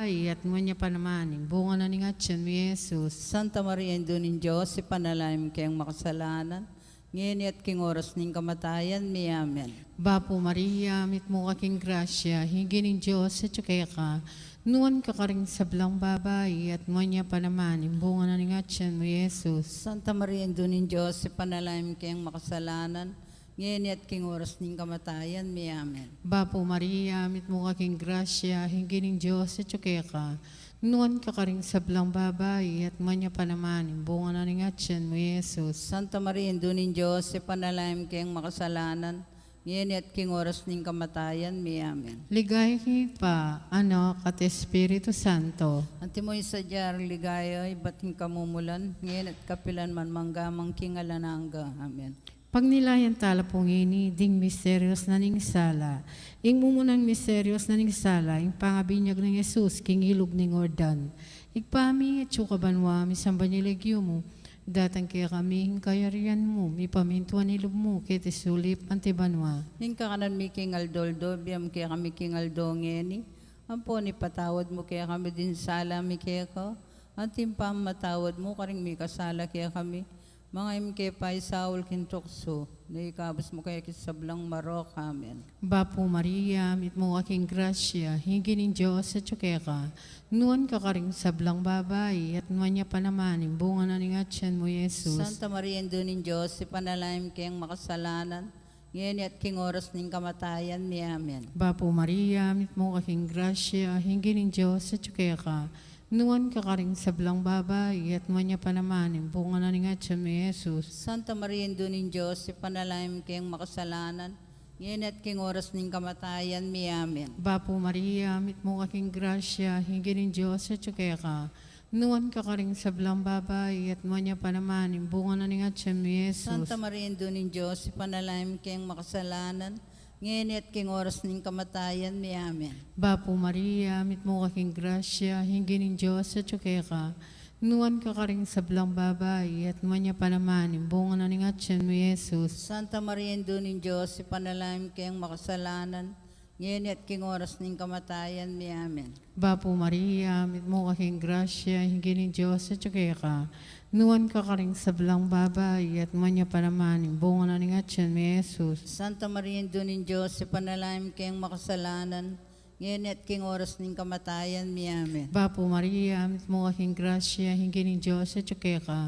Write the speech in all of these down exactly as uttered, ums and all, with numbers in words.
babai, at nuan ya pa naman ing bunga na ning atyan mu, Jesus. Santa Maria, Indu ning Dios, ipanalangin mu keng makasalanan, ngeni at king oras ning kamatayan mi. Amen. Bapu Maria, mitmu ka king grasya, ing Ginung Dios atyu keka, nuan ka karing sablang babai, at nuan ya pa naman ing bunga na ning atyan mu, Jesus. Santa Maria, Indu ning Dios, ipanalangin mu keng makasalanan, ngeni at king oras ning kamatayan mi. Amen. Bapu Maria, mitmu ka king grasya, ing Ginung Dios atyu keka, nuan ka karing sablang babai, at nuan ya pa naman ing bunga na ning atyan mu, Jesus. Santa Maria, Indu ning Dios, ipanalangin mu keng makasalanan, ngeni at king oras ning kamatayan mi. Amen. Ligaya king Ibpa, Anak, at Espiritu Santo. Antimo ing sadya ring ligaya, ibat king kamumulan, ngeni at kapilan man, mangga man king alang angga. Amen. Pagnilayan tala pu ngeni ding misterios na ning sala. Ing mumunang misterios na ning sala, ing pangabinyag nang Jesus king ilug ning Jordan. Ibpa mi, atsu ka banua, misamban ya ing lagyu mu, datang kekami ing kayarian mu, mipamintuan ing lub mu keti sulip anti banua. Ing kakanan mi king aldo-aldo ibie mu kekami king aldo ngeni, ampon ipatawad mu kekami ding sala mi keka, anti ing pamamatawad mu karing mikasala kekami, manga e mu ke paisaul king tuksu, nune ikabus mu kami king sablang marok. Amen. Bapu Maria, mitmu ka king grasya, ing Ginung Dios atyu keka, nuan ka karing sablang babai, at nuan ya pa naman ing bunga na ning atyan mu, Jesus. Santa Maria, Indu ning Dios, ipanalangin mu keng makasalanan, ngeni at king oras ning kamatayan mi. Amen. Bapu Maria, mitmu ka king grasya, ing Ginung Dios atyu keka, nuan ka karing sablang babai, at nuan ya pa naman ing bunga na ning atyan mu, Jesus. Santa Maria, Indu ning Dios, ipanalangin mu keng makasalanan, ngeni at king oras ning kamatayan mi. Amen. Bapu Maria, mitmu ka king grasya, ing Ginung Dios atyu keka, nuan ka karing sablang babai, at nuan ya pa naman ing bunga na ning atyan mu, Jesus. Santa Maria, Indu ning Dios, ipanalangin mu keng makasalanan, ngeni at king oras ning kamatayan mi. Amen. Bapu Maria, mitmu ka king grasya, ing Ginung Dios atyu keka, nuan ka karing sablang babai, at nuan ya pa naman ing bunga na ning atyan mu, Jesus. Santa Maria, Indu ning Dios, ipanalangin mu keng makasalanan, ngeni at king oras ning kamatayan mi. Amen. Bapu Maria, mitmu ka king grasya, ing Ginung Dios atyu keka, nuan ka karing sablang babai, at nuan ya pa naman ing bunga na ning atyan mu, Jesus. Santa Maria, Indu ning Dios, ipanalangin mu keng makasalanan, ngeni at king oras ning kamatayan mi. Amen. Bapu Maria, mitmu ka king grasya, ing Ginung Dios atyu keka,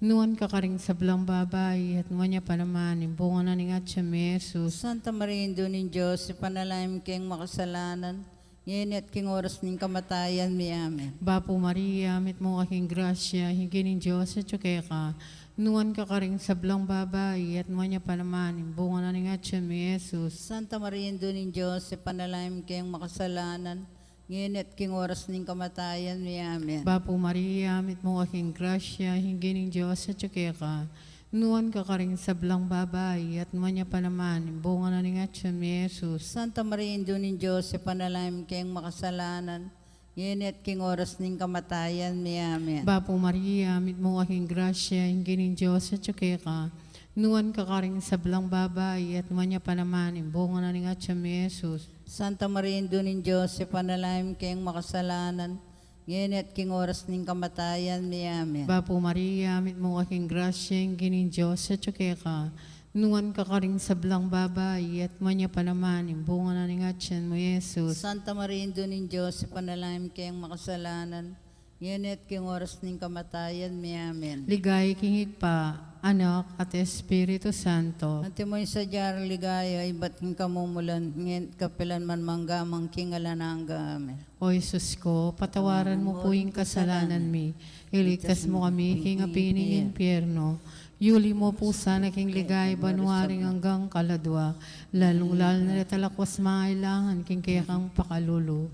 nuan ka karing sablang babai, at nuan ya pa naman ing bunga na ning atyan mu, Jesus. Santa Maria, Indu ning Dios, ipanalangin mu keng makasalanan, ngeni at king oras ning kamatayan mi. Amen. Bapu Maria, mitmu ka king grasya, ing Ginung Dios atyu keka, nuan ka karing sablang babai, at nuan ya pa naman ing bunga na ning atyan mu, Jesus. Santa Maria, Indu ning Dios, ipanalangin mu keng makasalanan, ngeni at king oras ning kamatayan mi. Amen. Bapu Maria, mitmu ka king grasya, ing Ginung Dios atyu keka, nuan ka karing sablang babai, at nuan ya pa naman ing bunga na ning atyan mu, Jesus. Santa Maria, Indu ning Dios, ipanalangin mu keng makasalanan, ngeni at king oras ning kamatayan mi. Amen. Bapu Maria, mitmu ka king grasya, ing Ginung Dios atyu keka, nuan ka karing sablang babai, at nuan ya pa naman ing bunga na ning atyan mu, Jesus. Santa Maria, Indu ning Dios, ipanalangin mu keng makasalanan, ngeni at king oras ning kamatayan mi. Amen. Bapu Maria, mitmu ka king grasya, ing Ginung Dios atyu keka, nuan ka karing sablang babai, at nuan ya pa naman ing bunga na ning atyan mu, Jesus. Santa Maria, Indu ning Dios, ipanalangin mu keng makasalanan, ngeni at king oras ning kamatayan mi. Amen. Ligaya king Ibpa, Anak, at Espiritu Santo. Antimo ing sadya ring ligaya, ibat king kamumulan, ngeni at kapilan man, mangga man king alang angga. Amen. O Jesus ko, patawaran mu pu ing kasalanan mi, iligtas mu kami king api ning impyerno, yuli mu pu sana king ligaya banua ring anggang kaladua, lalung-lalu na deta lakwas mangailangan king kekang pakalulu.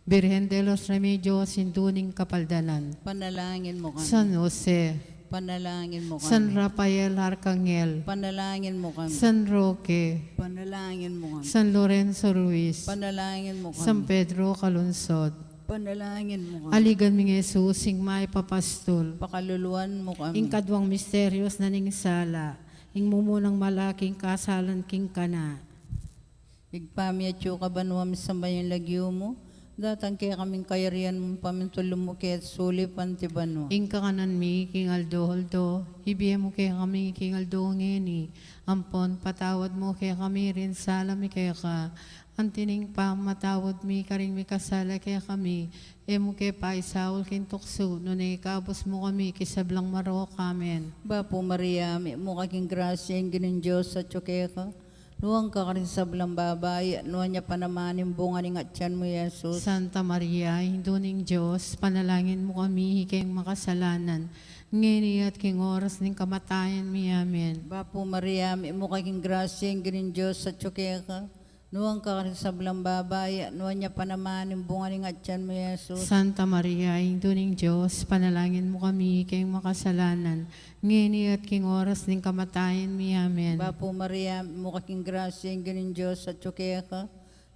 Birhen de los Remedios, Indu ning Kapaldanan. Panalangin mu kami. San Jose. Panalangin mu kami. San Rafael Arcangel. Panalangin mu kami. San Roque. Panalangin mu kami. San Lorenzo Ruiz. Panalangin mu kami. San Pedro Calungsod. Panalangin mu kami. Aligan ming Jesus, ing mayap a pastul. Pakaluluan mu kami. Ing kaduang misterios na ning sala, ing mumunang malaki ing kasalan king Cana. Ibpa mi atsu ka banua, misamban ya ing lagyu mu, Datang kekami ing kayarian mu, pamintuan mu king sulip anti banua. Ing kakanan mi king aldo-aldo, ibie mu kekami king aldo ngeni, ampon patawad mu kekami ring sala mi keka, anti ning pamamatawad mi karing mikasala kekami, e mu ke paisaul king tuksu, nune ikabus mu kami king sablang marok. Amen. Bapu Maria, mitmu ka king grasya, ing Ginung Dios atyu keka. Nuan ka karing sablang babai, at nuan ya pa naman ing bunga ning atyan mu, Jesus. Santa Maria, Indu ning Dios, panalangin mu kami ikeng makasalanan, ngeni at king oras ning kamatayan mi. Amen. Bapu Maria, mitmu ka king grasya, ing Ginung Dios atyu keka. Nuan ka karing sablang babai, at nuan ya pa naman ing bunga ning atyan mu, Jesus. Santa Maria, Indu ning Dios, panalangin mu kami ikeng makasalanan, ngeni at king oras ning kamatayan mi. Amen. Bapu Maria, mitmu ka king grasya, ing Ginung Dios atyu keka.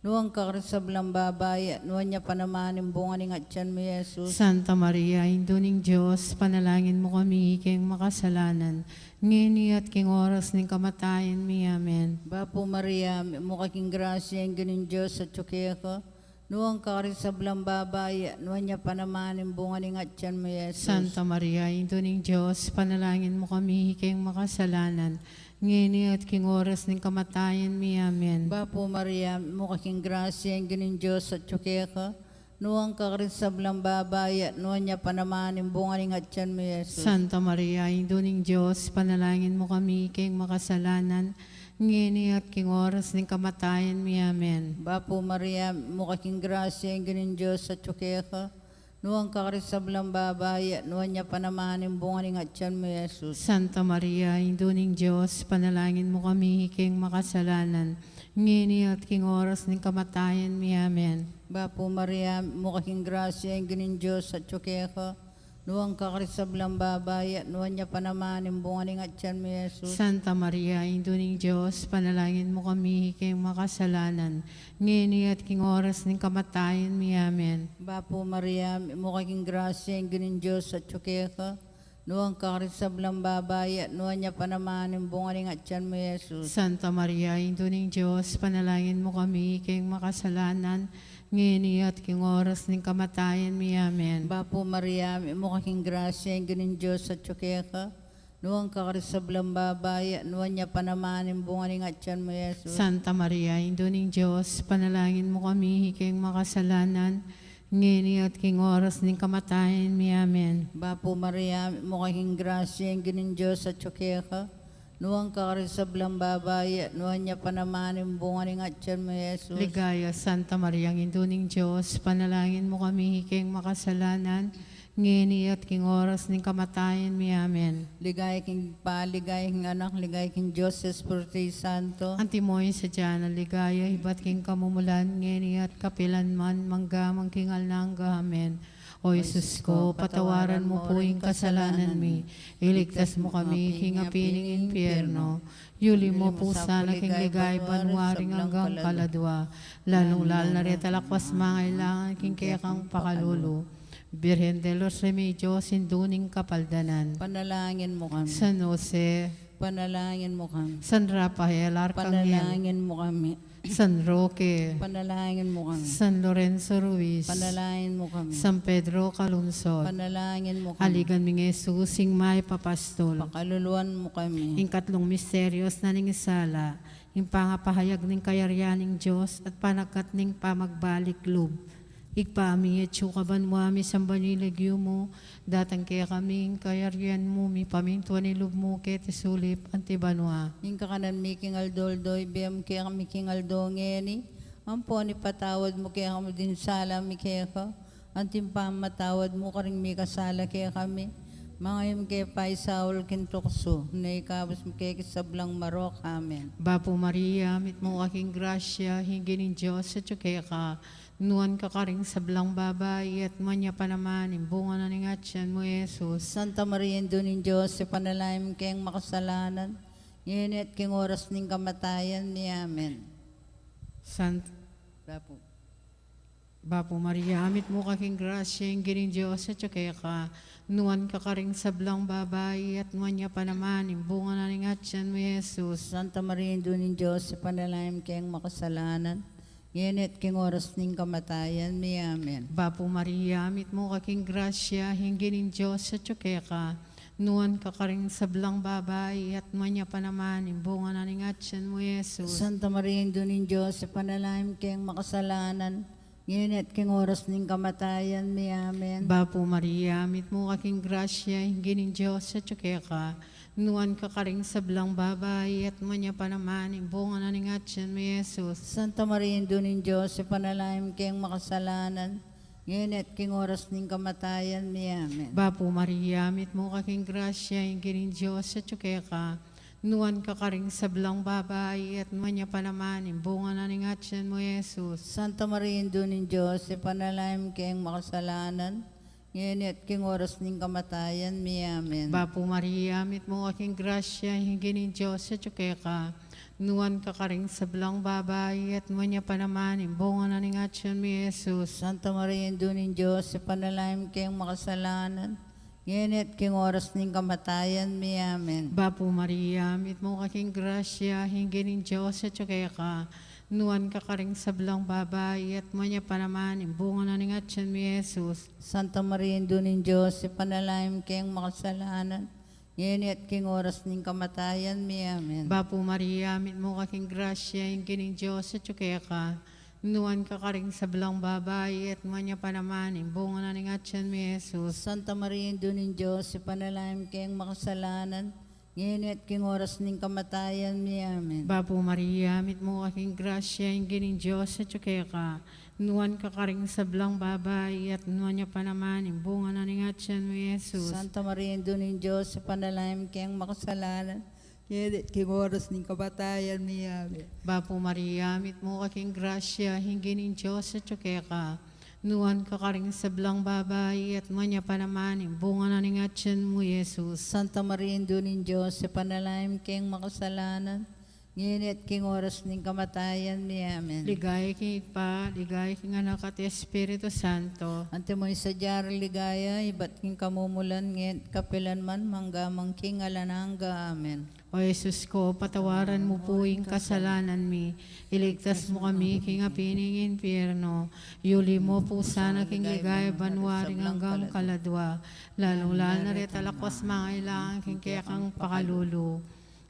Nuan ka karing sablang babai, at nuan ya pa naman ing bunga ning atyan mu, Jesus. Santa Maria, Indu ning Dios, panalangin mu kami ikeng makasalanan, ngeni at king oras ning kamatayan mi. Amen. Bapu Maria, mitmu ka king grasya, ing Ginung Dios atyu keka. Nuan ka karing sablang babai, at nuan ya pa naman ing bunga ning atyan mu, Jesus. Santa Maria, Indu ning Dios, panalangin mu kami ikeng makasalanan, ngeni at king oras ning kamatayan mi. Amen. Bapu Maria, mitmu ka king grasya, ing Ginung Dios atyu keka. Nuan ka karing sablang babai, at nuan ya pa naman ing bunga ning atyan mu, Jesus. Santa Maria, Indu ning Dios, panalangin mu kami ikeng makasalanan, ngeni at king oras ning kamatayan mi. Amen. Bapu Maria, mitmu ka king grasya, ing Ginung Dios atyu keka. Nuan ka karing sablang babai, at nuan ya pa naman ing bunga ning atyan mu, Jesus. Santa Maria, Indu ning Dios, panalangin mu kami ikeng makasalanan, ngeni at king oras ning kamatayan mi. Amen. Bapu Maria, mitmu ka king grasya, ing Ginung Dios atyu keka. Nuan ka karing sablang babai, at nuan ya pa naman ing bunga ning atyan mu, Jesus. Santa Maria, Indu ning Dios, panalangin mu kami ikeng makasalanan, ngeni at king oras ning kamatayan mi. Amen. Bapu Maria, mitmu ka king grasya, ing Ginung Dios atyu keka. Nuan ka karing sablang babai, at nuan ya pa naman ing bunga ning atyan mu, Jesus. Santa Maria, Indu ning Dios, panalangin mu kami ikeng makasalanan, ngeni at king oras ning kamatayan mi. Amen. Bapu Maria, mitmu ka king grasya, ing Ginung Dios atyu keka. Nuan ka karing sablang babai, at nuan ya pa naman ing bunga ning atyan mu, Jesus. Santa Maria, Indu ning Dios, panalangin mu kami ikeng makasalanan, ngeni at king oras ning kamatayan mi. Amen. Bapu Maria, mitmu ka king grasya, ing Ginung Dios atyu keka. Nuan ka karing sablang babai, at nuan ya pa naman ing bunga ning atyan mu, Jesus. Ligaya, Santa Maria, Indu ning Dios, panalangin mu kami ikeng makasalanan, ngeni at king oras ning kamatayan mi. Amen. Ligaya king Ibpa, ligaya king Anak, ligaya king Dios Espiritu Santo. Antimo ing sadya nang ligaya, ibat king kamumulan, ngeni at kapilan man, mangga man king alang angga. Amen. O Jesus ko, patawaran mu pu ing kasalanan mi, iligtas mu kami king api ning impyerno, yuli mu pu sana king ligaya banua ring anggang kaladua, lalung-lalu na reta lakwas mangailangan king kekang pakalulu. Birhen de los Remedios, Indu ning Kapaldanan. Panalangin mu kami. San Jose. Panalangin mu kami. San Rafael Arcangel. Panalangin mu kami. San Roque. Panalangin mu kami. San Lorenzo Ruiz. Panalangin mu kami. San Pedro Calungsod. Panalangin mu kami. Aligan ming Jesus, ing mayap a pastul. Pakaluluan mu kami. Ing katlung misteryos na ning sala, ing pangapahayag ning kayarian ning Dios at panagkat ning pamagbalik lub. Ibpa mi, atsu ka banua, misamban ya ing lagyu mu, datang kekami ing kayarian mu, mipamintuan ing lub mu keti sulip anti banua. Ing kakanan mi king aldo-aldo, ibie mu kekami king aldo ngeni, ampon ipatawad mu kekami ding sala mi keka, anti ing pamamatawad mu karing mikasala kekami, manga e mu ke paisaul king tuksu, nune ikabus mu ke king sablang marok. Amen. Bapu Maria, mitmu ka king grasya, ing Ginung Dios atyu keka, nuan ka karing sablang babai, at nuan ya pa naman ing bunga na ning atyan mu, Jesus. Santa Maria, Indu ning Dios, ipanalangin mu keng makasalanan, ngeni at king oras ning kamatayan mi. Amen. Sant- Bapu. Bapu Maria, mitmu ka king grasya, ing Ginung Dios atyu keka, nuan ka karing sablang babai, at nuan ya pa naman ing bunga na ning atyan mu, Jesus. Santa Maria, Indu ning Dios, ipanalangin mu keng makasalanan, ngeni at king oras ning kamatayan mi. Amen. Bapu Maria, mitmu ka king grasya, ing Ginung Dios atyu keka. Nuan ka karing sablang babai, at nuan ya pa naman ing bunga na ning atyan mu, Jesus. Santa Maria, Indu ning Dios, ipanalangin mu keng makasalanan, ngeni at king oras ning kamatayan mi. Amen. Bapu Maria, mitmu ka king grasya, ing Ginung Dios atyu keka. Nuan ka karing sablang babai, at nuan ya pa naman ing bunga na ning atyan mu, Jesus. Santa Maria, Indu ning Dios, ipanalangin mu keng makasalanan, ngeni at king oras ning kamatayan mi. Amen. Bapu Maria, mitmu ka king grasya, ing Ginung Dios atyu keka. Nuan ka karing sablang babai, at nuan ya pa naman ing bunga na ning atyan mu, Jesus. Santa Maria, Indu ning Dios, ipanalangin mu keng makasalanan, ngeni at king oras ning kamatayan mi. Amen. Bapu Maria, mitmu ka king grasya, ing Ginung Dios atyu keka. Nuan ka karing sablang babai, at nuan ya pa naman ing bunga na ning atyan mu, Jesus. Santa Maria, Indu ning Dios, ipanalangin mu keng makasalanan, ngeni at king oras ning kamatayan mi. Amen. Bapu Maria, mitmu ka king grasya, ing Ginung Dios atyu keka. Nuan ka karing sablang babai, at nuan ya pa naman ing bunga na ning atyan mu, Jesus. Santa Maria, Indu ning Dios, ipanalangin mu keng makasalanan, ngeni at king oras ning kamatayan mi. Amen. Bapu Maria, mitmu ka king grasya, ing Ginung Dios atyu keka. Nuan ka karing sablang babai, at nuan ya pa naman ing bunga na ning atyan mu, Jesus. Santa Maria, Indu ning Dios, ipanalangin mu keng makasalanan, ngeni at king oras ning kamatayan mi. Amen. Bapu Maria, mitmu ka king grasya, ing Ginung Dios atyu keka. Nuan ka karing sablang babai, at nuan ya pa naman ing bunga na ning atyan mu, Jesus. Santa Maria, Indu ning Dios, ipanalangin mu keng makasalanan, ngeni at king oras ning kamatayan mi. Amen. Bapu Maria, mitmu ka king grasya, ing Ginung Dios atyu keka. Nuan ka karing sablang babai, at nuan ya pa naman ing bunga na ning atyan mu, Jesus. Santa Maria, Indu ning Dios, ipanalangin mu keng makasalanan, ngeni at king oras ning kamatayan mi. Amen. Ligaya king Ibpa, ligaya king Anak, at Espiritu Santo. Antimo ing sadya ring ligaya, ibat king kamumulan, ngeni at kapilan man, mangga man king alang angga. Amen. O Jesus ko, patawaran mu pu ing kasalanan mi, iligtas mu kami king api ning impyerno, yuli mu pu sana king ligaya banua ring anggang kaladua, lalung-lalu na retang anak mangailangan king kekang pakalulu.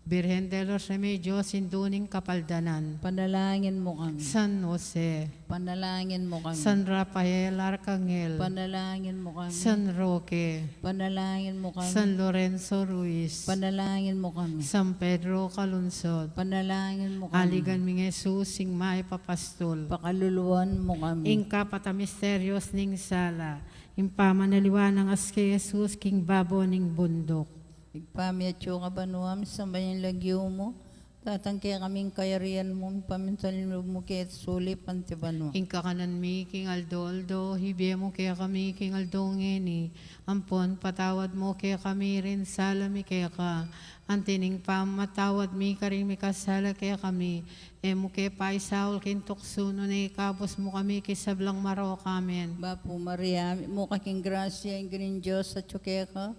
Birhen de los Remedios, Indu ning Kapaldanan. Panalangin mu kami. San Jose. Panalangin mu kami. San Rafael Arcangel. Panalangin mu kami. San Roque. Panalangin mu kami. San Lorenzo Ruiz. Panalangin mu kami. San Pedro Calungsod. Panalangin mu kami. Aligan ming Jesus, ing mayap a pastul. Pakaluluan mu kami. Ing kapat a misterios ning sala, ing pamanaliwa nang anak Jesus king babo ning bunduk. Ibpa mi atsu ka banua, misamban ya ing lagyu mu, datang kekami ing kayarian mu, mipamintuan ing lub mu keti sulip anti banua. Ing kakanan mi king aldo-aldo, ibie mu kekami king aldo ngeni, ampon patawad mu kekami ring sala mi keka, anti ning pamamatawad mi karing mikasala kekami, e mu ke paisaul king tuksu, nune ikabus mu kami king sablang marok. Amen. Bapu Maria, mitmu ka king grasya, ing Ginung Dios atsu keka.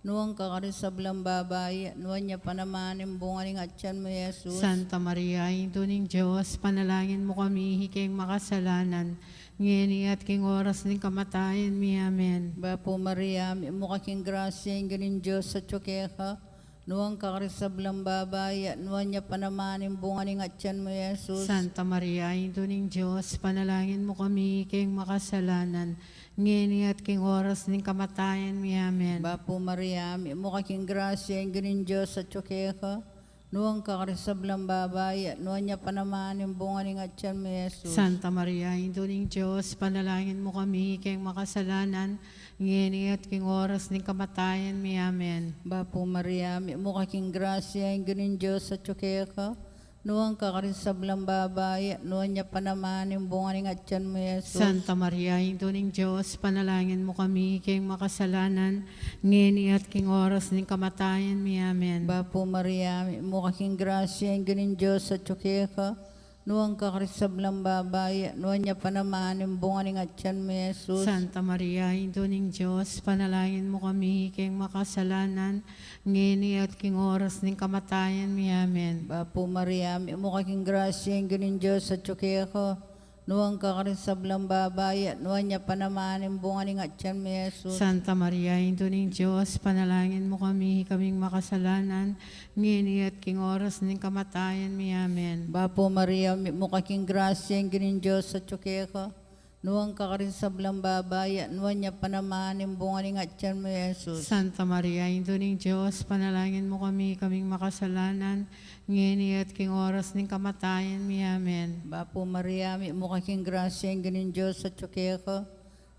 Nuan ka karing sablang babai, at nuan ya pa naman ing bunga ning atyan mu, Jesus. Santa Maria, Indu ning Dios, panalangin mu kami, ikeng makasalanan, ngeni at king oras ning kamatayan mi. Amen. Bapu Maria, mitmu ka king grasya, ing Ginung Dios atsu keka. Nuan ka karing sablang babai, at nuan ya pa naman ing bunga ning atyan mu, Jesus. Santa Maria, Indu ning Dios, panalangin mu kami, ikeng makasalanan, ngeni at king oras ning kamatayan mi. Amen. Bapu Maria, mitmu ka king grasya, ing Ginung Dios atsu keka. Nuan ka karing sablang babai, at nuan ya pa naman ing bunga ning atyan mu, Jesus. Santa Maria, Indu ning Dios, panalangin mu kami, ikeng makasalanan, ngeni at king oras ning kamatayan mi. Amen. Bapu Maria, mitmu ka king grasya, ing Ginung Dios atsu keka. Nuan ka karing sablang babai, at nuan ya pa naman ing bunga ning atyan mu, Jesus. Santa Maria, Indu ning Dios, panalangin mu kami, ikeng makasalanan, ngeni at king oras ning kamatayan mi. Amen. Bapu Maria, mitmu ka king grasya, ing Ginung Dios atsu keka. Nuan ka karing sablang babai, at nuan ya pa naman ing bunga ning atyan mu, Jesus. Santa Maria, Indu ning Dios, panalangin mu kami, ikeng makasalanan, ngeni at king oras ning kamatayan mi. Amen. Bapu Maria, mitmu ka king grasya, ing Ginung Dios atsu keka. Nuan ka karing sablang babai, at nuan ya pa naman ing bunga ning atian mu, Jesus. Santa Maria, Indu ning Dios, ipanalangin mu kami, kaming makasalanan, ngeni at king oras ning kamatayan mi. Amen. Bapu Maria, mitmu ka king grasya, ing Ginung Dios atyu keka. Nuan ka karing sablang babai, at nuan ya pa naman ing bunga ning atian mu, Jesus. Santa Maria, Indu ning Dios, ipanalangin mu kami, kaming makasalanan, ngeni at king oras ning kamatayan mi. Amen. Bapu Maria, mitmu ka king grasya, ing Ginung Dios atyu keka.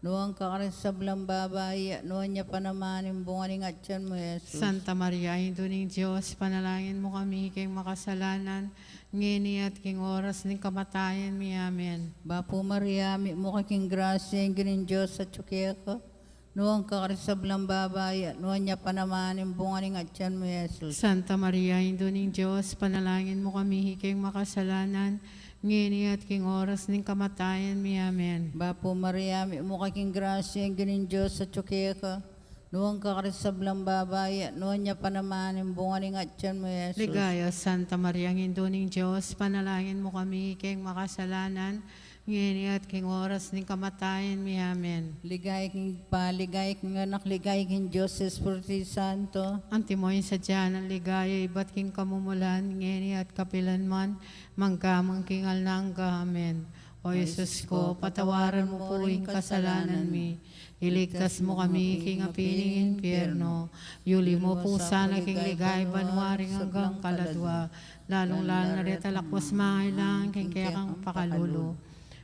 Nuan ka karing sablang babai, at nuan ya pa naman ing bunga ning atian mu, Jesus. Santa Maria, Indu ning Dios, ipanalangin mu kami, kaming makasalanan, ngeni at king oras ning kamatayan mi. Amen. Bapu Maria, mitmu ka king grasya, ing Ginung Dios atyu keka. Nuan ka karing sablang babai, at nuan ya pa naman ing bunga ning atian mu, Jesus. Santa Maria, Indu ning Dios, ipanalangin mu kami, kaming makasalanan, ngeni at king oras ning kamatayan mi. Amen. Bapu Maria, mitmu ka king grasya, ing Ginung Dios atyu keka. Nuan ka karing sablang babai, at nuan ya pa naman ing bunga ning atian mu, Jesus. Ligaya, Santa Maria, Indu ning Dios, ipanalangin mu kami, kaming makasalanan, ngeni at king oras ning kamatayan mi. Amen. Ligaya king Ibpa, ligaya king Anak, ligaya king Dios Espiritu Santo. Antimo ing sadya nang ligaya ibat king kamumulan, ngeni at kapilan man, mangga man king alang angga. Amen. O Jesus ko, patawaran mu pu ing kasalanan mi, iligtas mu kami king api ning impyerno, yuli mu pu sana king ligaya banua ring anggang kaladua, lalung-lalu na reta lakwas mangailangan king kekang pakalulu.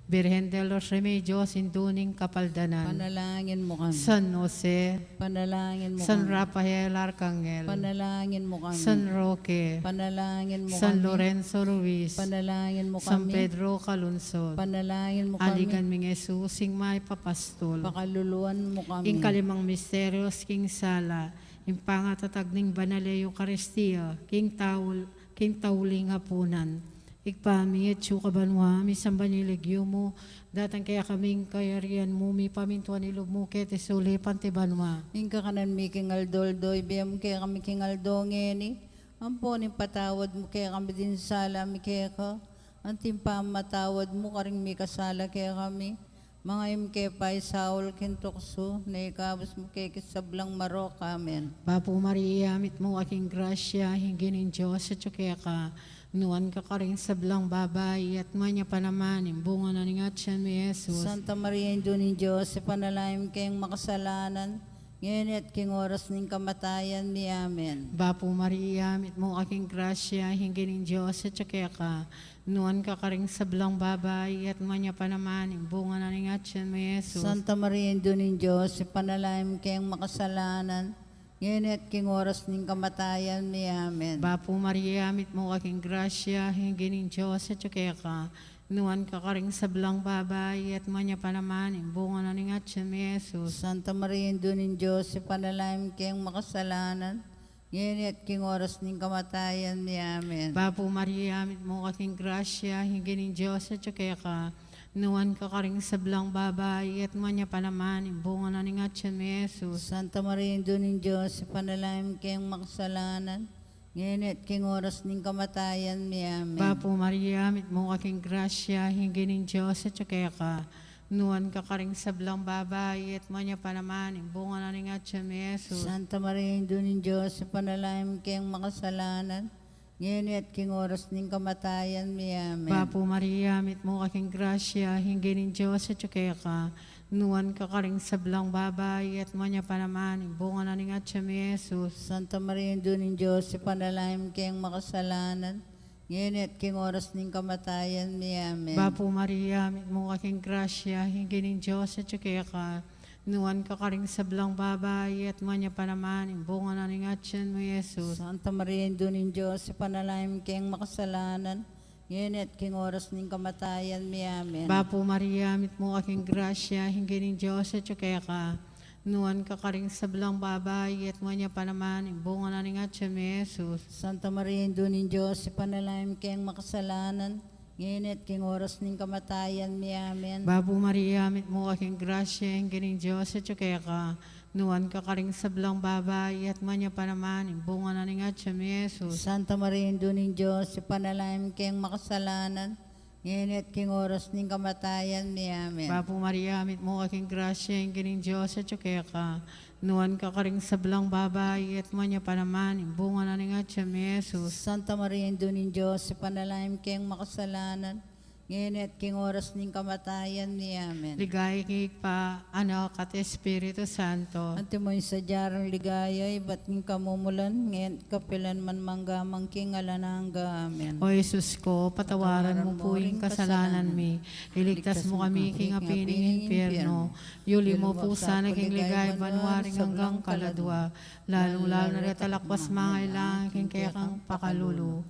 Birhen de los Remedios, Indu ning Kapaldanan. Panalangin mu kami. San Jose. Panalangin mu kami. San Rafael Arcangel. Panalangin mu kami. San Roque. Panalangin mu kami. San Lorenzo Ruiz. Panalangin mu kami. San Pedro Calungsod. Panalangin mu kami. Aligan ming Jesus, ing mayap a pastul. Pakaluluan mu kami. Ing kalimang misterios king sala, ing pangatatag ning Banal a Eukaristia, king taul-, king tauling apunan. Ibpa mi, atsu ka banua, misamban ya ing lagyu mu, datang kekami ing kayarian mu, mipamintuan ing lub mu keti sulip anti banua. Ing kakanan mi king aldo-aldo ibie mu kekami king aldo ngeni, ampon ipatawad mu kekami ding sala mi keka, anti ing pamamatawad mu karing mikasala kekami, manga e mu ke paisaul king tuksu, nune ikabus mu ke king sablang marok. Amen. Bapu Maria, mitmu ka king grasya, ing Ginung Dios atyu keka, nuan ka karing sablang babai, at nuan ya pa naman ing bunga na ning atian mu, Jesus. Santa Maria, Indu ning Dios, ipanalangin mu keng makasalanan, ngeni at king oras ning kamatayan mi. Amen. Bapu Maria, mitmu ka king grasya, ing Ginung Dios atyu keka, nuan ka karing sablang babai, at nuan ya pa naman ing bunga na ning atian mu, Jesus. Santa Maria, Indu ning Dios, ipanalangin mu keng makasalanan, ngeni at king oras ning kamatayan mi. Amen. Bapu Maria, mitmu ka king grasya, ing Ginung Dios atyu keka, nuan ka karing sablang babai, at nuan ya pa naman ing bunga na ning atian mu, Jesus. Santa Maria, Indu ning Dios, ipanalangin mu keng makasalanan, ngeni at king oras ning kamatayan mi. Amen. Bapu Maria, mitmu ka king grasya, ing Ginung Dios atyu keka, nuan ka karing sablang babai, at nuan ya pa naman ing bunga na ning atian mu, Jesus. Santa Maria, Indu ning Dios, ipanalangin mu keng makasalanan, ngeni at king oras ning kamatayan mi. Amen. Bapu Maria, mitmu ka king grasya, ing Ginung Dios atyu keka, nuan ka karing sablang babai, at nuan ya pa naman ing bunga na ning atian mu, Jesus. Santa Maria, Indu ning Dios, ipanalangin mu keng makasalanan, ngeni at king oras ning kamatayan mi. Amen. Bapu Maria, mitmu ka king grasya, ing Ginung Dios atyu keka, nuan ka karing sablang babai, at nuan ya pa naman ing bunga na ning atian mu, Jesus. Santa Maria, Indu ning Dios, ipanalangin mu keng makasalanan, ngeni at king oras ning kamatayan mi. Amen. Bapu Maria, mitmu ka king grasya, ing Ginung Dios atyu keka, nuan ka karing sablang babai, at nuan ya pa naman ing bunga na ning atian mu, Jesus. Santa Maria, Indu ning Dios, ipanalangin mu keng makasalanan, ngeni at king oras ning kamatayan mi. Amen. Bapu Maria, mitmu ka king grasya, ing Ginung Dios atyu keka, nuan ka karing sablang babai, at nuan ya pa naman ing bunga na ning atian mu, Jesus. Santa Maria, Indu ning Dios, ipanalangin mu keng makasalanan, ngeni at king oras ning kamatayan mi. Amen. Bapu Maria, mitmu ka king grasya, ing Ginung Dios atyu keka, nuan ka karing sablang babai, at nuan ya pa naman ing bunga na ning atian mu, Jesus. Santa Maria, Indu ning Dios, ipanalangin mu keng makasalanan, Ngeni at king oras ning kamatayan mi. Amen. Bapu Maria, mitmu ka king grasya, ing Ginung Dios atyu keka. Nuan ka karing sablang babai, at nuan ya pa naman ing bunga na ning atyan mu, i Jesus. Santa Maria, Indu ning Dios, ipanalangin mu keng makasalanan, ngeni at king oras ning kamatayan mi. Amen. Ligaya king Ibpa, Anak, at Espiritu Santo. Antimo ing sadya rang ligaya, ibat ning kamumulan, ngeni at kapilan man, mangga man king alang angga. Amen. O Jesus ko, patawaran mu pu ing kasalanan mi, iligtas mu kami king api ning impyerno, yuli mu pu sana king ligaya banua ring anggang kaladua, lalung-lalu na retang mangailangan king kekang pakalulu.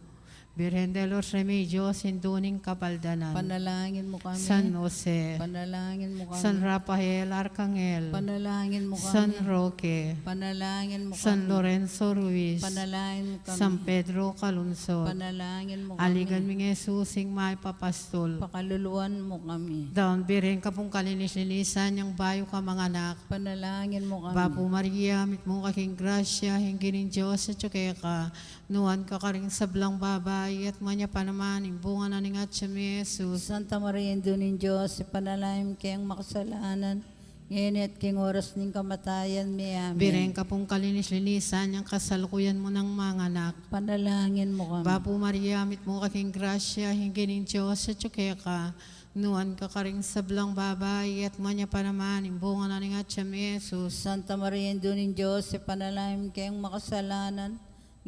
Birhen de los Remedios, Indu ning Kapaldanan. Panalangin mu kami. San Jose. Panalangin mu kami. San Rafael Arcangel. Panalangin mu kami. San Roque. Panalangin mu kami. San Lorenzo Ruiz. Panalangin mu kami. San Pedro Calungsod. Panalangin mu kami. Aligan ming Jesus, ing mayap a pastul. Pakaluluan mu kami. Daun Birhen, ka pung kalinis-linisan yang bayu ka manganak. Panalangin mu kami. Bapu Maria, mitmu ka king grasya, ing Ginung Dios atyu keka. Nuan ka karing sablang babai, at nuan ya pa naman ing bunga na ning atyan mu, i Jesus. Santa Maria, Indu ning Dios, ipanalangin mu keng makasalanan, ngeni at king oras ning kamatayan mi. Amen. Birhen ka pung kalinis-linisan yang kasalukuyan mu nang manganak. Panalangin mu kami. Bapu Maria, mitmu ka king grasya, ing Ginung Dios atyu keka. Nuan ka karing sablang babai, at nuan ya pa naman ing bunga na ning atyan mu, i Jesus. Santa Maria, Indu ning Dios, ipanalangin mu keng makasalanan,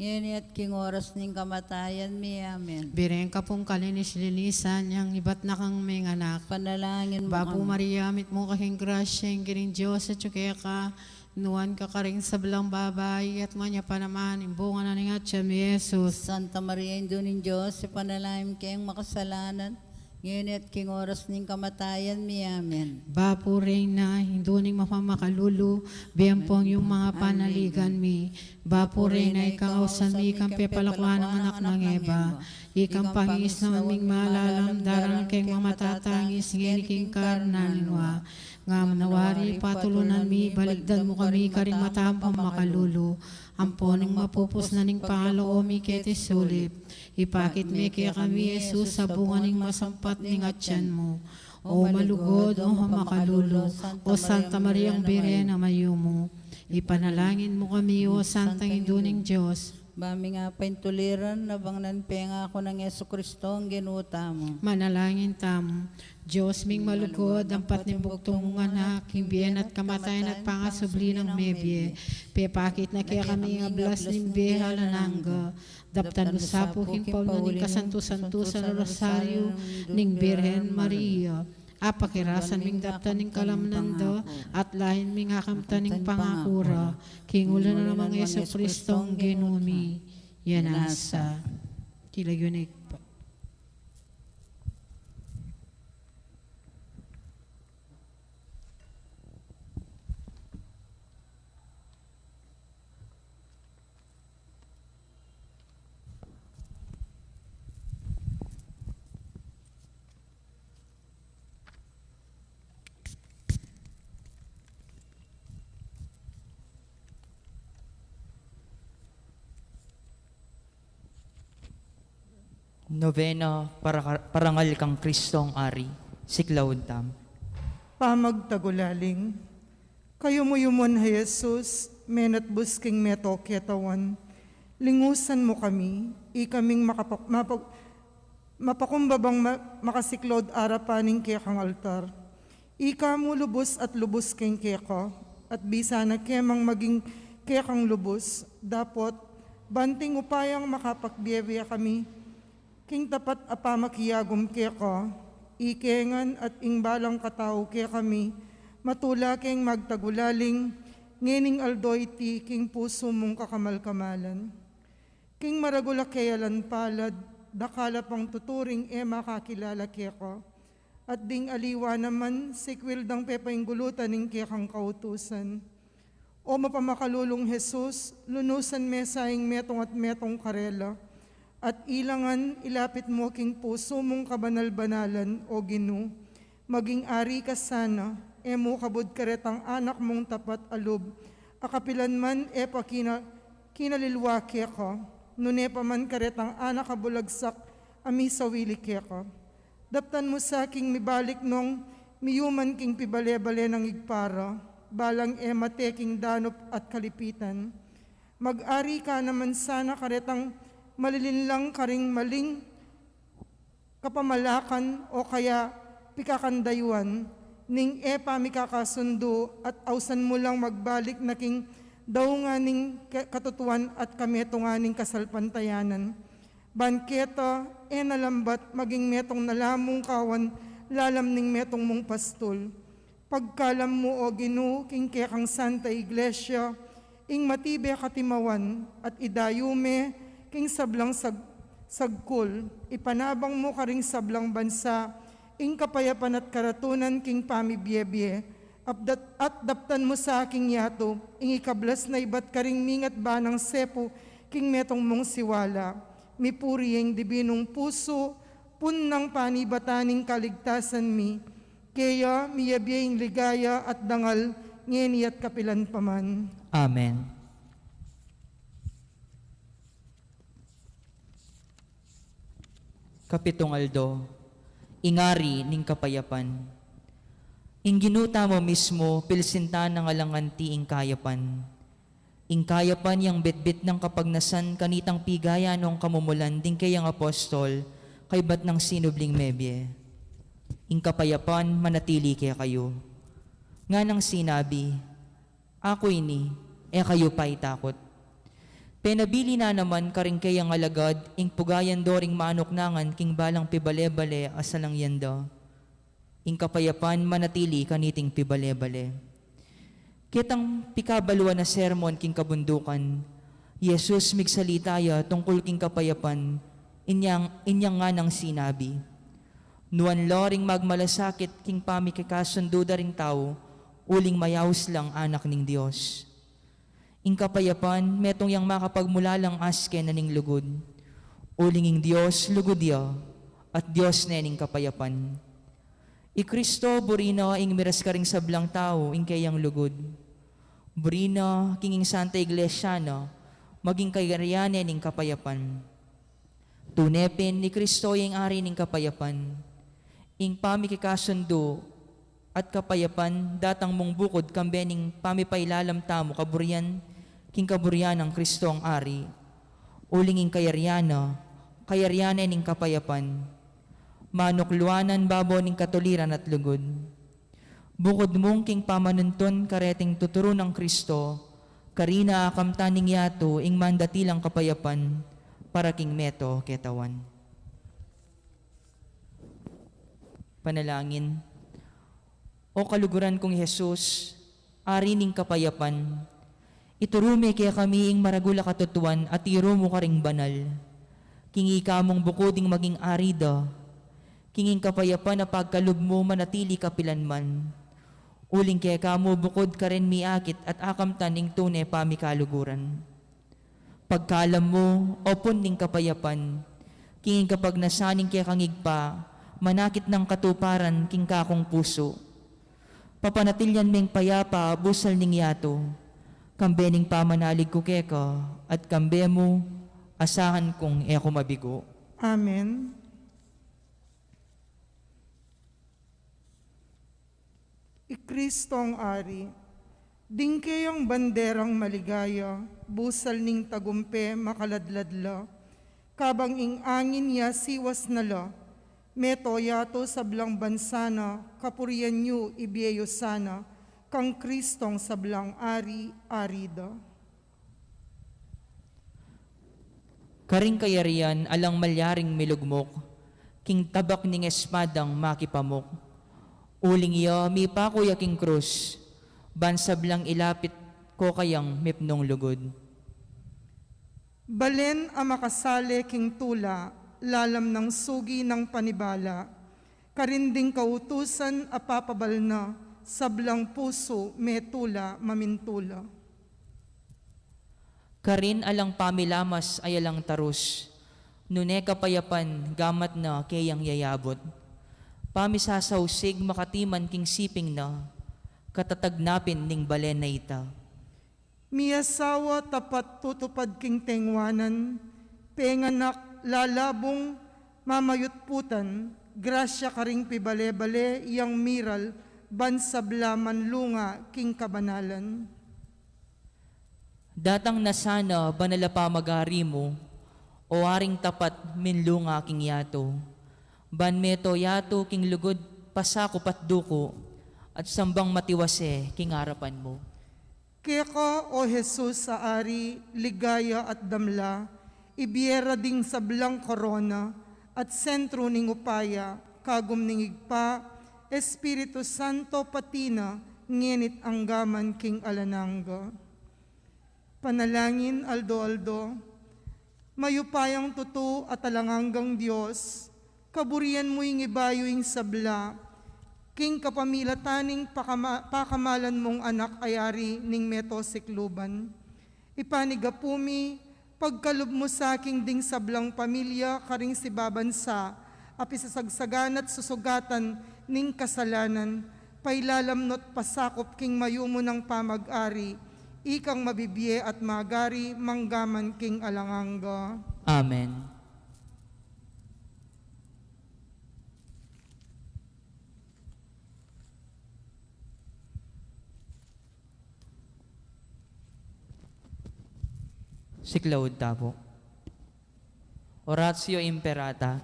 ngeni at king oras ning kamatayan mi. Amen. Birhen ka pung kalinis-linisan yang ibat na kang menganak. Panalangin mu kami. Bapu Maria, mitmu ka king grasya, ing Ginung Dios atyu keka. Nuan ka karing sablang babai, at nuan ya pa naman ing bunga na ning atyan mu, i Jesus. Santa Maria, Indu ning Dios, ipanalangin mu keng makasalanan, ngeni at king oras ning kamatayan mi. Amen. Bapu Reyna, Indu ning mapamakalulu, bie ampong ing manga panaligan mi. Bapu Reyna, ikang ausan mi kang pepalakuan nang anak nang Eva, ikang pangisnawan ming malalam, daralan keng mamatatangis, ngeni king karnan nua. Ngam na wari patulunan mi, balikdan mu kami karing mata ming pamakalulu, ampon ing mapupus na ning pangalako mi keti sulip. Ipakit me kekami i Jesus, a bunga ning masampat ning atyan mu. O malugud, o mapamakalulu, o Santa Mariang Birhen a mayumu, ipanalangin mu kami, o Santang Indu ning Dios, ba ming apaintuliran, nang bang nang pengaku nang Jesucristo, ing Ginu tamu. Manalangin tamu. Dios ming malugud, ampat ning bugtung mung Anak, king bie na at kamatayan at pangasubli nang mebie, pepakit na kekami ing ablas ning bie alang angga. Daptan mu sa pu king pauli ning kasantu-santusan a Rosario ning Birhen Maria. Apakirasan ming daptan ing kalamnan da, at lain ming akamtan ing pangaku ra, king ulu na nang Jesucristo ing Ginu mi. Yan nasa. Kilayu na ikpa. Novena, para, parangal kang Kristong Ari. Siklaud tamu. Pamagtagulaling. Kayumuyumun a Jesus, menatbus king meto ketawan, lingusan mu kami, ikaming makapa-, mapa-, mapakumbabang ma-, makasiklaud arapan ning kekang altar. Ika mu lubus at lubus king keka, at bisa na kemang maging kekang lubus, dapot banting upayang makapagbiebie kami king tapat a pamakiyagum keka, ike ngan at ing balang katau kekami, matula keng magtagulaling ngening aldo iti king pusu mung kakamal-kamalan. King maragul a keyalan palad, dakal a pang tuturing e makakilala keka, at ding aliwa naman sikwil dang pepainggulutan ning kekang kautusan. O mapamakalulung Jesus, lunusan me sa ing metung at metung karela, at ila ngan ilapit mu king pusu mung kabanal-banalan, o Ginu. Maging ari ka sana, e mu kabud karetang anak mung tapat a lub, a kapilan man e pa kina-, kinalilwa keka, nune pa man karetang anak a bulagsak a misawili keka. Daptan mu sa king mibalik nong miyuman king pibale-bale nang Ibpa ra, balang e mate king danup at kalipitan. Mag-ari ka naman sana karetang malilinlang karing maling kapamalakan o kaya pikakandayuan ning e pamikakasundu at ausan mu lang magbalik na king daungan ning ka-, katutuan at kametungan ning kasalpantayanan. Ban keta, e na lambat maging metung na la mung kawan lalam ning metung mung pastul. Pagkalam mu, O Ginu, king kekang Santa Iglesia, ing matibe katimawan, at idayu me king sablang sag-, sagkul, ipanabang mu karing sablang bansa, ing kapayapan at karatunan king pamibie-bie, at dat-, at daptan mu sa king yatu, ing ikablas na ibat karing mingat banang sepu, king metung mung siwala. Mipuri ing dibinung pusu, punnang panibatan ning kaligtasan mi. Keya miyabie ing ligaya at dangal, ngeni at kapilan pa man. Amen. Kapitung aldo, ing Ari ning Kapayapan. Ing Ginu tamu mismu, pilsinta nang alang anti ing kayapan. Ing kayapan yang bitbit nang kapagnasan kanitang pigaya nong kamumulan ding keyang apostol, kaybat nang sinubling mebie. Ing kapayapan manatili kekayu. Nganang sinabi, Aku ini, e kayu pa itakut. Penabili na naman karing keyang alagad ing pugayan do ring manuknangan king balang pibale-bale a salangyan da. Ing kapayapan manatili kaniting pibale-bale. Ketang pikabaluan a sermon king kabundukan, i Jesus migsalita ya tungkul king kapayapan, inyang, inyang nganang sinabi, Nuan la ring magmalasakit king pamikikasundu da ring tau, uling mayaus lang anak ning Dios. Ing kapayapan, metung yang makapagmulalang aske na ning lugud. Uling ing Dios, lugud ya, at Dios ne ning kapayapan. I Kristo, buri na ing miras karing sablang tau ing keyang lugud. Buri na king ing Santa Iglesia na, maging kayarian ne ning kapayapan. Tune pin, i Kristo ing Ari ning kapayapan. Ing pamikikasundu at kapayapan datang mung bukud kambe ning pamipailalam tamu kaburian king kaburian nang Kristong Ari. Uling ing kayarian na, kayarian ne ning kapayapan. Manukluanan babo ning katuliran at lugud. Bukud mung king pamanuntun kareting tuturu nang Kristo, karina akamtan ning yatu ing mandatilang kapayapan para king meto ketawan. Panalangin. O kaluguran kung Jesus, Ari ning kapayapan, ituru me kekami ing maragul a katutuan at iru mu karing banal. King ika mung bukud ing maging ari da, king ing kapayapan a pagkalub mu manatili kapilanman. Uling keka mu bukud karin miakit at akamtan ing tune pamikaluguran. Pagkalam mu, O Pun ning kapayapan, king kapagnasan ning kekang Ibpa, manakit nang katuparan king kakung pusu. Papanatilian meng payapa busal ning yatu, kambe ning pamanalig ku keka, at kambe mu, asahan kung e ku mabigu. Amen. I Kristong Ari, ding keyang banderang maligaya, busal ning tagumpe makaladlad la, kabang ing angin ya siwas na la, meto yatu sablang bansa na, kapurian yu ibie yu sana, kang Kristong sablang Ari, Ari da. Karing kayarian alang malyaring milugmuk, king tabak ning espadang makipamuk. Uling ya mipaku ya king krus, ban sablang ilapit ko kayang mipnung lugud. Balen a makasale king tula, lalam nang sugi nang panibala, karin ding kautusan a papabal na, sablang pusu metula mamintula. Karin alang pamilamas ay alang tarus, nune kapayapan gamat na keyang yayabut. Pamisasausig makatiman king siping na, katatag na pin ning balen a ita. Miyasawa tapat tutupad king tengwanan, penganak lalabung mamayutputan, Grasya karing pibale-bale yang miral ban sabla manlunga king kabanalan. Datang na sana banal a pamag-ari mu, o Aring tapat, minlunga king yatu. Ban meto yatu king lugud, pasakup at duku, at sambang matiwase king arapan mu. Keka, o Jesus a Ari, ligaya at damla, ibie ra ding sablang korona, at sentru ning upaya, kagum ning Ibpa, Espiritu Santo, pati na, ngeni't anggaman king alang angga. Panalangin aldo-aldo. Mayupayang tutu at alang anggang Dios, kaburian mu ing ibayu ing sabla, king kapamilatan ning pakama-, pakamalan mung Anak a Ari ning meto sikluban. Ipanigapu mi, pagkalub mu sa king ding sablang pamilya karing sibabansa, a pisasagsagan at susugatan ning kasalanan, pailalam no't pasakup king mayumu nang pamag-ari, ikang mabibie at magari manggaman king alang angga. Amen. Siklaud ta pu. Oratio Imperata.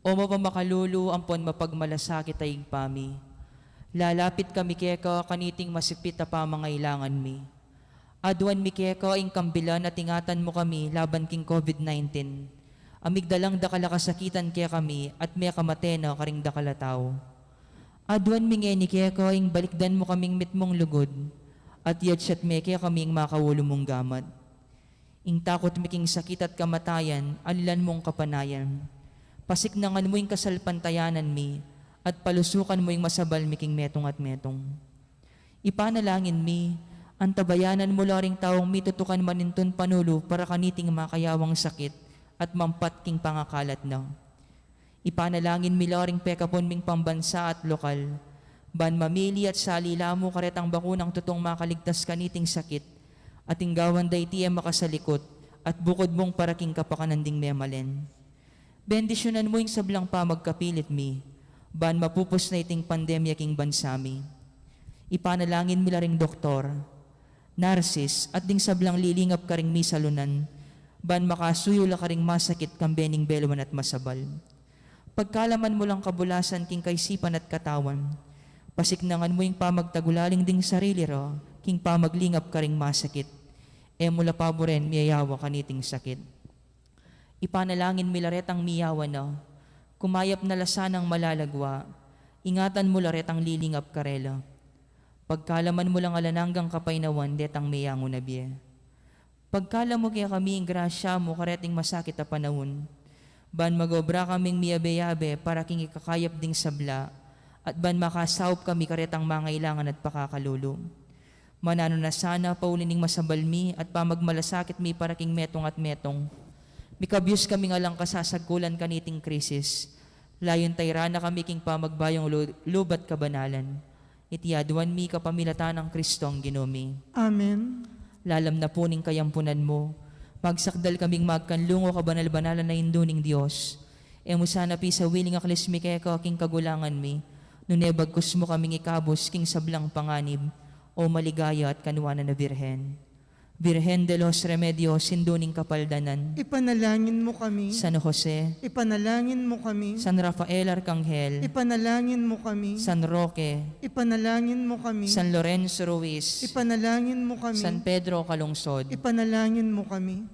O mapamakalulu ampon mapagmalasakit a Ibpa mi, lalapit kami keka kaniting masipit a pamangailangan mi. Aduan mi keka ing kambilan at ingatan mu kami laban king COVID nineteen. A migdalang dakal a kasakitan kekami at mekamate na karing dakal a tau. Aduan mi ngeni keka ing balikdan mu kaming mitmung lugud, at yatsat me kekami ing makaulu mung gamat. Ing takut mi king sakit at kamatayan, alilan mung kapanayan. Pasiknangan mu ing kasalpantayanan mi, at palusukan mu ing masabal mi king metung at metung. Ipanalangin mi, antabayanan mu la ring taung mitutukan manintun panulu para kaniting makayawang sakit at mampat king pangakalat na. Ipanalangin mi la ring pekapun ming pambansa at lokal, ban mamili at sali la mu karetang bakunang tutung makaligtas kaniting sakit, at ing gawan da iti e makasalikut, at bukud mung para king kapakanan ding memalen. Bendisyunan mu ing sablang pamagkapilit mi, ban mapupus na iting pandemya king bansa mi. Ipanalangin mi la ring doktor, narsis, at ding sablang lilingap karing misalunan, ban makasuyu la karing masakit kambe ning beluan at masabal. Pagkalaman mu lang kabulasan king kaisipan at katawan, pasiknangan mu ing pamagtagulaling ding sarili ra, king pamaglingap karing masakit. E mu la paburen miyayawa kaniting sakit. Ipanalangin mi la retang miyawa na, kumayap na la sanang malalagwa, ingatan mu la retang lilingap karela. Pagkalaman mu lang alang anggang kapaynawan detang meyangu na bie. Pagkalub mu kekami ing grasya mu kareting masakit a panaun, ban magobra kaming miyabe-yabe para king ikakayap ding sabla, at ban makasaup kami karetang mangailangan at pakakalulu. Mananu na sana pauli ning masabal mi at pamagmalasakit mi para king metung at metung. Mikabyus kaming alang kasasagkulan kaniting krisis. Layun tayran na kami king pamagbayung lu-, lub at kabanalan. Iti aduan mi kapamilatan nang Kristong Ginu mi. Amen. Lalam na pu ning kayampunan mu, magsakdal kaming magkanlung, o kabanal-banalan a Indu ning Dios. E mu sana pisawili ing aklis mi keka king kagulangan mi, nune bagkus mu kaming ikabus king sablang panganib, o maligaya at kanuanan a Birhen. Virgen de los Remedios, Indu ning Kapaldanan. Ipanalangin mu kami. San Jose. Ipanalangin mu kami. San Rafael Arcangel. Ipanalangin mu kami. San Roque. Ipanalangin mu kami. San Lorenzo Ruiz. Ipanalangin mu kami. San Pedro Calungsod. Ipanalangin mu kami.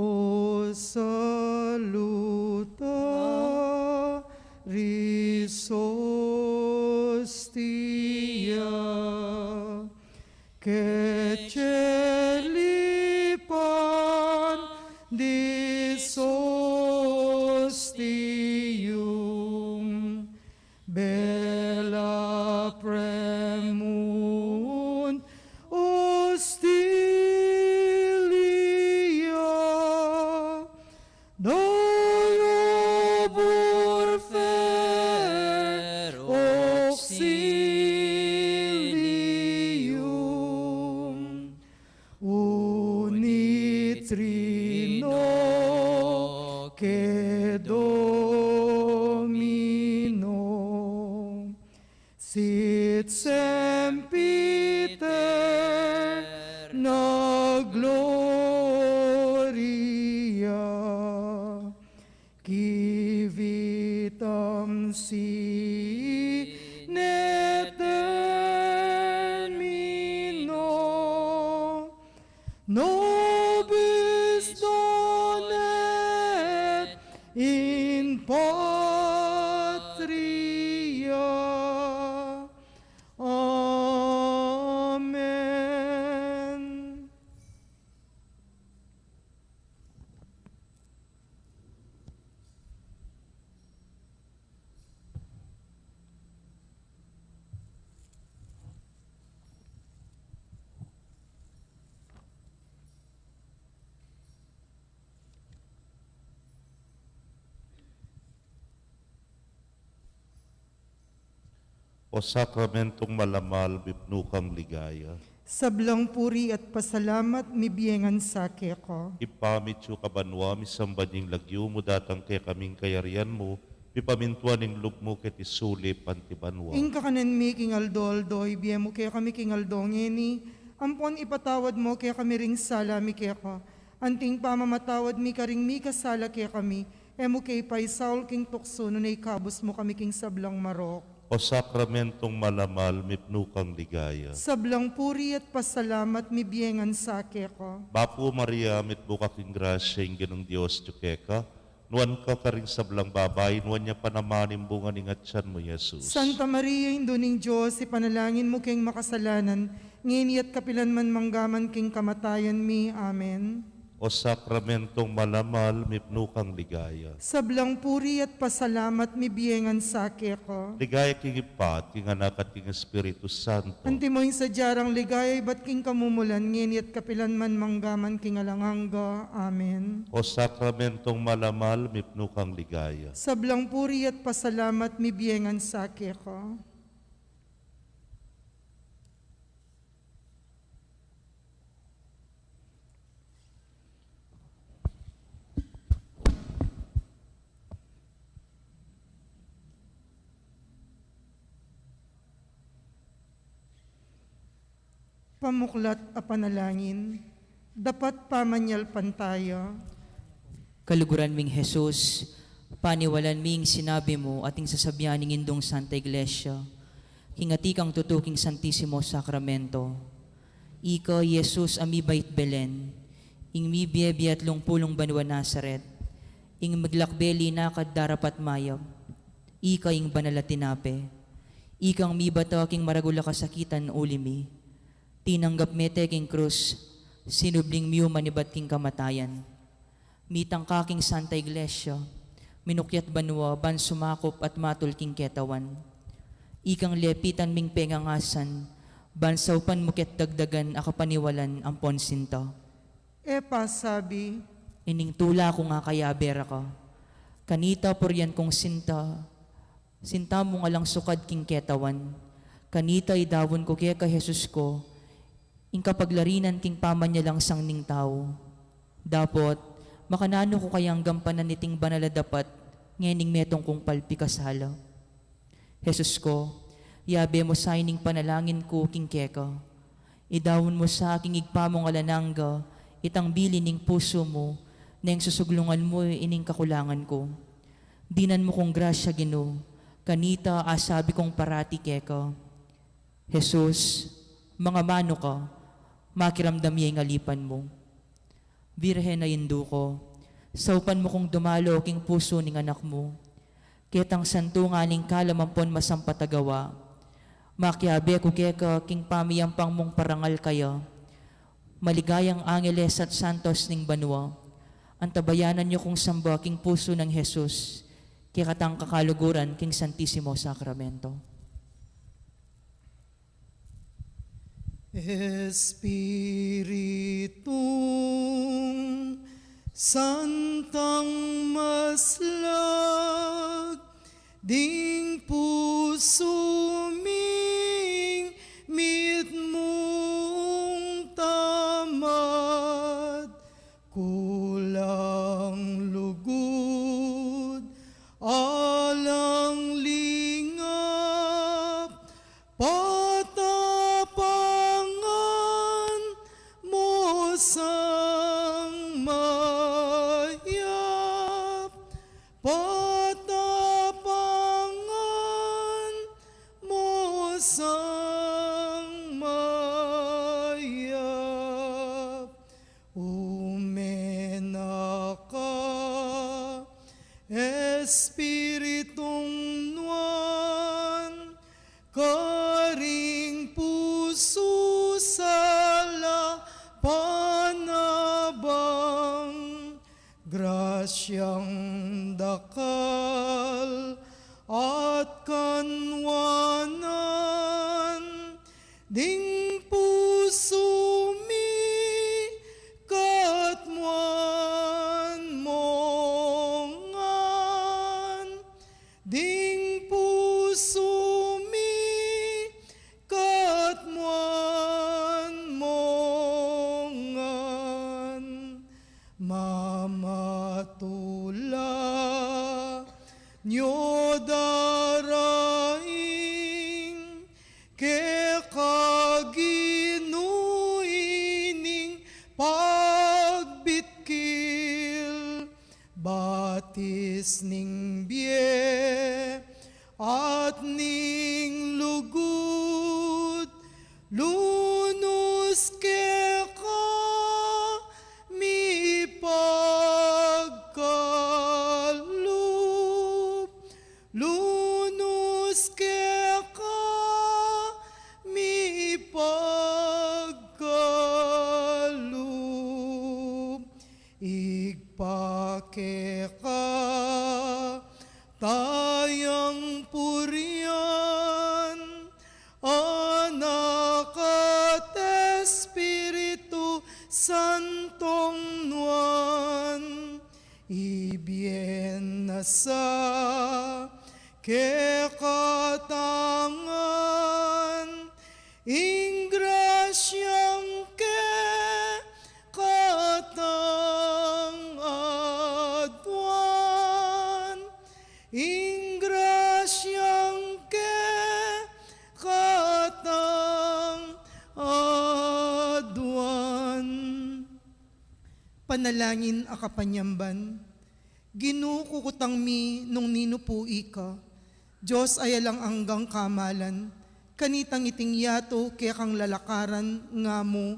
O salutaris hostia, caecilipan dis hostium, bella premunt hostilia, nolo purfer auxilium, unit Trinoque Domino, sit semper aeterna gloria, qui vitam sine termino nobis donet in patria. Amen. O sakramentong malamal, mipnu kang ligaya. Sablang puri at pasalamat mibie ngan sa keka. Ibpa mi atsu ka banua, misamban ya ing lagyu mu, datang kekami ing kayarian mu, mipamintuan ing lub mu keti sulip anti banua. Ing kakanan mi king aldo-aldo ibie mu kekami king aldo ngeni, ampon ipatawad mu kekami ring sala mi keka, anti ing pamamatawad mi karing mikasala kekami, e mu ke ipaisaul king tuksu, nune ikabus mu kami king sablang marok. O sakramentong malamal, mipnu kang ligaya. Sablang puri at pasalamat mibie ngan sa keka. Bapu Maria, mitmu ka king grasya, ing Ginung Dios atyu keka, nuan ka karing sablang babai, nuan ya pa naman ing bunga ning atian mu, Jesus. Santa Maria, Indu ning Dios, ipanalangin mu keng makasalanan, ngeni at kapilan man manggaman king kamatayan mi. Amen. O sakramentong malamal, mipnu kang ligaya. Sablang puri at pasalamat mibie ngan sa keka. Ligaya king Ibpa, at king Anak, at king Espiritu Santo. Antimo ing sadya rang ligaya ibat king kamumulan, ngeni at kapilan man manggaman king alang angga. Amen. O sakramentong malamal, mipnu kang ligaya. Sablang puri at pasalamat mibie ngan sa keka. Pamuklat a panalangin, dapat pamanyalpantaya. Kaluguran ming Jesus, paniwalan mi ing sinabi mu at ing sasabian ning Indung Santa Iglesia, king atikang tutu king Santisimo Sakramento. Ika, Jesus a mibait Belen, ing mibie-bie atlung pulung banua Nazaret, ing miglakbe linakad darapat mayap, ika ing banal a tinape, ikang mibata king maragul a kasakitan uli mi, tinanggap me te king krus, sinubling miyuman ibat king kamatayan. Mitang ka king Santa Iglesia, minukyat banua ban sumakup at matul king ketawan. Ikang lepitan ming pengangasan, ban saupan mu ket dagdagan a kapaniwalan ampon sinta. E pasabi. Ining tula kung akayabe ra ka. Kanita purian kung sinta, sinta mu nga lang sukad king ketawan. Kanita idaun ku keka, Jesus ku, ing kapaglarinan king pamanyalansang ning tau. Dapot, makananu ku kayang gampanan iting banal a dapat ngening metung kung palpikasala? Jesus ku, yabe mu sa ining panalangin ku king keka. Idaun mu sa king Ibpa mung alang angga itang bili ning pusu mu, neng susuglungan mu ining kakulangan ku. Dinan mu kung grasya, Ginu, kanita asabi kung parati keka. Jesus, mangamanu ka, makiramdam ya ing alipan mu. Virgen a Indu ku, saupan mu kung dumalo king pusu ning Anak mu. Ketang santu ngan ing kalam ampon masampat a gawa, makiabe ku keka king pamiyampang mung parangal kaya. Maligayang angeles at santos ning banua, antabayanan yu kung samba king pusu nang Jesus, kekatang kakaluguran king Santisimo Sakramento. Espiritung Santang maslag, ding pusu ming mitmung tamad, kulang lugud, alang lingap, patapangan mu sang mayap, patapangan mu sang mayap. Ume na ka, Espiritung Nuan, karing pusu sala panabang, grasyang dakal at kanwanan, ding pusu mi katmuan mu ngan, ding pusu mi katmuan mu ngan. Mamatula nyo daraing keka Ginu ining pagbitkil, batis ning bie at ning lugud, lunus keka mi pagkalub, lunus keka mi pagkalub. Ibpa, keka tayang purian, Anak at Espiritu Santong Nuan, ibie na sa kekatang ngan ing grasyang kekatang aduan, ing grasyang kekatang aduan. Panalangin a kapanyamban. Ginu, kukutang mi nung ninu pu ika, Dios a alang anggang kamalan, kanitang iting yatu kekang lalakaran nga mu,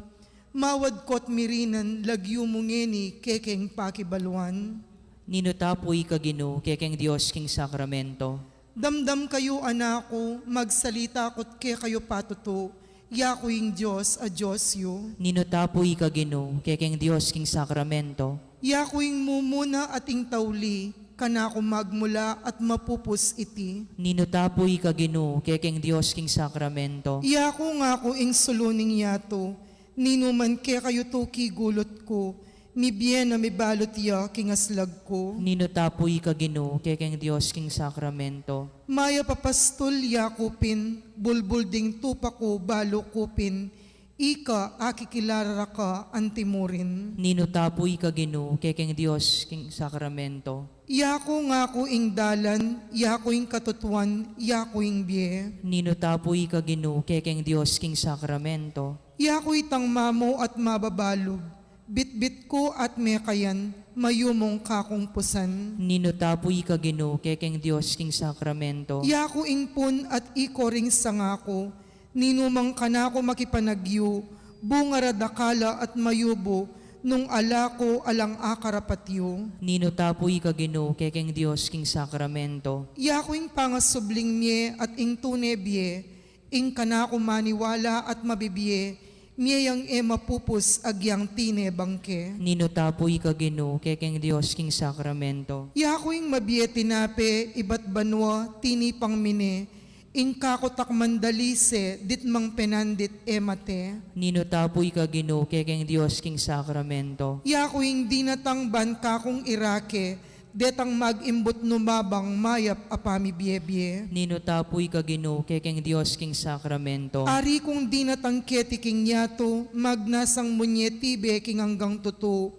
mawadkot mi rinan lagyu mu ngeni kekeng pakibaluan. Ninu ta pu ika Ginu, kekeng Dios king sakramento. Damdam kayu, anak ku, magsalita ku't kekayu patutu, yaku ing Dios a Dios yu. Ninu ta pu ika Ginu, kekeng Dios king sakramento. Yaku ing mumuna at ing tauli, kanaku magmula at mapupus iti. Ninu ta pu ika Ginu, kekeng Dios king sakramento. Yaku ngaku ing sulu ning yatu, ninu man kekayu tu kigulut ku, mibie na mibalut ya king aslag ku. Ninu ta pu ika Ginu, kekeng Dios king sakramento. Mayap a pastul yaku pin, bulbul ding tupa ku balu ku pin, ika akikilara ka antimurin. Ninu ta pu ika Ginu, kekeng Dios king sakramento. Yaku ngaku ing dalan, yaku ing katutuan, yaku ing bie. Ninu ta pu ika Ginu, kekeng Dios king sakramento. Yaku itang mamu at mababalub, bitbit ku at mekayan, mayumung kakung pusan. Ninu ta pu ika Ginu, kekeng Dios king sakramento. Yaku ing pun at iko ring sanga ku, ninumang kanaku makipanagyu, bunga ra dakal at mayubu, Nung ala ku alang akarapat yu. Ninu ta pu ika, Ginu, kekeng Dios king sakramento. Yaku ing pangasubling mie at ing tune bie, ing kanaku maniwala at mabibie, mie yang e mapupus agyang tine bangke. Ninu ta pu ika, Ginu, kekeng Dios king sakramento. Yaku ing mabie tinape ibat banua, tinipang mine, ing kaku tak mandalise, ditmang penandit e mate. Ninu ta pu ika, Ginu, kekeng Dios king sakramento. Yaku ing dinatang ban kakung irake, detang magimbut nu mabang mayap a pamibiebie. Ninu ta pu ika, Ginu, kekeng Dios king sakramento. Ari kung dinatang keti king yatu, magnasang munye tibe king anggang tutu.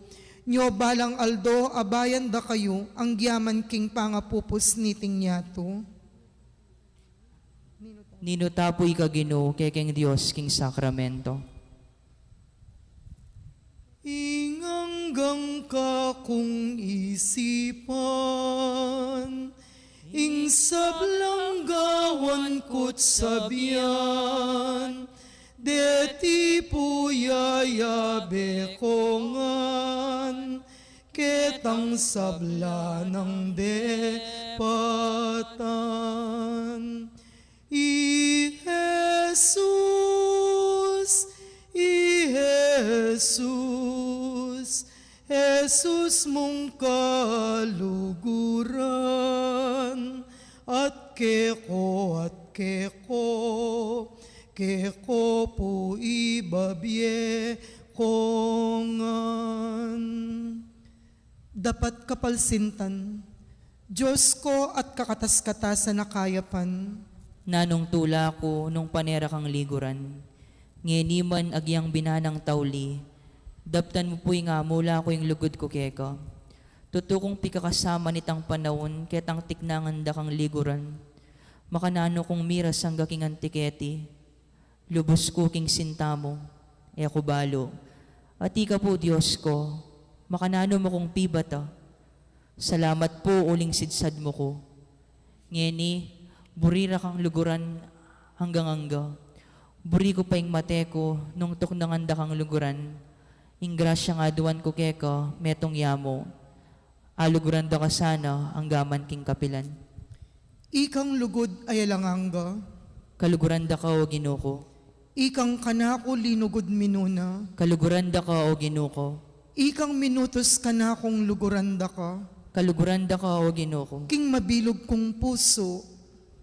Nyo balang aldo abayan da kayu, anggiaman king pangapupus niting yatu. Ninu ta pu ika, Ginu, kekeng Dios king sakramento. Ing anggang kakung isipan, ing sablang gawan ku't sabian, deti pu yayabe ko ngan, ketang sabla nang depatan. I Jesus, i Jesus, Jesus mung kaluguran, at keko, at keko, keko pu ibabie ko ngan. Dapat kapalsintan. Dios ko at kakatas-katasan a kayapan. Nanung tula ku nung pane ra kang liguran. Ngeni man agyang binanang tauli, daptan mu pu ing amula ku ing lugud ku keka. Tutu kung pikakasama nitang panaun ketang tiknangan da kang liguran. Makananu kung miras angga king anti keti. Lubus ku king sinta mu, e ku balu. At ika pu, Dios ku, makananu mu kung pibata. Salamat pu uling sidsad mu ku. Ngeni, buri ra kang luguran anggang angga. Buri ku pa ing mate ku nung tuknangan da kang luguran. Ing grasya ngan aduan ku keka, metung ya mu. Aluguran da ka sana anggaman king kapilan. Ikang lugud a alang angga. Kaluguran da ka, o Ginu ku. Ikang kanaku linugud minuna. Kaluguran da ka, o Ginu ku. Ikang minutus kanakung luguran da ka. Kaluguran da ka, o Ginu ku. King mabilug kung pusu.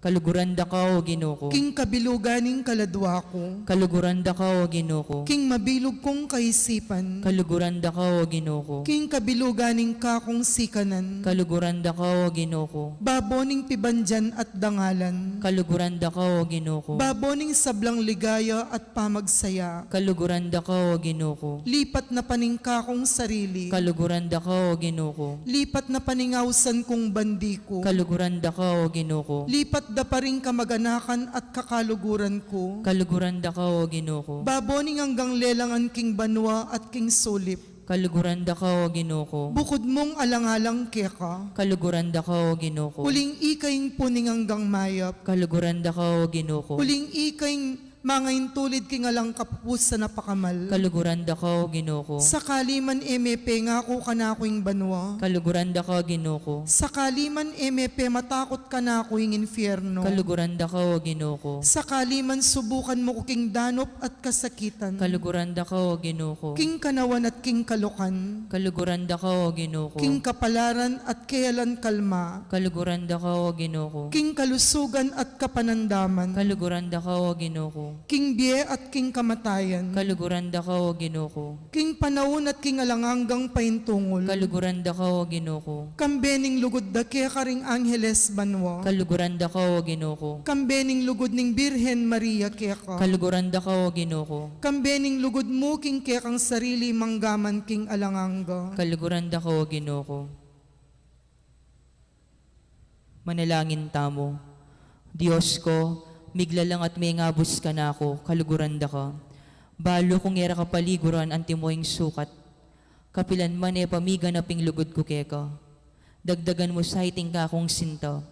Kaluguran da ka, o Ginu ku. King kabilugan ning kaladua ku. Kaluguran da ka, o Ginu ku. King mabilug kung kaisipan. Kaluguran da ka, o Ginu ku. King kabilugan ning kakung sikanan. Kaluguran da ka, o Ginu ku. Babo ning pibandian at dangalan. Kaluguran da ka, o Ginu ku. Babo ning sablang ligaya at pamagsaya. Kaluguran da ka, o Ginu ku. Lipat na pa ning kakung sarili. Kaluguran da ka, o Ginu ku. Lipat na pa ning ausan kung bandi ku. Kaluguran da ka, o Ginu ku. Lipat da pa ring kamaganakan at kakaluguran ku. Kaluguran da ka, o Ginu ku. Babo ning anggang lelangan king banua at king sulip. Kaluguran da ka, o Ginu ku. Bukud mung alang-alang keka. Kaluguran da ka, o Ginu ku. Uling ika ing puning anggang mayap. Kaluguran da ka, o Ginu ku. Uling ika ing mangaintulid king alang kapupusan a pakamal. Kaluguran da ka, o Ginu ku. Sakali man e me pengaku kanaku ing banua. Kaluguran da ka, o Ginu ku. Sakali man e me pematakut kanaku ing infierno. Kaluguran da ka, o Ginu ku. Sakali man subukan mu ku king danup at kasakitan. Kaluguran da ka, o Ginu ku. King kanawan at king kalukan. Kaluguran da ka, o Ginu ku. King kapalaran at kealan kalma. Kaluguran da ka, o Ginu ku. King kalusugan at kapanandaman. Kaluguran da ka, o Ginu ku. King bie at king kamatayan. Kaluguran da ka, o Ginu ku. King panaun at king alang anggang paintungul. Kaluguran da ka, o Ginu ku. Kambe ning lugud da keka ring angeles banua. Kaluguran da ka, o Ginu ku. Kambe ning lugud ning Birhen Maria keka. Kaluguran da ka, o Ginu ku. Kambe ning lugud mu king kekang sarili manggaman king alang angga. Kaluguran da ka, o Ginu ku. Manalangin tamu. Dios ku, miglalang at mengabus kanaku, kaluguran da ka. Balu kung e ra ka paliguran antimo ing sukat. Kapilan man e pa miganap ing lugud ku keka. Dagdagan mu sa iting kakung sinta.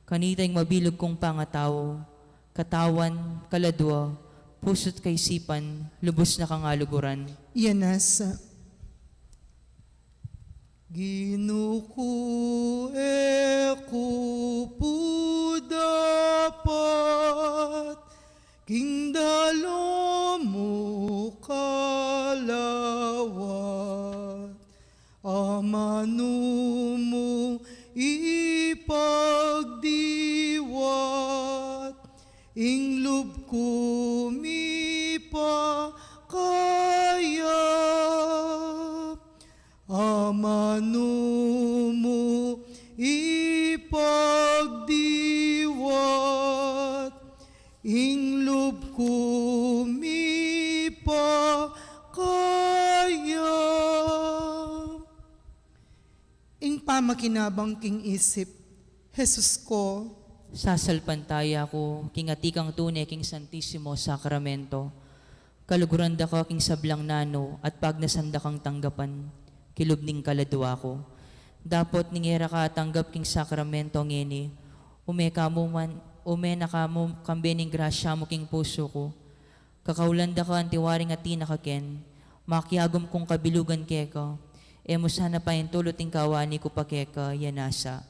Kanita ing mabilug kung pangatau. Katawan, kaladua, pusu't kaisipan, lubus na kang aluguran. Iya nasa. Ginu ku, e ku pu dapat king dalu mu kalawat, amanu mu ipagdiwat, ing lub ku mipakaya. Amanu mu ipagdiwat, ing lub ku mipakaya. Ing pamakinabang king isip. Jesus ko, sasalpantaya ku king atikang tune king Santisimo Sakramento. Kaluguran da ka king sablang nanu at pagnasan da kang tanggapan kilub ning kaladua ku. Dapot ning e ra ka atanggap king sakramento ngeni, ume ka mu man, ume na ka mu kambe ning grasya mu king pusu ku. Kakaulan da ka antiwaring atin na ka ken, makiagum kung kabilugan keka, e mu sana paintulut ing kawani ku pa keka, ya nasa.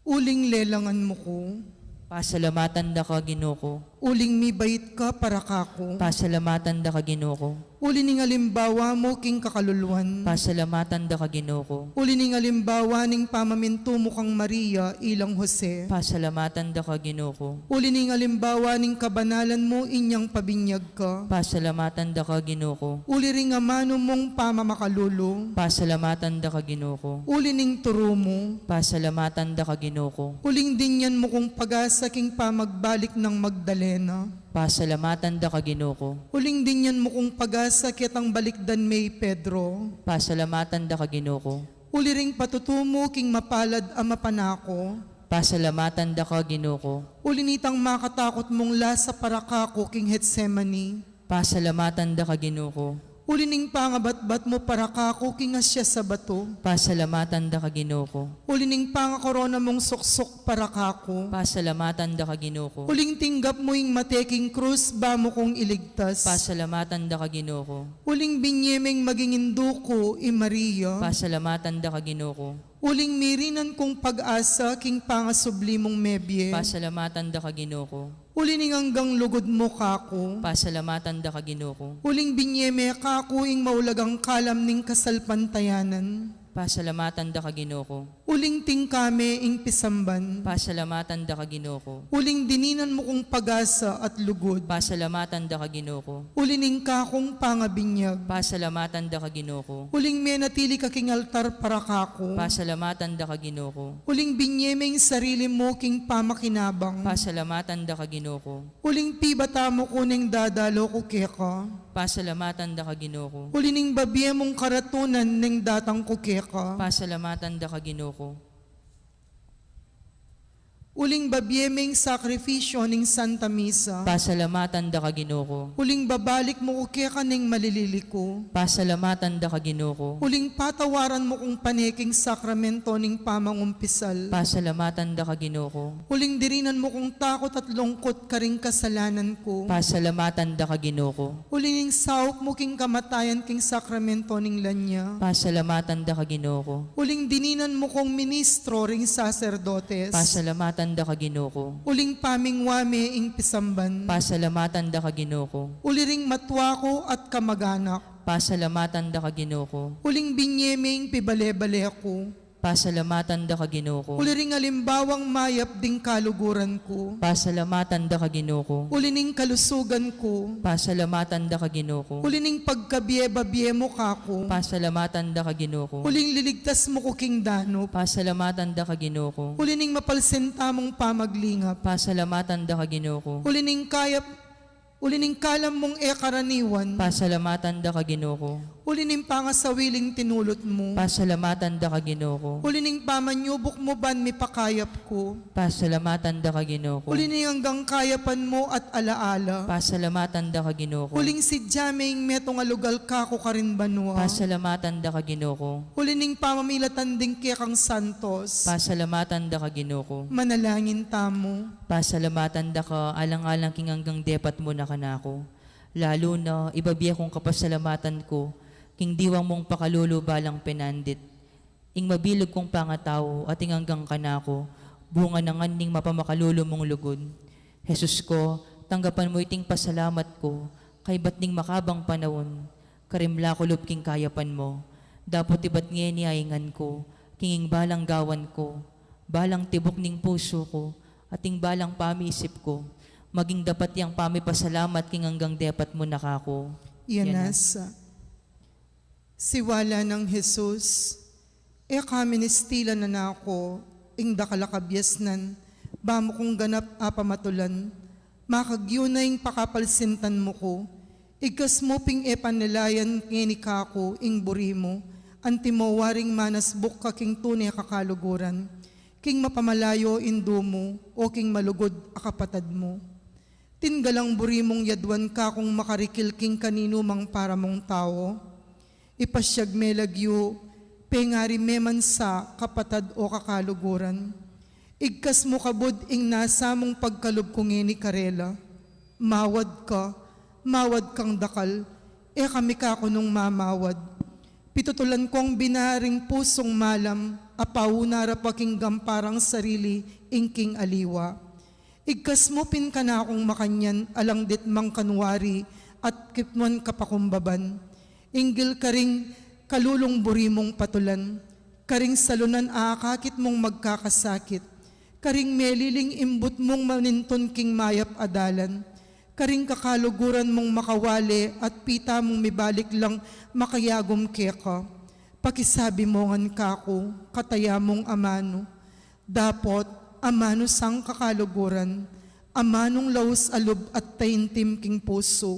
Uling lelangan mu ku. Pasalamatan da ka, Ginu ku. Uling mibait ka para kaku. Pasalamatan da ka, Ginu ku. Uli ning alimbawa mu king kakaluluan. Pasalamatan da ka, Ginu ku. Uli ning alimbawa ning pamamintu mu kang Maria, ilang Jose. Pasalamatan da ka, Ginu ku. Uli ning alimbawa ning kabanalan mu inyang pabinyag ka. Pasalamatan da ka, Ginu ku. Uli ring amanu mung pamamakalulu. Pasalamatan da ka, Ginu ku. Uli ning turu mu. Pasalamatan da ka, Ginu ku. Uling dinyan mu kung pag-asa king pamagbalik nang Magdalena. Pasalamatan da ka, Ginu ku. Uling dinyan mu kung pag-asa ketang balikdan me i Pedro. Pasalamatan da ka, Ginu ku. Uli ring patutu mu king mapalad a mapanako. Pasalamatan da ka, Ginu ku. Uli nitang makatakut mung lasa para kaku king Getsemani. Pasalamatan da ka, Ginu ku. Uli ning pangabatbat mu para kaku king asya sa batu. Pasalamatan da ka, Ginu ku. Uli ning pangakorona mung suksuk para kaku. Pasalamatan da ka, Ginu ku. Uling tinggap mu ing mate king krus ba mu kung iligtas. Pasalamatan da ka, Ginu ku. Uling binye meng maging indu ku i Maria. Pasalamatan da ka, Ginu ku. Uling mirinan kung pag-asa king pangasubli mung mebie. Pasalamatan da ka, Ginu ku. Uli ning anggang lugud mu kaku. Pasalamatan da ka, Ginu ku. Uling binye me kaku ing maulagang kalam ning kasalpantayanan. Pasalamatan da ka, Ginu ku. Uling tingka me ing pisamban. Pasalamatan da ka, Ginu ku. Uling dininan mu kung pag-asa at lugud. Pasalamatan da ka, Ginu ku. Uli ning kakung pangabinyag. Pasalamatan da ka, Ginu ku. Uling menatili ka king altar para kaku. Pasalamatan da ka, Ginu ku. Uling binye me ing sarili mu king pamakinabang. Pasalamatan da ka, Ginu ku. Uling pibata mu ku neng dadalu ku keka. Pasalamatan da ka, Ginu ku. Uli ning babie mung karatunan neng datang ku keka. Pasalamatan da ka, Ginu ku. Uling babie meng sakrifisyo ning Santa Misa. Pasalamatan da ka, Ginu ku. Uling babalik mu ku keka neng malilili ku. Pasalamatan da ka, Ginu ku. Uling patawaran mu kung pane king sakramento ning pamangumpisal. Pasalamatan da ka, Ginu ku. Uling dirinan mu kung takut at lungkut karing kasalanan ku. Pasalamatan da ka, Ginu ku. Uli ning saup mu king kamatayan king sakramento ning lanya. Pasalamatan da ka, Ginu ku. Uling dininan mu kung ministro ring saserdotes. Pasalamatan da ka, Ginu ku. Uling pamingwa me ing pisamban. Pasalamatan da ka, Ginu ku. Uli ring matwa ku at kamaganak. Pasalamatan da ka, Ginu ku. Uling binye me ing pibale-bale ku. Pasalamatan da ka, Ginu ku. Uli ring alimbawang mayap ding kaluguran ku. Pasalamatan da ka, Ginu ku. Uli ning kalusugan ku. Pasalamatan da ka, Ginu ku. Uli ning pagkabie-babie mu kaku. Pasalamatan da ka, Ginu ku. Uling liligtas mu ku king danup. Pasalamatan da ka, Ginu ku. Uli ning mapalsinta mung pamaglingap. Pasalamatan da ka, Ginu ku. Uli ning kayap Uli ning kalam mung e karaniwan. Pasalamatan da ka, Ginu ku. Uli ning pangasawiling tinulut mu. Pasalamatan da ka, Ginu ku. Uli ning pamanyubuk mu ban mipakayap ku. Pasalamatan da ka, Ginu ku. Uli ning anggang kayapan mu at alaala. Pasalamatan da ka, Ginu ku. Uling sidya me ing metung a lugal kaku karin banua. Pasalamatan da ka, Ginu ku. Uli ning pamamilatan ding kekang santos. Pasalamatan da ka, Ginu ku. Manalangin tamu. Pasalamatan da ka alang-alang king anggang depat mu na kanaku. Lalu na, ibabie kung kapasalamatan ku king diwang mung pakalulu balang penandit. ing mabilug kung pangatau, at ing anggang kanaku, bunga na ngan ning mapamakalulu mung lugud. Jesus ko, tanggapan mu iting pasalamat ku, kaybat ning makabang panaun, karimla ku lub king kayapan mu. Dapot ibat ngeni aingan ku, king ing balang gawan ku, balang tibuk ning pusu ku, at ing balang pamiisip ku, maging dapat yang pamipasalamat king anggang depat mu na kaku. Yan na. Siwala nang Jesus, e ka ministilan na naku, ing dakal a kabiasnan, ba mu kung ganap a pamatulan, makagyu na ing pakapalsintan mu ku, igkas mu ping e panilayan ngeni kaku ing buri mu, antimo waring manasbuk ka king tune kakaluguran, king mapamalayo indu mu, o king malugud a kapatad mu. Tinggalang buri mung yaduan kakung makarikil king kaninumang para mung tau. Ipasyag me lagyu, pengari me man sa kapatad o kakaluguran. Igkas mu kabud ing nasa mung pagkalub ku ngeni karela. Mawad ka, mawad kang dakal, e kami kaku nung mamawad. Pitutulan kong binaring pusung malam, a pauna ra pa king gamparang sarili ing king aliwa. Igkas mu pin kanakung makanyan alang ditmang kanwari at kipnuan kapakumbaban. Inggil karing kalulung buri mung patulan, karing salunan a akakit mung magkakasakit, karing meliling imbut mung manintun king mayap a dalan, karing kakaluguran mung makawale at pita mung mibalik lang makayagum keka. Pakisabi mu ngan kaku, kataya mung amanu. Dapot, amanu sang kakaluguran, amanung laus a lub at taintim king pusu.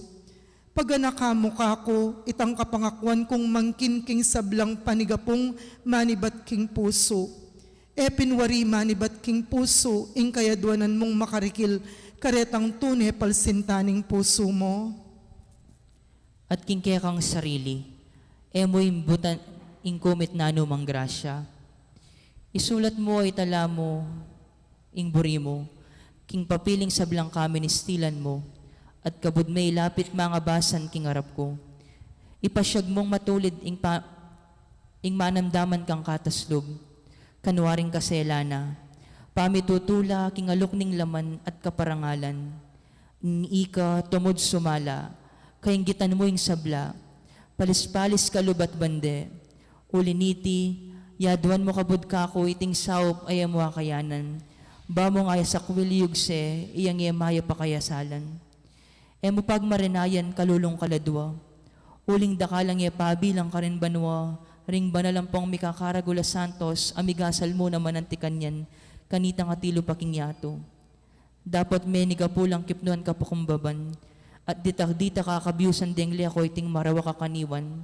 Paganaka mu kaku, itang kapangakuan kung mangkin king sablang panigapung manibat king pusu. E pin wari manibat king pusu, ing kayaduanan mung makarikil, karetang tune palsintan ning pusu mu. At king kekang sarili, e mu imbutan ing kumit nanumang grasya. Isulat mu, itala mu, ing buri mu, king papiling sablang kaministilan mu, at kabud me ilapit mangabasan king arap ku. Ipasyag mung matulid ing pa-, ing manamdaman kang kataslub, kanwaring kasela na, pamitutula king aluk ning laman at kaparangalan. Ing ika tumud sumala, kainggitan mu ing sabla, palis-palis ka lub at bande. Uli niti, yaduan mu kabud kaku iting saup a e mu akayanan, ba mung aya sakwil yugse, iyang e mayap a kayasalan. E mu pagmarinayan kalulung kaladua, uling dakal a e pabilang karin banua, ring banal ampong mikakaragul a santos, a migasal mu naman anti kanyan, kanitang atilu pa king yatu. Dapot menigapu lang kipnuan kapakumbaban, at ditak-ditak a kabiusan deng leko iting marawak a kaniwan.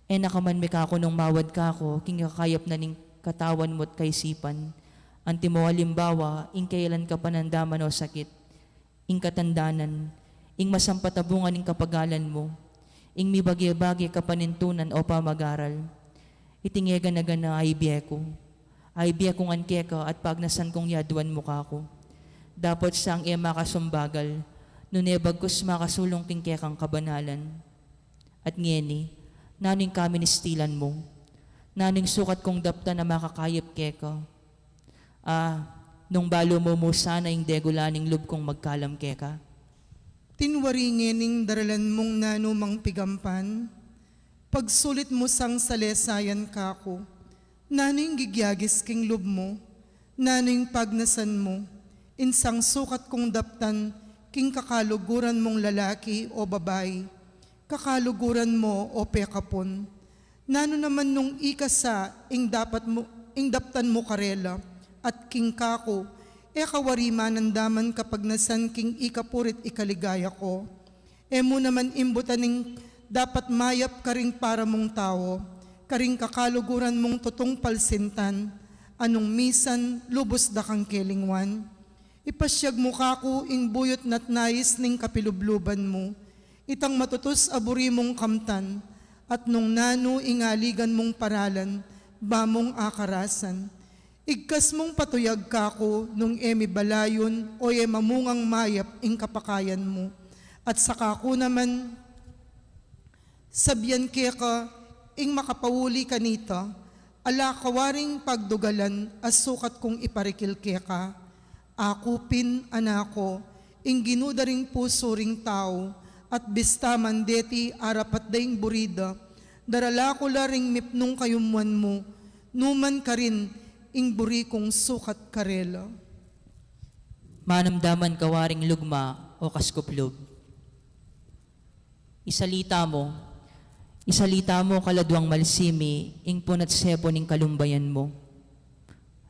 E na ka man mikakunung mawad kaku, king kakayap na ning katawan mu at kaisipan. Antimo alimbawa, ing kailan ka panandaman o sakit, ing katandanan, ing masampat a bunga ning kapagalan mu, ing mibage-bage kapanintunan o pamagaral. Iting e gana-gana a ibie ku. A ibie ku ngan keka at pagnasan kung yaduan mu kaku. Dapot sang e makasumbagal, nune bagkus makasulung king kekang kabanalan. At ngeni, nanu ing kaministilan mu? Nanu ing sukat kung daptan a makakayap keka? A, nung balu mu mu sana ing degula ning lub kung magkalam keka. Tinwari ngening daralan mung nanumang pigampan, pagsulit mu sang salesayan kaku, nanu ing gigyagis king lub mu, nanu ing pagnasan mu, insang sukat kung daptan king kakaluguran mung lalaki o babai, kakaluguran mu o pekapun. Nanu naman nung ika sa ing dapat mu, ing daptan mu karela, at king kaku, e ka wari manandaman kapagnasan king ika purit ikaligaya ku. E mu naman imbutan ing dapat mayap karing para mung tau, karing kakaluguran mung tutung palsintan, a nung misan lubus da kang kelingwan. Ipasyag mu kaku ing buyut na't nais ning kapilubluban mu, itang matutus a buri mung kamtan, at nung nanu ing aligan mung paralan, ba mung akarasan. Igkas mung patuyag kaku nung e mi balayun o e mamungang mayap ing kapakayan mu. At saka ku naman sabian keka ing makapauli kanita, Ala ka waring pagdugalan a sukat kung iparikil keka. Aku pin, anak ku, ing Ginu da ring pusu ring tau, at bista man deti arapat da ing buri da, darala ku la ring mipnung kayumuan mu, nu man karin ing buri kung sukat karela. Manamdaman ka waring lugma o kaskuplub. Isalita mu, isalita mu kaladuang malsimi ing pun at sepo ning kalumbayan mu.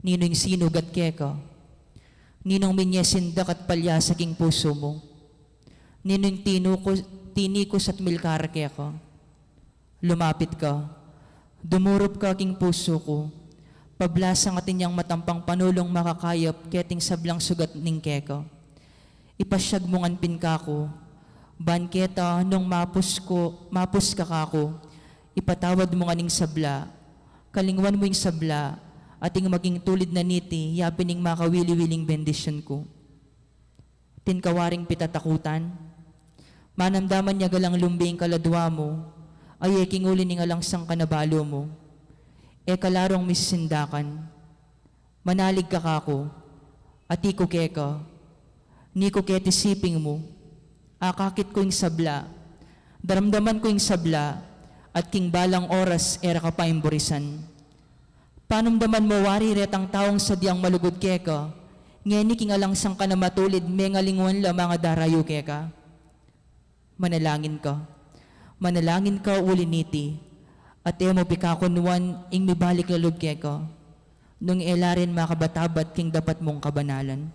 Ninu ing sinugat keka? Ninung minye sindak at palyasa king pusu mu? Ninu ing tinukus, tinikus at milkar keka? Lumapit ka, dumurup ka king pusu ku. Pablasang atin yang matampang panulung makakayap keting sablang sugat ning keka. Ipasyag mu ngan pin kaku, ban keta nung mapus ku, mapus ka kaku, ipatawad mu ngan ing sabla, kalingwan mu ing sabla, at ing maging tulid na niti, yapin ing makawili-wiling bendisyun ku. Atin ka waring pitatakutan? Manamdaman ya galang lumbi ing kaladua mu, a e king uli ning alang sangkan a balu mu. E ka la rung misisindakan. Manalig ka kaku, ati ku keka, ni ku keti siping mu, akakit ku ing sabla, daramdaman ku ing sabla, at king balang oras e ra ka pa ing burisan. Panumdaman mu wari retang taung sadyang malugud keka, ngeni king alang sangkan a matulid mengalingwan la mangadarayu keka. Manalangin ka. Manalangin ka uli niti, at e mu pikakunwan ing mibalik la lub keka, nung e la rin makabatabat king dapat mung kabanalan.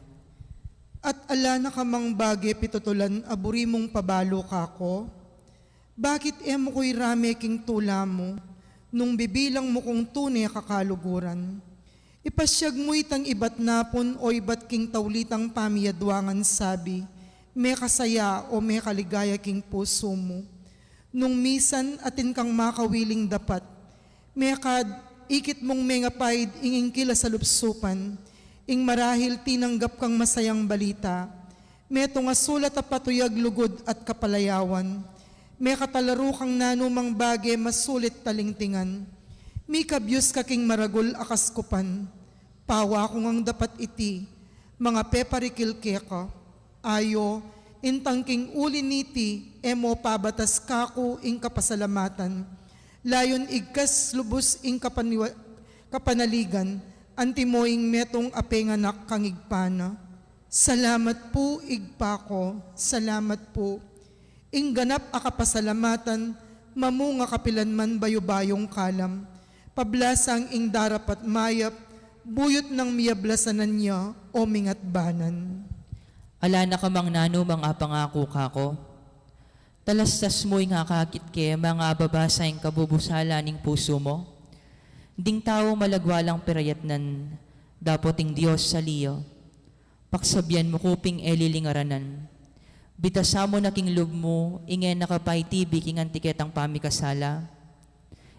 At ala na ka mang bage pitutulan a buri mung pabalu kaku? Bakit e mu ku irame king tula mu, nung bibilang mu kung tune kakaluguran? Ipasyag mu itang ibat napun o ibat king taulitang pamiyadwangan sabi, mekasaya o mekaligaya king pusu mu. Nung misan atin kang makawiling dapat, mekad ikit mung mengapaid ing ingkil a salupsupan, ing marahil tinanggap kang masayang balita, metung a sulat a patuyag lugud at kapalayawan, mekatalaru kang nanumang bage masulit talingtingan, mikabyus ka king maragul a kaskupan. Pawa ku ngang dapat iti, mangapeparikil keka. Ayo, intang king uli niti, e mu pabatas kaku ing kapasalamatan. Layun igkas lubus ing kapaniwa-, kapanaligan, antimo ing metung a penganak kang Ibpa na. Salamat pu, Ibpa ku, salamat pu. Ing ganap a kapasalamatan, mamunga kapilan man bayubayung kalam. Pablasang ing darapat mayap, buyut nang miyablasanan ya o mingatbanan. Ala na ka mang nanumang apangaku kaku? Talastas mu ing akakit ke, mangababasa ing kabubusala ning pusu mu. Ding tau malagwa lang pirayatnan, dapot ing Dios sali ya. Paksabian mu ku ping e lilingaranan. Bitasan mu na king lub mu, ing e na ka pa itibi king anti ketang pamikasala.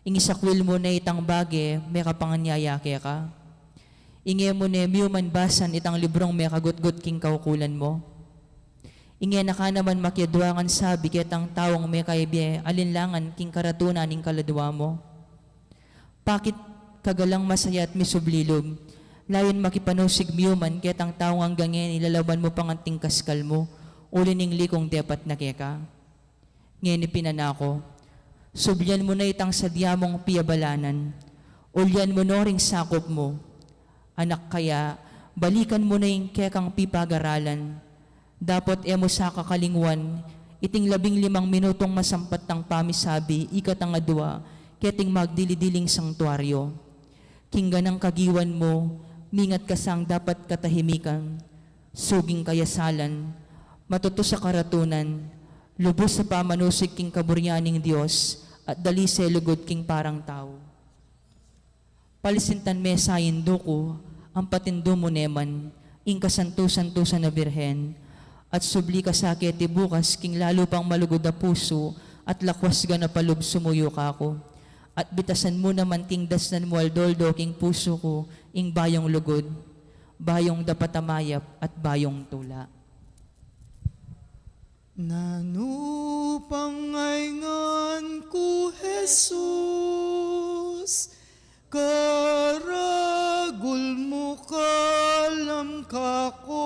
Ing isakwil mu ne itang bage, mekapanganyaya keka. Ing e mu ne miuman basan itang librung mekagutgut king kaukulan mu. Ing e na ka naman makiadwa ngan sabi ketang taung mekayabie alinlangan king karatunan ning kaladwa mu. Pakit ka galang masaya at misubli lub, layun makipanusig miuman ketang taung anggang ngeni lalawan mu pang anting kaskal mu, uli ning likung depat na keka. Ngeni pin, anak ku, sublian mu na itang sadya mung piabalanan, ulian mu no ring sakup mu. Anak, kaya balikan mu na ing kekang pipagaralan, dapot e mu sa kakalingwan iting labing limang minutung masampat tang pamisabi ikatang adwa keting magdili-diling sangtuaryo. King ganang kagiwan mu, mingat ka sang dapat katahimikan, suging kayasalan, matutus a karatunan, lubus a pamanusig king kaburian ning Dios, at dalise lugud king parang tau. Palisintan me sa Indu ku, ampati Indu mu ne man, ing kasantu-santusan a Birhen, at subli ka sa keti bukas king lalu pang malugud a pusu, at lakwas gana pa lub sumuyu kaku. At bitasan mu naman king dasnan mu aldo-aldo king pusu ku, ing bayung lugud, bayung dapat a mayap, at bayung tula. Nanu pang aingan ku, Jesus, Karagul mu kalam kako,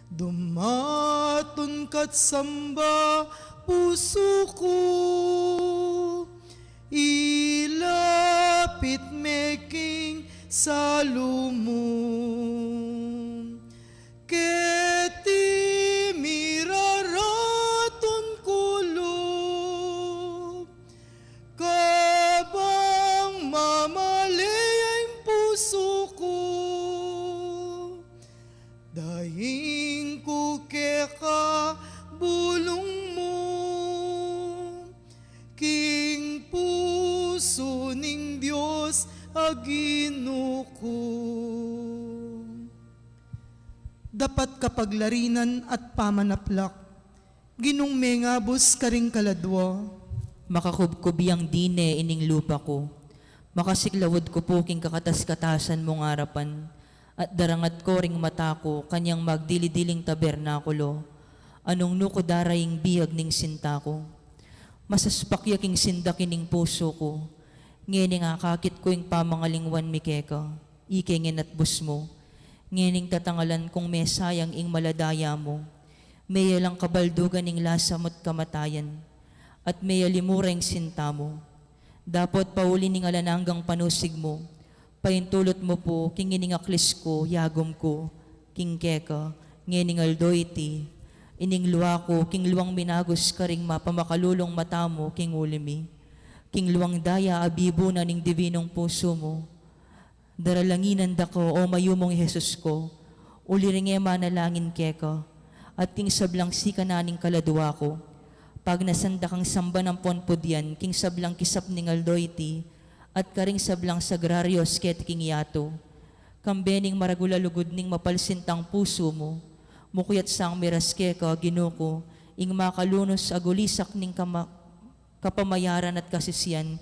dumatun ka't samba pusu ku, ilapit me king salu mu. Keti miraratun ku lub, kabang mamaleya ing pusu ku. Daing ku keka bulung mu, king pusu ning Dios a Ginu ku. Dapat kapaglarinan at pamanaplak, Ginung mengabus karing kaladua. Makakubkub yang dine ining lupa ku. Makasiklawud ku pu king kakatas-katasan mung arapan, at darangat ku ring mata ku kanyang magdili-diling tabernakulo. Anung nu ku dara ing biag ning sinta ku. Masaspak ya king sindak ining pusu ku. Ngening akakit ku ing pamangalingwan mi keka. Ike ngenatbus mu. Ngening tatangalan kung mesayang ing maladaya mu. Meyalang kabaldugan ing lasa mu't kamatayan, at meyalimura ing sinta mu. Dapot pauli ning alang anggang panusig mu, paintulut mu pu king ining aklis ku, yagum ku, king keka, ngening aldo iti, ining lua ku, king luang minagus karing mapamakalulung mata mu, king uli mi, king luang daya a bibu na ning dibinung pusu mu, Daralanginan da ka, o mayumung Jesus ku, uli ring e manalangin keka, at king sablang sikanan ning kaladua ku. Pagnasan da kang samban ampon pudyan, king sablang kisap ning aldo iti, at karing sablang sagrarios keti king yatu. Kambe ning maragul a lugud ning mapalsintang pusu mu, mukuyat sang miras keka, Ginu ku, ing makalunus a gulisak ning kama-, kapamayaran at kasisian,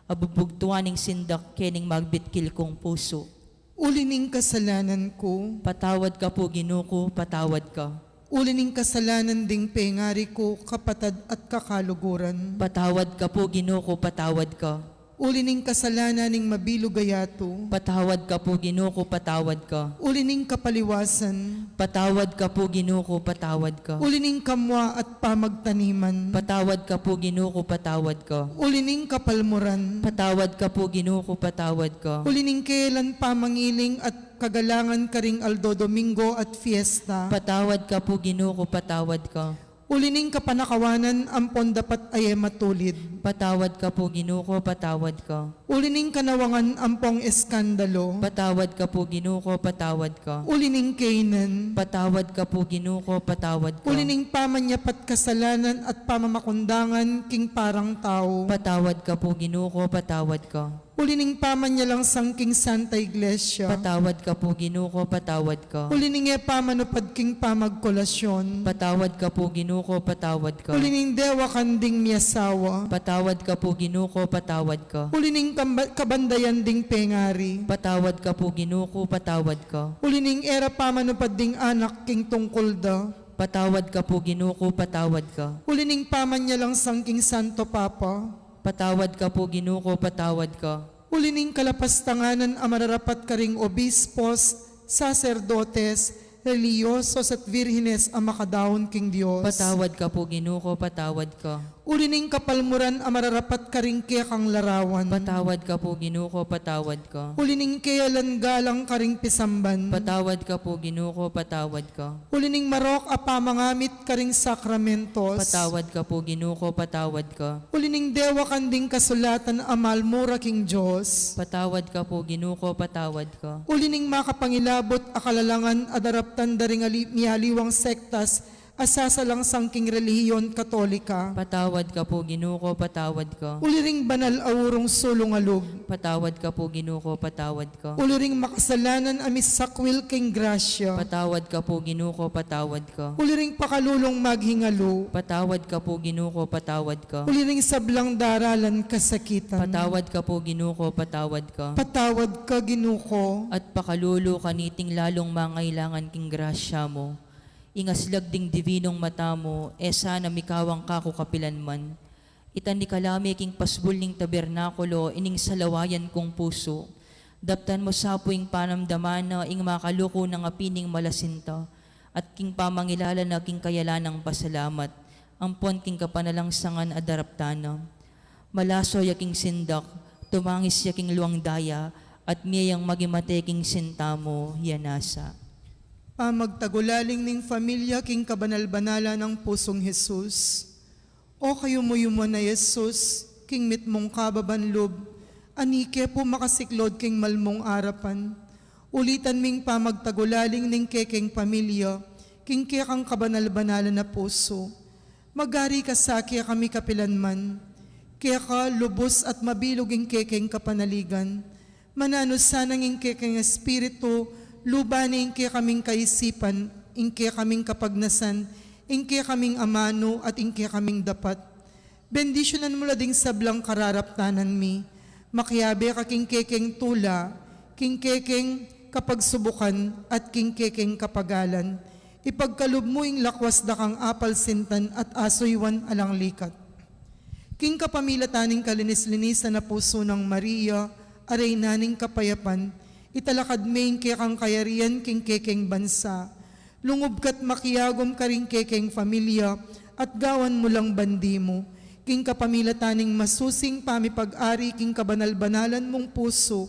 a bubugtuan ning sindak kening magbitkil kung pusu. Uli ning kasalanan ku. Patawad ka pu, Ginu ku, patawad ka. Uli ning kasalanan ding pengari ku, kapatad at kakaluguran. Patawad ka pu, Ginu ku, patawad ka. Uli ning kasalanan ning mabilug a yatu. Patawad ka pu, Ginu ku, patawad ka. Uli ning kapaliwasan. Patawad ka pu, Ginu ku, patawad ka. Uli ning kamua at pamagtaniman. Patawad ka pu, Ginu ku, patawad ka. Uli ning kapalmuran. Patawad ka pu, Ginu ku, patawad ka. Uli ning kelan pamangiling at kagalangan karing aldo Domingo at fiesta. Patawad ka pu, Ginu ku, patawad ka. Uli ning kapanakawanan ampon dapat a e matulid. Patawad ka pu, Ginu ku, patawad ka. Uli ning kanawangan ampong eskandalo. Patawad ka pu, Ginu ku, patawad ka. Uli ning kaynan. Patawad ka pu, Ginu ku, patawad ka. Uli ning pamanyapat kasalanan at pamamakundangan king parang tau. Patawad ka pu, Ginu ku, patawad ka. Uli ning pamanyalangsang king Santa Iglesia. Patawad ka pu, Ginu ku, patawad ka. Uli ning e pamanupad king pamagkolasyon. Patawad ka pu, Ginu ku, patawad ka. Uli ning dewakan ding miasawa. Patawad ka pu, Ginu ku, patawad ka. Uli ning kamba-, kabandayan ding pengari. Patawad ka pu, Ginu ku, patawad ka. Uli ning e ra pamanupad ding anak king tungkul da. Patawad ka pu, Ginu ku, patawad ka. Uli ning pamanyalangsang king Santo Papa. Patawad ka pu, Ginu ku, patawad ka. Uli ning kalapastanganan a mararapat karing obispos, saserdotes, relihiyosos at virhenes a makadaun king Dios. Patawad ka pu, Ginu ku, patawad ka. Uli ning kapalmuran a mararapat karing kekang larawan. Patawad ka pu, Ginu ku, patawad ka. Uli ning keyalan galang karing pisamban. Patawad ka pu, Ginu ku, patawad ka. Uli ning marok a pamangamit karing sakramentos. Patawad ka pu, Ginu ku, patawad ka. Uli ning dewakan ding kasulatan a malmura king Dios. Patawad ka pu, Ginu ku, patawad ka. Uli ning makapangilabut a kalalangan a daraptan da ring ali-, mialiwang sektas a sasalangsang king relihiyon Katolika. Patawad ka pu, Ginu ku, patawad ka. Uli ring banal a urong sulung a lub. Patawad ka pu, Ginu ku, patawad ka. Uli ring makasalanan a misakwil king grasya. Patawad ka pu, Ginu ku, patawad ka. Uli ring pakalulung maghingalu. Patawad ka pu, Ginu ku, patawad ka. Uli ring sablang daralan kasakitan. Patawad ka pu, Ginu ku, patawad ka. Patawad ka, Ginu ku. At pakalulu kaniting lalung mangailangan king grasya mu. Ing aslag ding dibinung mata mu, e sana mikawang kaku kapilan man. Itan di kalami king pasbul ning tabernakulo ining salawayan kung pusu. Daptan mu sa pu ing panamdaman na ing makaluku nang apining malasinta, at king pamangilala na king kayalan nang pasalamat, ampon king kapanalangsangan a daraptan na. Malaso ya king sindak, tumangis ya king luang daya, at mie yang maging mate king sinta mu, ya nasa. Pamagtagulaling ning familia king kabanal-banalan nang pusung Jesus. O kayuyuyuman a Jesus, king mitmung kababan lub, ani ke pu makasiklod king malmung arapan. Ulitan ming pamagtagulaling ning kekeng pamilya, king kekang kabanal-banalan a pusu. Magari ka sa kekami kapilanman. Keka lubus at mabilug ing kekeng kapanaligan. Mananu sanang ing kekeng espiritu, luba ne ing kekaming kaisipan, ing kekaming kapagnasan, ing kekaming amanu, at ing kekaming dapat. Bendisyunan mu la ding sablang kararaptanan mi. Makiabe ka king kekeng tula, king kekeng kapagsubukan, at king kekeng kapagalan. Ipagkalub mu ing lakwas da kang apalsintan at asuywan alang likat. King kapamilatan ning kalinis-linisan a pusu nang Maria, a Reyna ning kapayapan, italakad me ing kekang kayarian king kekeng bansa. Lungub ka't makiagum karing kekeng familia, at gawan mu lang bandi mu. King kapamilatan ning masusing pamipag-ari king kabanal-banalan mung pusu,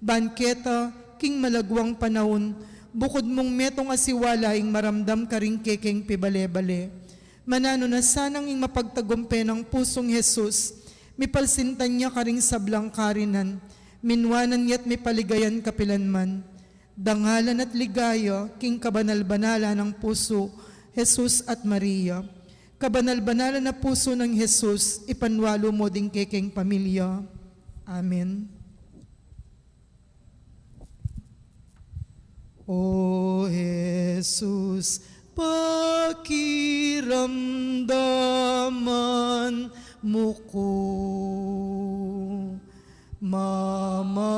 ban keta, king malagwang panaun, bukud mung metung a siwala ing maramdam karing kekeng pibale-bale. Mananu na sanang ing mapagtagumpe nang pusung Jesus, mipalsintan ya karing sablang karinan, minuanan ya't mipaligayan kapilanman. Dangalan at ligaya, king kabanal-banalan nang pusu, Jesus at Maria. Kabanal-banalan a pusu nang Jesus, ipanwalu mu ding kekeng pamilya. Amen. O Jesus, pakiramdaman mu ku, mamaus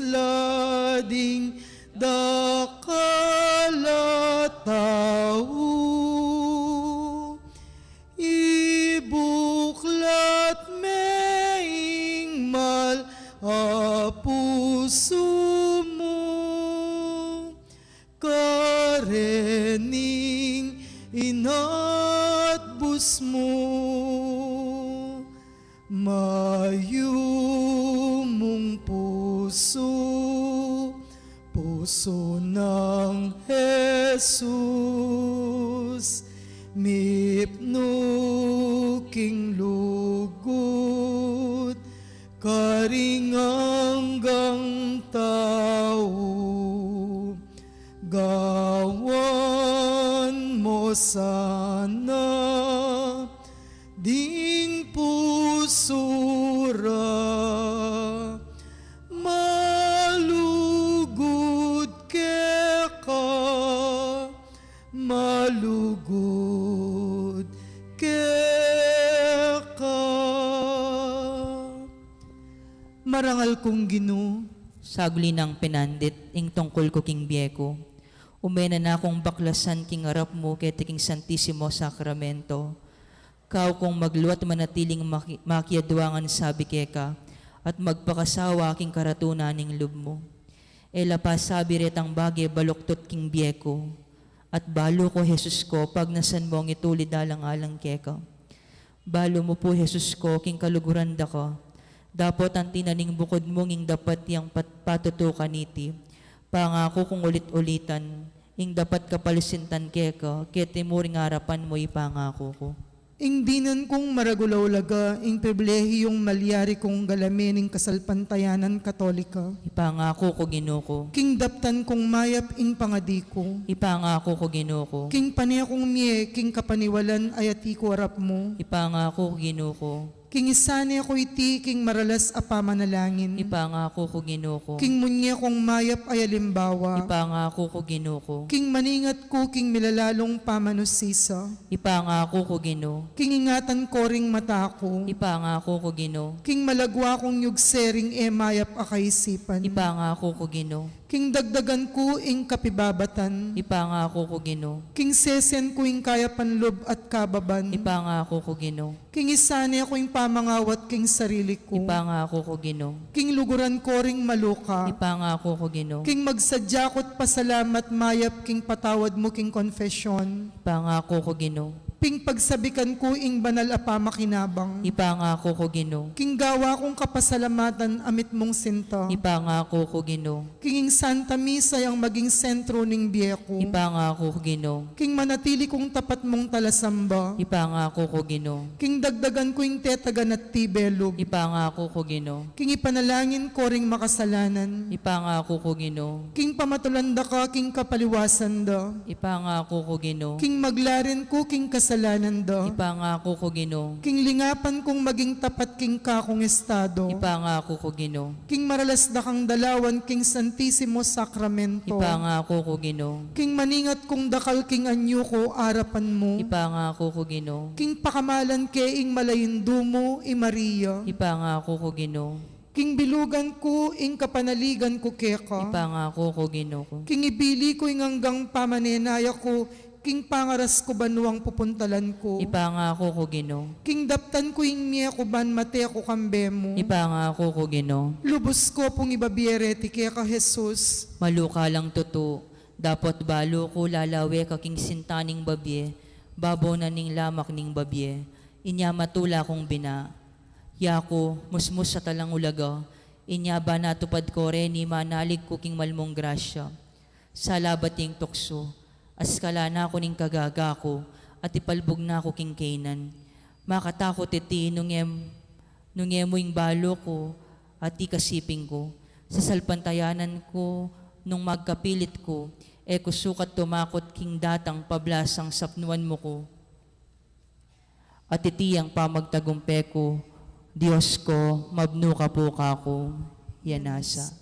la ding dakal a tau. Ibuklat me ing mal a pusu mu karening inatbus mu. Mayumung pusu, pusu nang Jesus, mipnu king lugud karing anggang tau. Gawan mu sana ding pusu ra malugud keka, malugud keka. Marangal kung Ginu. Saguli nang pinandit ing tungkul ku king bie ku. Ume na nakung baklasan king arap mu keti king Santisimo Sakramento. Kau kung magluat manatiling maki-, makiadwa ngan sabi keka, at magpakasawa king karatunan ning lub mu. E la pasabi retang bage baluktot king bie ku, at balu ku, Jesus ku, pagnasan mu ing itulid alang-alang keka. Balu mu pu, Jesus ku, king kaluguran da ka. Dapot anti na ning bukud mu ing dapat yang pat-, patutukan niti. Pangaku kung ulit-ulitan, ing dapat kapalsintan keka, keti mu ring arapan mu ipangaku ku. Ing dinan kung maragul a ulaga, ing pribilehiyung malyari kung galamen ing kasalpantayanan Katolika. Ipangaku ku, Ginu ku. King daptan kung mayap ing pangadi ku. Ipangaku ku, Ginu ku. King pane kung mie, king kapaniwalan a yati ku arap mu. Ipangaku ku, Ginu ku. King isane ku iti king maralas a pamanalangin. Ipangaku ku, Ginu ku. King munye kung mayap a alimbawa. Ipangaku ku, Ginu ku. King maningat ku king milalalung pamanusisa. Ipangaku ku, Ginu. King ingatan ku ring mata ku. Ipangaku ku, Ginu. King malagwa kung yugse ring e mayap a kaisipan. Ipangaku ku, Ginu. King dagdagan ku ing kapibabatan. Ipangako ku, Ginu. King sesen ku ing kayapan lub at kababan. Ipangako ku, Ginu. King isane ku ing pamangawat king sarili ku. Ipangako ku, Ginu. King luguran ku ring maluka. Ipangako ku, Ginu. King magsadya ku't pasalamat mayap king patawad mu king konfesyon. Ipangako ku, Ginu. King pagsabikan ku ing banal a pamakinabang. Ipangako ku, Ginu. King gawa kung kapasalamatan amit mung sinta. Ipangako ku, Ginu. King ing Santa Misa yang maging sentro ning bie ku. Ipangako ku, Ginu. King manatili kung tapat mung talasamba. Ipangako ku, Ginu. King dagdagan ku ing tetagan at tibe lub. Ipangako ku, Ginu. King ipanalangin ku ring makasalanan. Ipangako ku, Ginu. King pamatulan da ka king kapaliwasan da. Ipangako ku, Ginu. King maglarin ku king kasalanan da. Ipangako ku, Ginu. King lingapan kung maging tapat king kakung estado. Ipangako ku, Ginu. King maralas da kang dalawan king Santisimo Sakramento. Ipangako ku, Ginu. King maningat kung dakal king anyu ku arapan mu. Ipangako ku, Ginu. King pakamalan ke ing malayindu mu, i Maria. Ipangako ku, Ginu. King bilugan ku ing kapanaligan ku keka. Ipangako ku, Ginu ku. King ibili ku ing anggang pamanenaya ku, king pangaras ku banwang pupuntalan ku. Ipangako ku, Ginu. King daptan ku ing mie ku ban mate ku kambe mu. Ipangako ku, Ginu. Lubus ku pung ibabie reti keka, Jesus. Maluka lang tutu, dapot balu ku lalawe ka king sinta ning babie, babo na ning lamak ning babie, inya matula kung bina. Yaku, musmus a talang ulaga, inya ba natupad ku reni manalig ku king malmung grasya. Salabat ing tuksu, askala na ku ning kagaga ku, at ipalbug na ku king kainan. Makatakut iti nung e, nung e mu ing balu ku, at ikasiping ku. Sasalpantayanan ku, nung magkapilit ku, e ku sukat tumakut king datang pablasang sapnuan mu ku. At iti yang pamagtagumpe ku, Dios ku, mabnu ka pu kaku. Yan nasa.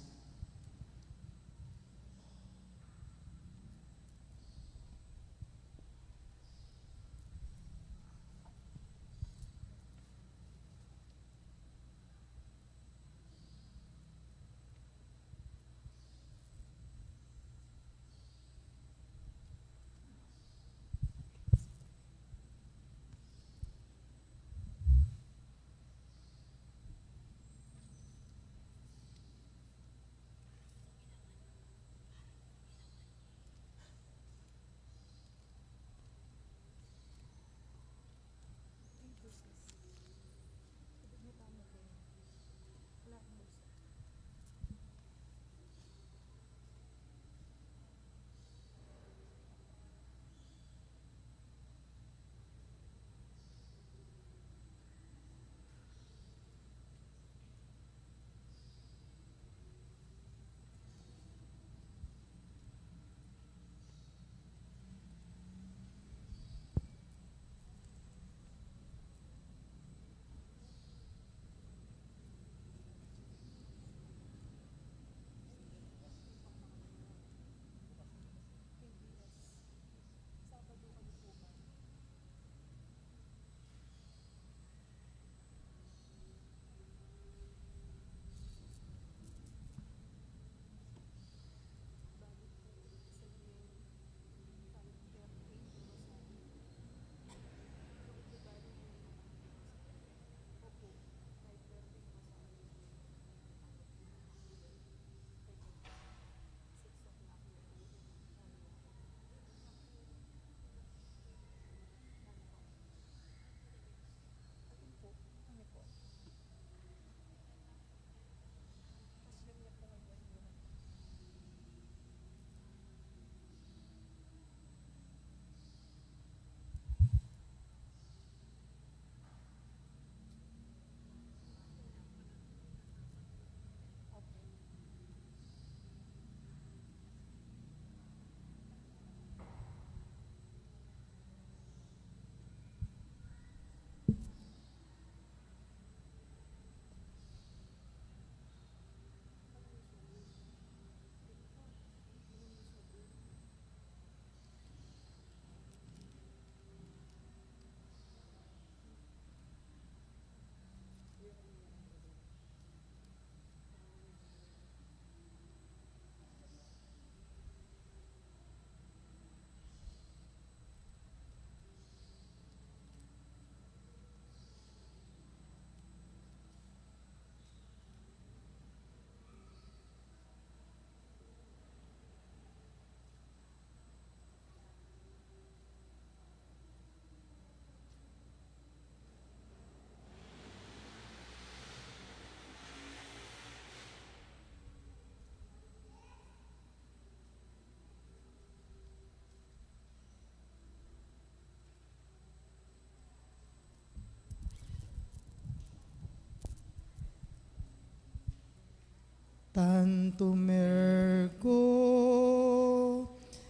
Tantum ergo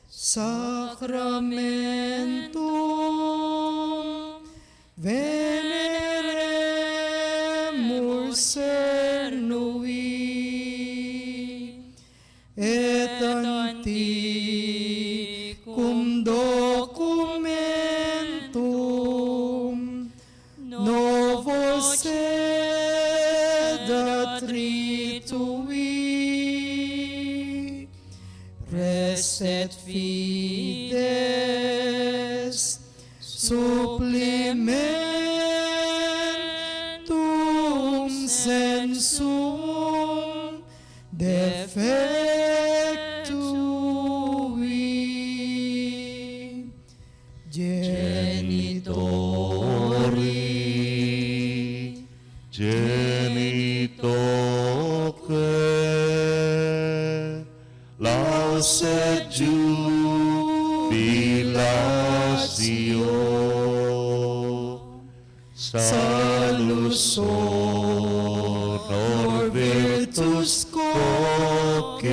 sacramentum veneremur cernui, et antiquum documentum novo sed atritui, res et fides supplementum censum defectui. Genitori, genitoque, laus et jubilatio, salus, honor, virtus quoque,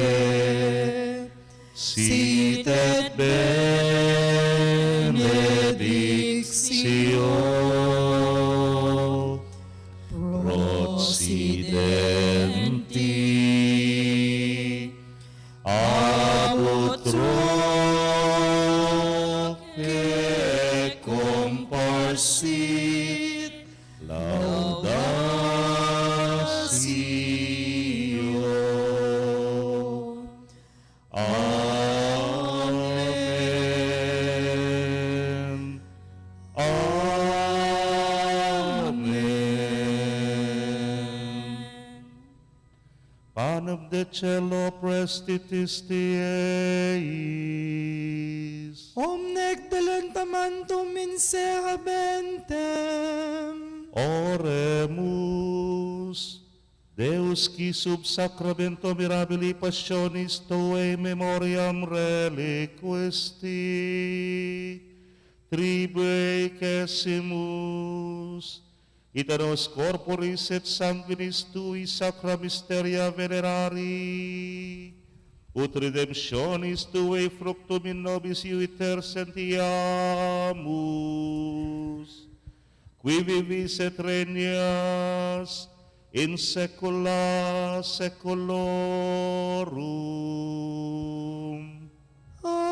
sit et benedictio pro accidenti, ab utroque comparsit laudatio. Amen. Amen. Panem de caelo prestitisti eis, omne delentem tantum inserebentem. Oremus. Deus, qui sub sacramento mirabilis passionis tuae in memoriam reliquisti tribuiesimus, ita nos corporis et sanguinis tui sacra mysteria venerari, ut redemptionis tuae fructum in nobis iuitur sentiamus, qui vivis et regnas in saecula saeculorum. Amen.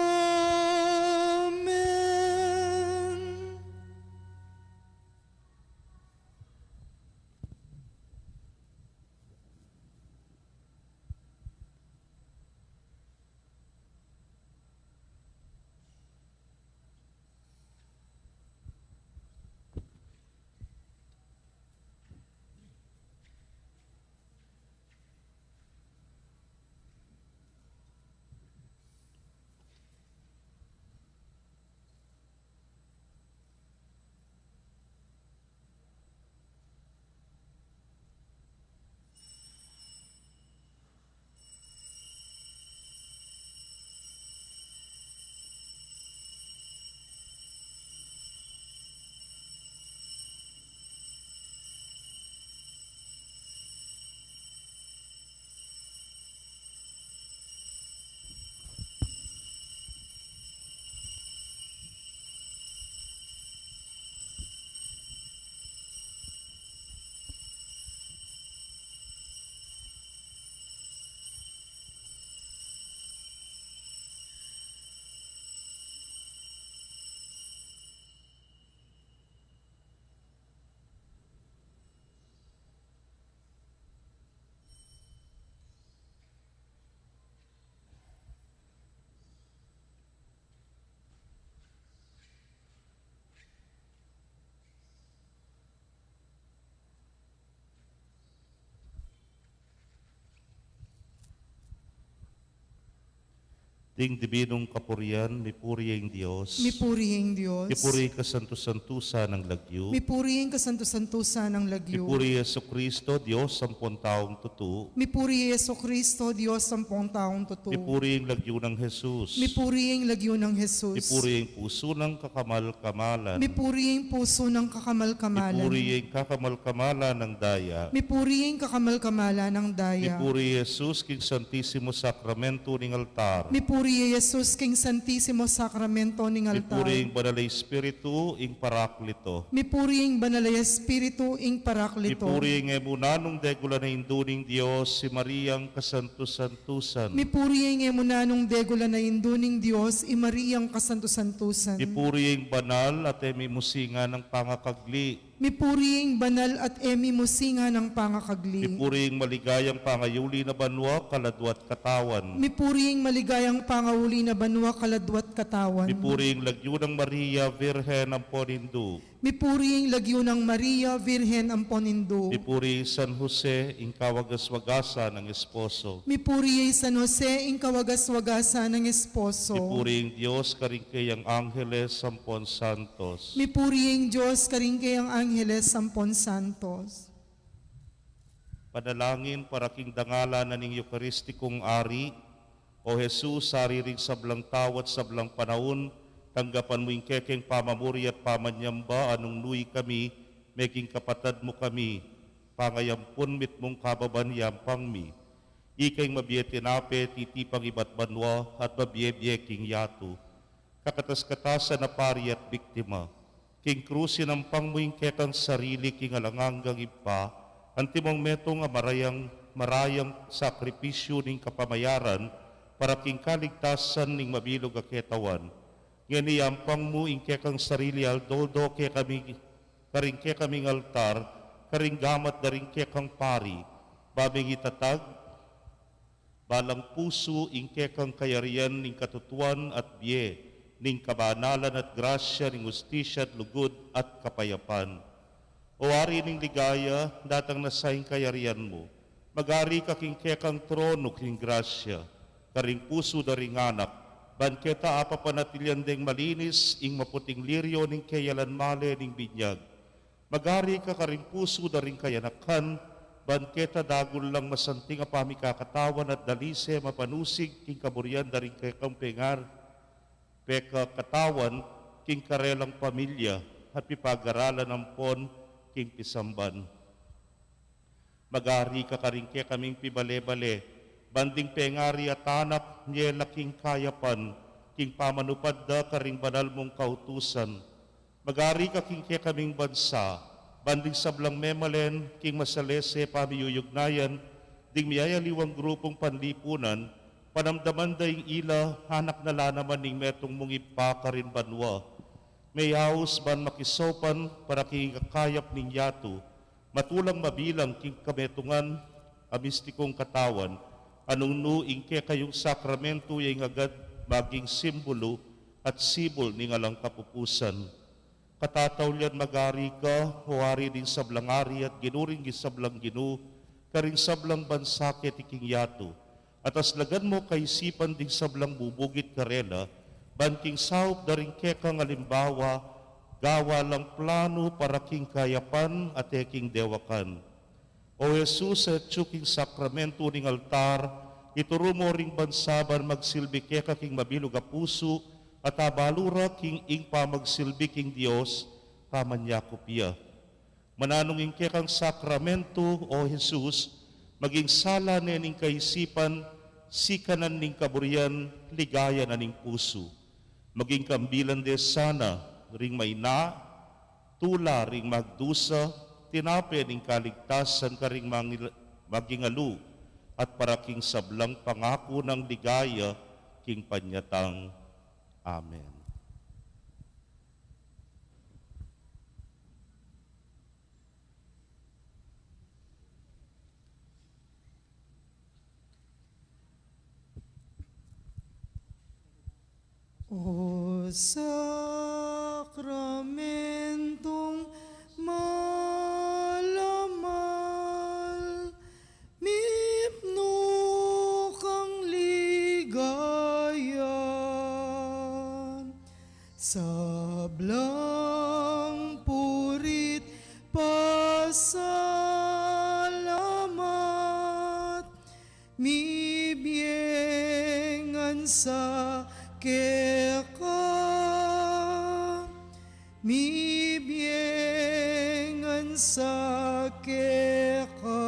Ding dibinung kapurian, mipuri ing Dios. Mipuri ing Dios. Mipuri ing kasantu-santusan ning lagyu. Mipuri ing kasantu-santusan ning lagyu. Mipuri Jesucristo, Dios ampon taung tutu. Mipuri Jesucristo, Dios ampon taung tutu. Mipuri ing lagyu nang Jesus. Mipuri ing lagyu nang Jesus. Mipuri ing pusu nang kakamal-kamalan. Mipuri ing pusu nang kakamal-kamalan. Mipuri ing kakamal-kamalan ning daya. Mipuri ing kakamal-kamalan ning daya. Mipuri Jesus king Santisimo Sakramento ning altar. Mipuri Jesus king Santisimo Sakramento ning altar. Mipuri ing Banal a Espiritu, ing Paraklito. Mipuri ing Banal a Espiritu, ing Paraklito. Mipuri ing e mu nanung degulan a Indu ning Dios, i Mariang kasantu-santusan. Mipuri ing e mu nanung degulan a Indu ning Dios, i Mariang kasantu-santusan. Mipuri ing banal at e mimusingan a pangakagli. Mipuri ing banal at e mimusingan a pangakagli. Mipuri ing maligayang pangayuli na banua, kaladua at katawan. Mipuri ing maligayang pangayuli na banua, kaladua at katawan. Mipuri ing lagyu nang Maria, Virgen ampon Indu. Mipuri ing lagyu nang Maria, Virgen ampon Indu. Mipuri ing San Jose, ing kawagas-wagasan nang esposo. Mipuri ing San Jose, ing kawagas-wagasan nang esposo. Mipuri ing Dios karing kayang angeles ampon santos. Mipuri ing Dios karing kayang angeles ampon santos. Panalangin para king dangalan na ning Eukaristikong Ari. O Jesus, Ari ring sablang tau at sablang panaun, tanggapan mu ing kekeng pamamuri at pamanyamba, a nung nu ikami, meging kapatad mu kami, pangayampun mitmung kababan yampang mi. Ika ing mabie tinape, titipang ibat banua, at mabie-bie king yatu. Kakatas-katasan a pari at biktima, king krus inampang mu ing kekang sarili king alang anggang Ibpa, antimong metung a marayang, marayang sakripisyu ning kapamayaran para king kaligtasan ning mabilug a ketawan. Ngeni yampang mu ing kekang sarili aldo-aldo kekami, karing kekaming altar, karing gamat da ring kekang pari, ba ming itatag balang pusu ing kekang kayarian ning katutuan at bie, ning kabanalan at grasya, ning ustisya at lugud at kapayapan. O Ari ning ligaya, datang na sa ing kayarian mu. Mag-ari ka king kekang tronu king grasya, karing pusu da ring anak, ban keta apapanatilian deng malinis ing maputing liryo ning keyalan male ning binyag. Mag-ari ka karing pusu da ring kayanakan, ban keta dagul lang masanting a pamikakatawan at dalise mapanusig king kaburian da ring kekang pengar-, pekakatawan king karelang pamilya at pipagaralan ampon king pisamban. Mag-ari ka karing kekaming pibale-bale, ban ding pengari at anak, mie la king kayapan, king pamanupad da karing banal mung kautusan. Mag-ari ka king kekaming bansa, ban ding sablang memalen, king masalese pamiyuyugnayan, ding miyayaliwang grupung panlipunan, panamdaman da ing ila, anak na la naman ning metung mung Ibpa karin banua. Meyaus ban makisaupan para king ikakayap ning yatu, matulang mabilang king kametungan a mistikung katawan, a nung nu ing kekayung sakramentu ya ing agad maging simbulu at sibul ning alang kapupusan. Katataulian mag-ari ka, o Ari ding sablang ari at Ginu ring sablang ginu, karing sablang bansa keti king yatu. At aslagan mu kaisipan ding sablang bubugit karela, ban king saup da ring kekang alimbawa, gawa lang planu para king kayapan at e king dewakan. O Jesus, atyu king sakramentu ning altar, ituru mu ring bansa ban magsilbi keka king mabilug a pusu, at abalu ra king ing pamagsilbi king Dios, pamanyakup ya. Mananu ing kekang sakramentu, o Jesus, maging sala ne ning kaisipan, sikanan ning kaburian, ligaya na ning pusu. Maging kambilan de sana ring maina, tula ring magdusa, tinape ning kaligtasan karing mangil-, magingalu, at para king sablang pangaku nang ligaya king panyatang. Amen. O sakramentong mala-mal, mipnu kang ligaya. Sablang puri't pasalamat, mibie ngan sa keka, mibie ngan sa keka.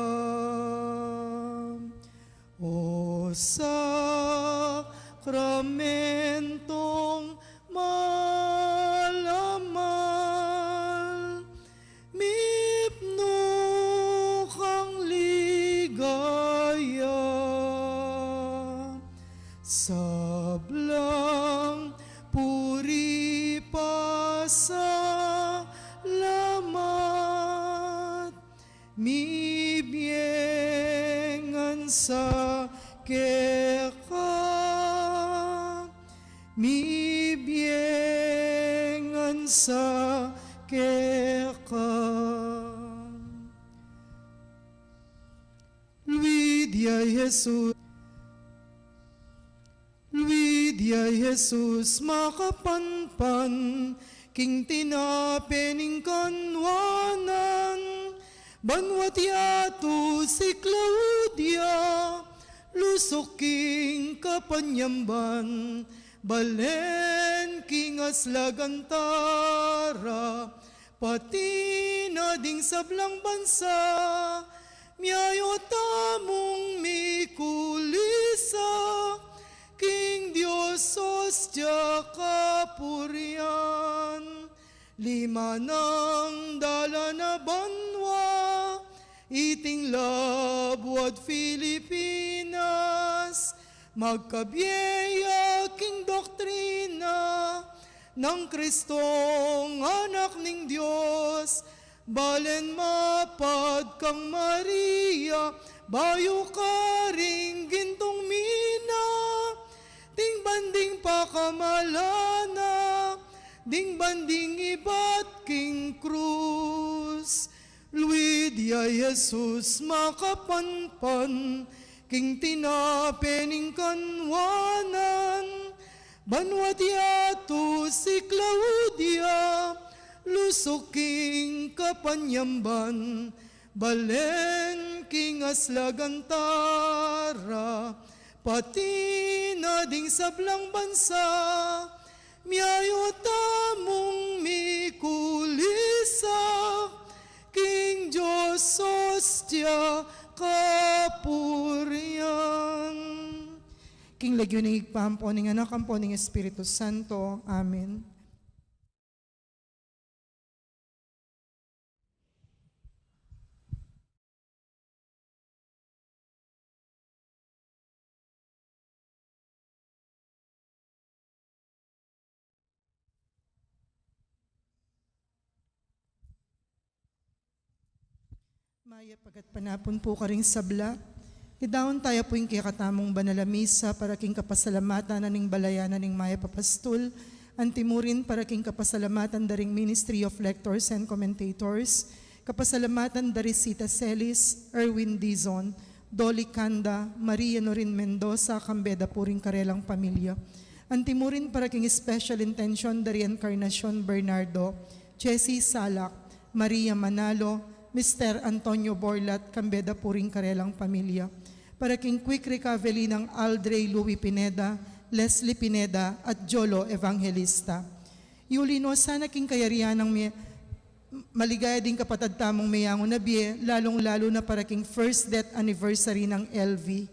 O sakramentong malammal, mipnu kang ligaya. Sablang puri pasalamat, mibie ngan sa keka, mibie ngan sa keka. Luid ya i Jesus. Luid ya i Jesus makapanpan, king tinape ning kanwanan, banwat yatu si Claudia, lusuk king kapanyamban, balen king aslagan tara, pati na ding sablang bansa, miayu tamung mikulisa, king Dios Ostia kapurian. Lima nang dalan a banua, iting labuad Filipinas, magkabie ya king doktrina, nang Kristong Anak ning Dios, balen mapad kang Maria, bayu karing gintung mina, ding ban ding pakamalan na, ding ban ding ibat king krus. Luid ya i Jesus makapanpan, king tinape ning kanwanan, banwat yatu si Claudia, lusuk king kapanyamban, balen king aslagan tara, pati na ding sablang bansa, miayu tamung mikulisa, king Dios Ostia kapurian. King lagyu ning Ibpa, ampo ning Anak, ampo ning Espiritu Santo. Amen. Mayap a gatpanapun pu karing sabla. Idaun taya pu ing kekatamung banal a misa para king kapasalamatan na ning balayan na ning mayap a pastul, antimurin para king kapasalamatan da ring Ministry of Lectors and Commentators, kapasalamatan da ri Sita Celis, Erwin Dizon, Dolly Canda, Maria Norin Mendoza, kambe da pu ring karelang pamilya. Antimurin para king special intention da ri Encarnacion Bernardo, Chessy Salak, Maria Manalo, Mister Antonio Borlat, kambe da pu ring karelang pamilya. Para king quick recovery nang Aldrey Louis Pineda, Leslie Pineda, at Jolo Evangelista. Yuli no sana king kayarian nang mi-, maligaya ding kapatad tamung meyangu na bie, lalung-lalu na para king first death anniversary nang L V.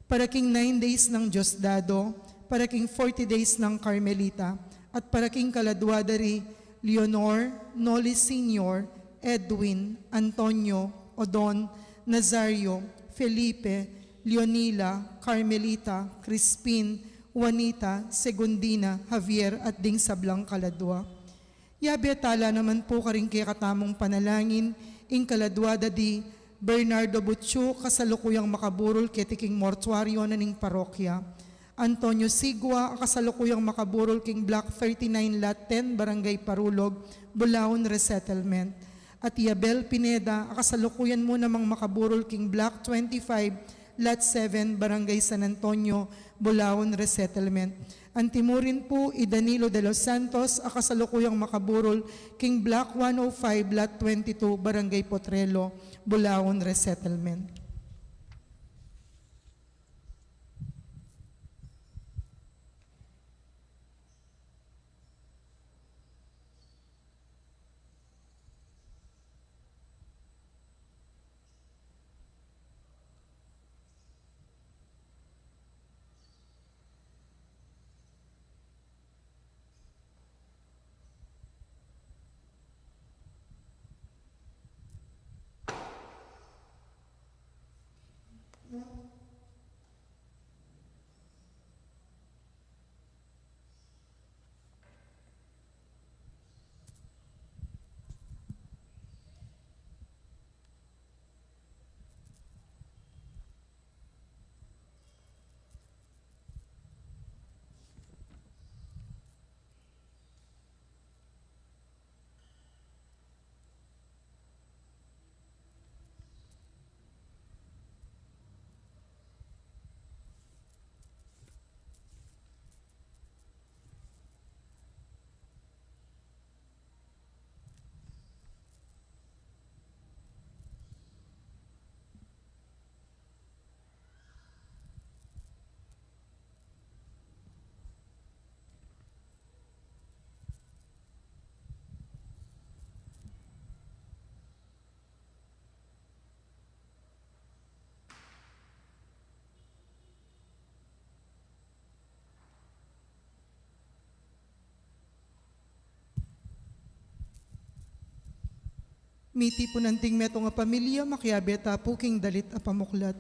Para king nine days nang Diosdado, para king forty days nang Carmelita, at para king kaladua da ri Leonor, Noli Senior, Edwin, Antonio, Odon, Nazario, Felipe, Leonila, Carmelita, Crispin, Juanita, Segundina, Javier, at ding sablang kaladua. Yabe tala naman pu karing kekatamung panalangin ing kaladua da di Bernardo Butchu, kasalukuyang makaburul keti king mortuaryo na ning parokya. Antonio Sigua, a kasalukuyang makaburul king Block thirty-nine, Lot ten, Barangay Parulog, Bulaon Resettlement. At Yabel Pineda, a kasalukuyan mu namang makaburul king Block twenty-five, Lot seven, Barangay San Antonio, Bulaon Resettlement. Anti mu rin pu i Danilo de los Santos, a kasalukuyang makaburol king Block one oh five, Lot twenty-two, Barangay Potrelo, Bulaon Resettlement. Miti pu ngan ding metung a pamilya, makiabe ta pu king dalit a pamuklat.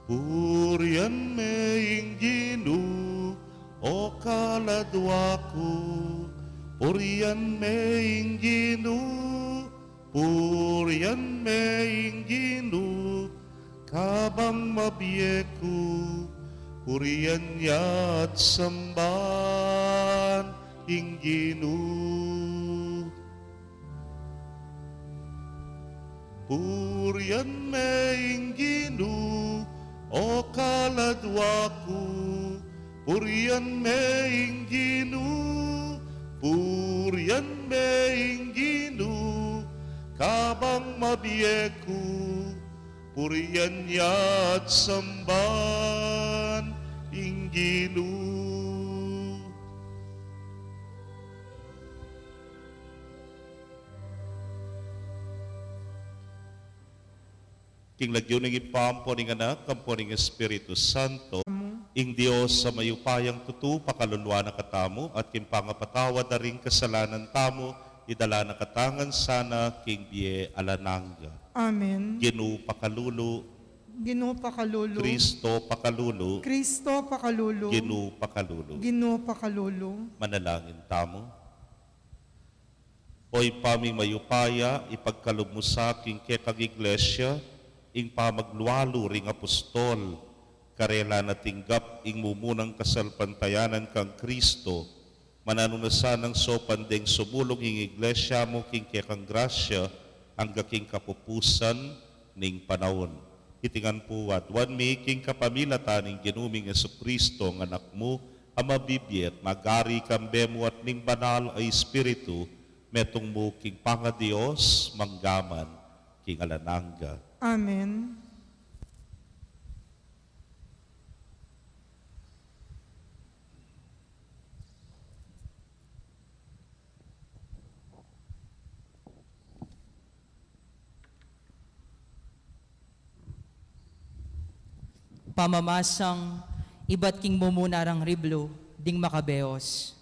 Purian me ing Ginu, o kaladwa ku, purian me ing Ginu, purian me ing Ginu, kabang mabie ku, purian ya at samban ing Ginu. Purian me ing Ginu, o kaladwa ku, purian me ing Ginu, purian me ing Ginu, kabang mabie ku, purian ya at samban ing Ginu. King lagyu ning Ibpa, ampo ning Anak, ampo ning Espiritu Santo, ing Dios a mayupayang tutu, pakaluluan na katamu, at king pangapatawad da ring kasalanan tamu, idala na katamu ngan sana king bie alang angga. Amen. Ginu pakalulu. Ginu pakalulu. Kristo pakalulu. Kristo pakalulu. Ginu pakalulu. Ginu pakalulu. Manalangin tamu. O Ibpa ming mayupaya, ipagkalub mu sa king kekang Iglesia ing pamaglualu ring apostol, karela na tinggap ing mumunang kasalpantayanan kang Kristo, mananu na sanang saupan deng sumulung ing Iglesia mu king kekang grasya angga king kapupusan ning panaun. Iti ngan pu aduan mi king kapamilatan ning Ginu ming Jesucristo, a Anak mu, a mabibie at magari kambe mu at ning Banal a Espiritu, metung mu king pangaDios, mangga man king alang angga. Amen. Pamamasang ibat king mumuna rang riblu ding Makabeos.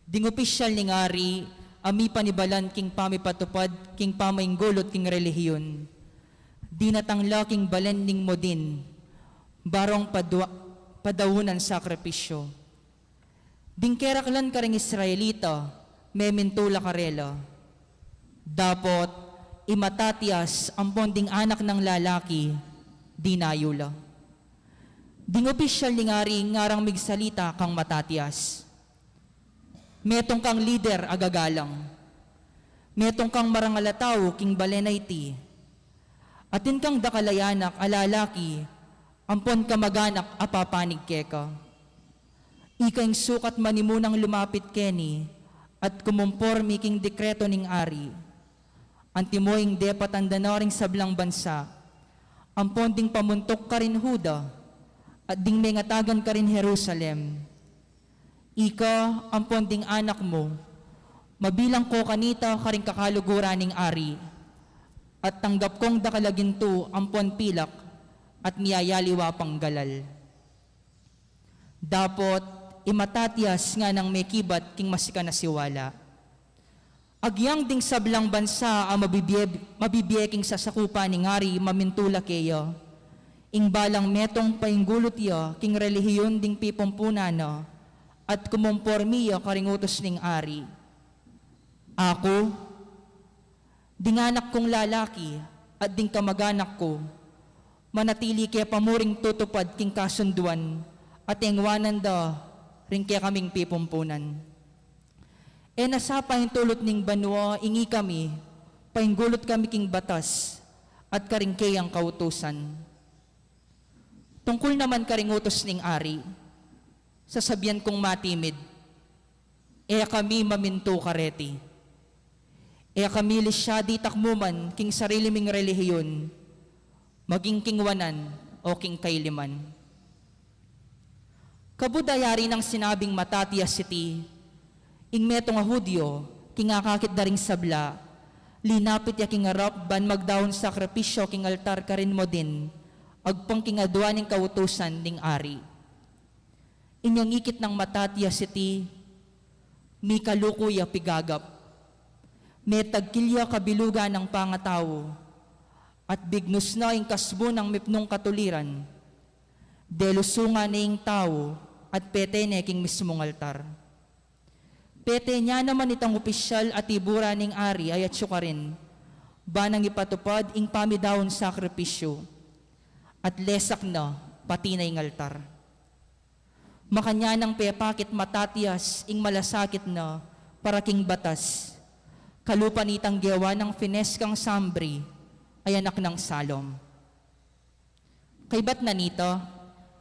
Ding opisyal ning ari a mipanibalan king pamipatupad king pamainggulut king relihiyon, dinatang la king balen ning Modin, barong padua-, padaunan sakripisyo. Ding keraklan karing Israelita, memintu la karela. Dapot i Matatias ampon ding anak nang lalaki, dinayu la. Ding opisyal ning ari ngarang migsalita kang Matatias, "Metung kang lider a gagalang. Metung kang marangal a tau king balen a iti. Atin kang dakal a anak a lalaki ampon kamaganak a papanig keka. Ika ing sukat manimunang lumapit keni at kumumpormi king dekreto ning ari. Antimo ing depatan da na ring sablang bansa, ampon ding pamuntuk karin Juda, at ding mengatagan karin Jerusalem. Ika ampon ding anak mu, mabilang ko kanita karing kakaluguran ning ari, at tanggap kong dakal a gintu ampon pilak, at miyayaliwa pang galal." Dapot i Matatias nganang mekibat king masikan a siwala, "Agyang ding sablang bansa a mabibie, mabibie king sasakupan ning ari mamintu la keya, ing balang metung painggulut ya king relihiyon ding pipumpunan na, at kumumpormi ya karing utus ning ari. Aku, ding anak kung lalaki, at ding kamaganak ku, manatili ke pa mu ring tutupad king kasunduan a tengwanan da ring kekaming pipumpunan. E na sa paintulut ning banua ing ikami, painggulut kami king batas at karing keyang kautusan." Tungkul naman karing utus ning ari, sasabian kung matimid, "E kami mamintu kareti. E kami lisyadi takmuman king sarili ming relihiyon, maging king wanan o king kailiman." Kabud a yari nang sinabing Matatias iti, ing metung a Judio, king akakit da ring sabla, linapit ya king arap ban magdaun sakripisyo king altar karin Modin, agpang king adua ning kautusan ning ari. Inyang ikit nang Matatias iti, mikaluku ya pigagap. Metagkil ya kabilugan nang pangatau, at bignus na ing kasbu nang mipnung katuliran. Delusungan ne ing tau, at pete ne king mismung altar. Pete ne naman itang opisyal a tiburan ning ari a yatsu karin, ba nang ipatupad ing pamidaun sakripisyu, at lesak na pati na ing altar. Makanyan nang pepakit Matatias ing malasakit na para king batas, kalupa nitang gewa nang Finees kang Sambri, a anak nang Salum. Kaybat na nita,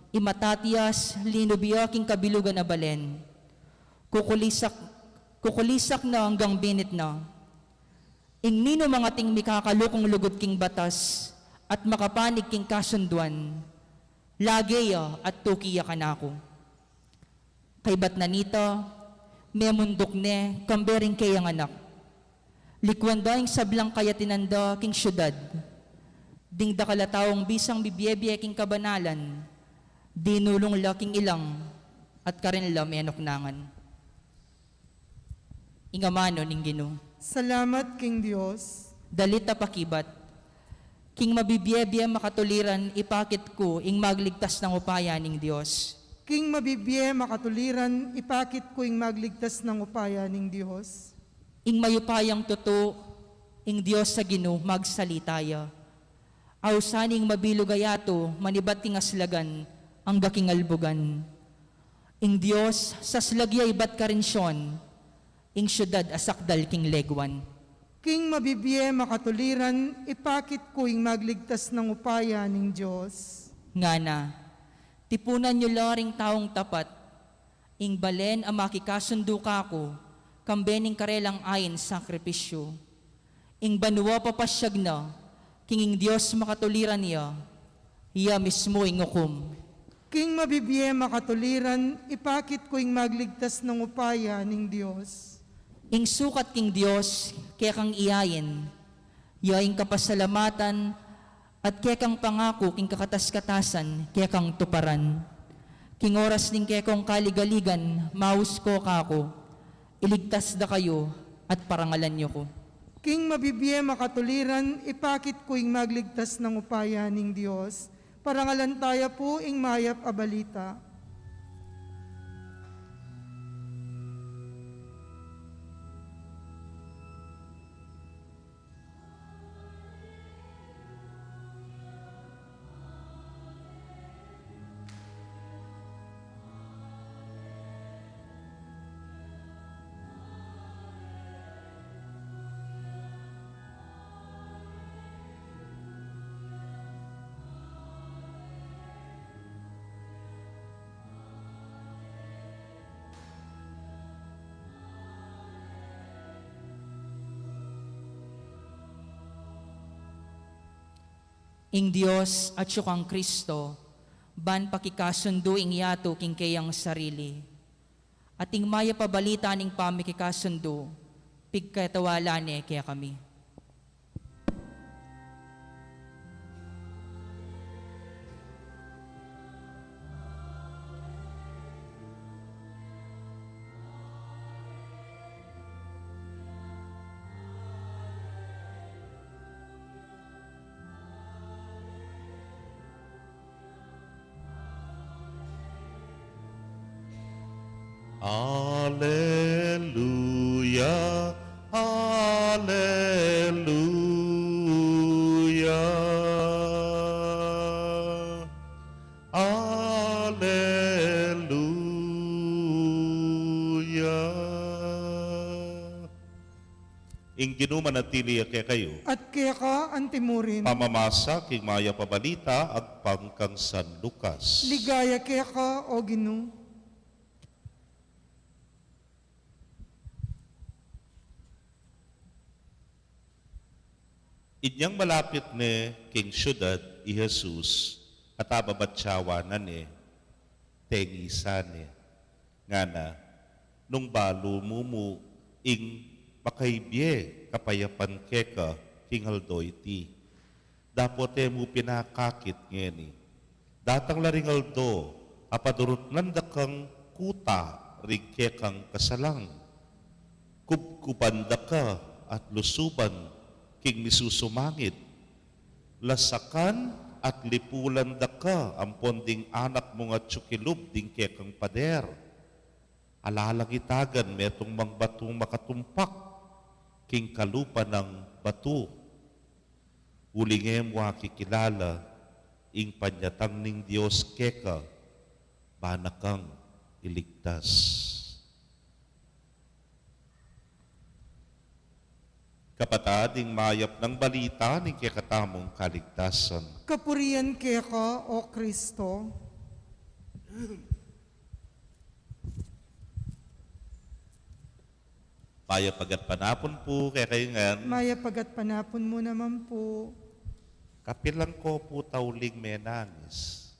i Matatias linub ya king kabilugan a balen. Kukulisak, kukulisak na anggang binit na. Ing ninu mang ating mikakalukung lugud king batas at makapanig king kasunduan, lage ya at tuki ya kanaku. Kaybat na nita, memunduk ne kambe ring keyang anak. Likuan da ing sablang kayatinan da king syudad. Ding dakal a taung bisang bibiebie king kabanalan, dinulung la king ilang at karin la menuknangan. Ing amanu ning Ginu. Salamat king Dios. Dalit a pakibat. King mabibiebie makatuliran ipakit ku ing magligtas nang upaya ning Dios. King mabibie makatuliran ipakit ku ing magligtas nang upaya ning Dios. Ing mayupayang tutu, ing Dios a Ginu magsalita ya. Ausan ing mabilug a yatu manibat king aslagan angga king albugan. Ing Dios saslag ya ibat karin Sion, ing syudad a sakdal king leguan. King mabibie makatuliran ipakit ku ing magligtas nang upaya ning Dios. Ngana, tipunan yu la ring taung tapat, ing balen a makikasundu kaku, kambe ning karelang ain sakripisyu. Ing banua papasyag na, king ing Dios makatuliran ya, iya mismu ing ukum. King mabibie makatuliran ipakit ku ing magligtas nang upaya ning Dios. Ing sukat king Dios kekang iyain, ya ing kapasalamatan At kekang pangaku king kakatas-katasan, kekang tuparan. King oras ning kekong kaligaligan, maus ko kaku, iligtas da kayu at parangalan yu ku. King mabibie makatuliran, ipakit ku ing magligtas nang upaya ning Dios. Parangalan taya pu ing mayap a balita. Ing Dios atyu kang Kristo, ban pakikasundu ing yatu king keyang sarili. At ing mayap a balita ning pamikikasundu, pigkatiwala ne kekami. Aleluya, aleluya, aleluya. Ing Ginu manatili ya kekayu. At keka antimurin. Pamamasa king mayap a balita agpang kang San Lucas. Ligaya keka, O Ginu. Inyang malapit ne king siudad i Jesus, at ababatyawan na ne, tengisan ne. Ngana, nung balu mu mu ing makaibie kapayapan keka king aldo iti, dapot e mu pinakakit ngeni. Datang la ring aldo a padurutnan da kang kuta ring kekang kasalang. Kubkuban da ka at lusuban king misusumangit. Lasakan at lipulan da ka ampon ding anak mung atyu kilub ding kekang pader. Ala lang itagan metung mang batung makatumpak king kalupa nang batu. Uling e mu akikilala ing panyatang ning Dios keka, ba na kang iligtas. Kapatad, ing mayap nang balita ning kekatamung kaligtasan. Kapurian keka, O Kristo. Mayap a gatpanapun pu kekayu ngan. Mayap a gatpanapun mu naman pu. Kapilan ko pu tauling menangis?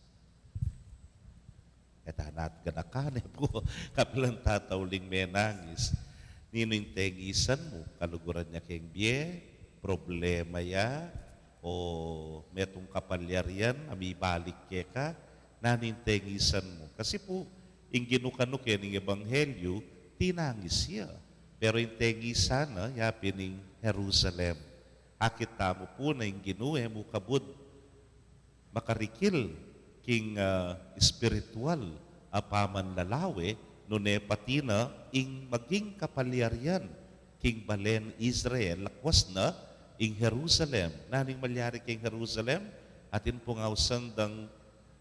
E, tanat ganakan e pu. Kapilan ta tauling menangis? Ninu ing tengisan mu? Kaluguran ya keng bie, problema ya, o metung kapalyarian a mibalik keka? Nanu ing tengisan mu? Kasi pu, ing Ginu kanu kening ebanghelyu, tinangis ya. Pero ing tengisan na, ya pin ing Jerusalem. Akit tamu pu na ing Ginu e mu kabud makarikil king, ah, espiritual a pamanlalawe, nune pati na ing maging kapalyarian king balen Israel, lakwas na ing Jerusalem. Nanu ing malyari king Jerusalem? Atin pung ausan dang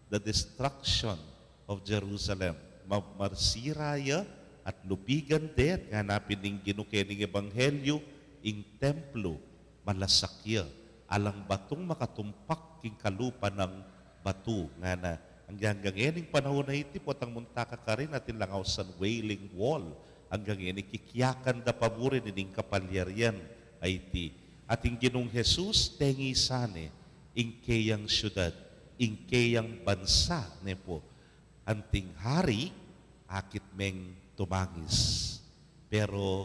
the destruction of Jerusalem. Ma-, marsira ya at lupigan de, at ngana pin ning Ginu kening ebanghelyu, ing templu malasak ya, alang batung makatumpak king kalupa nang batu, ngana. Anggang, anggang e ning panaun a iti, potang munta ka karin, atin lang ausan Wailing Wall, anggang e ning kikyakan da pa mu rin ining kapalyarian a iti. At ing Ginung Jesus, tengisan ne ing keyang siudad, ing keyang bansa, ne pu. Anting hari, akit meng tumangis. Pero,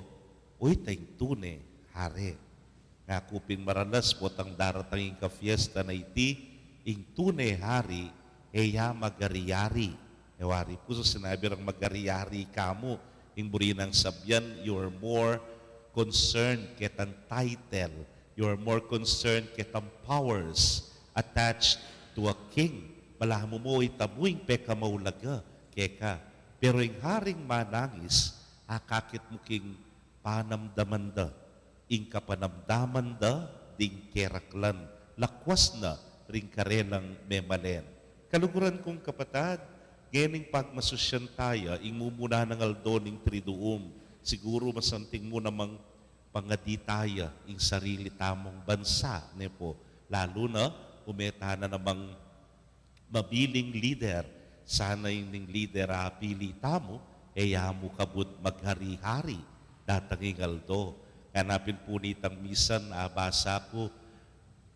uy, ta ing tune hari. Ngaku pin maralas potang daratang ing kafiesta na iti, ing tune hari, e ya magari-ari. E wari pu, so sinabi rang magari-ari ka mu, ing buri nang sabyan, you're more concerned ketang title, you're more concerned ketang powers attached to a king. Balamu mu itamu ing pekamaulaga keka. Pero ing haring manangis, akakit mu king panamdaman da, ing kapanamdaman da ding keraklan, lakwas na ring karelang memalen. Kaluguran kung kapatad, ngening pagmasusyan taya ing mumuna nang aldo ning Triduum, siguru masanting mu namang pangadi taya ing sarili tamung bansa, ne pu? Lalu na, ume tana namang mabiling lider. Sana ining lider a pili tamu, e ya mu kabud maghari-hari datang ing aldo. Ngana pin pu nitang misan a basa ku,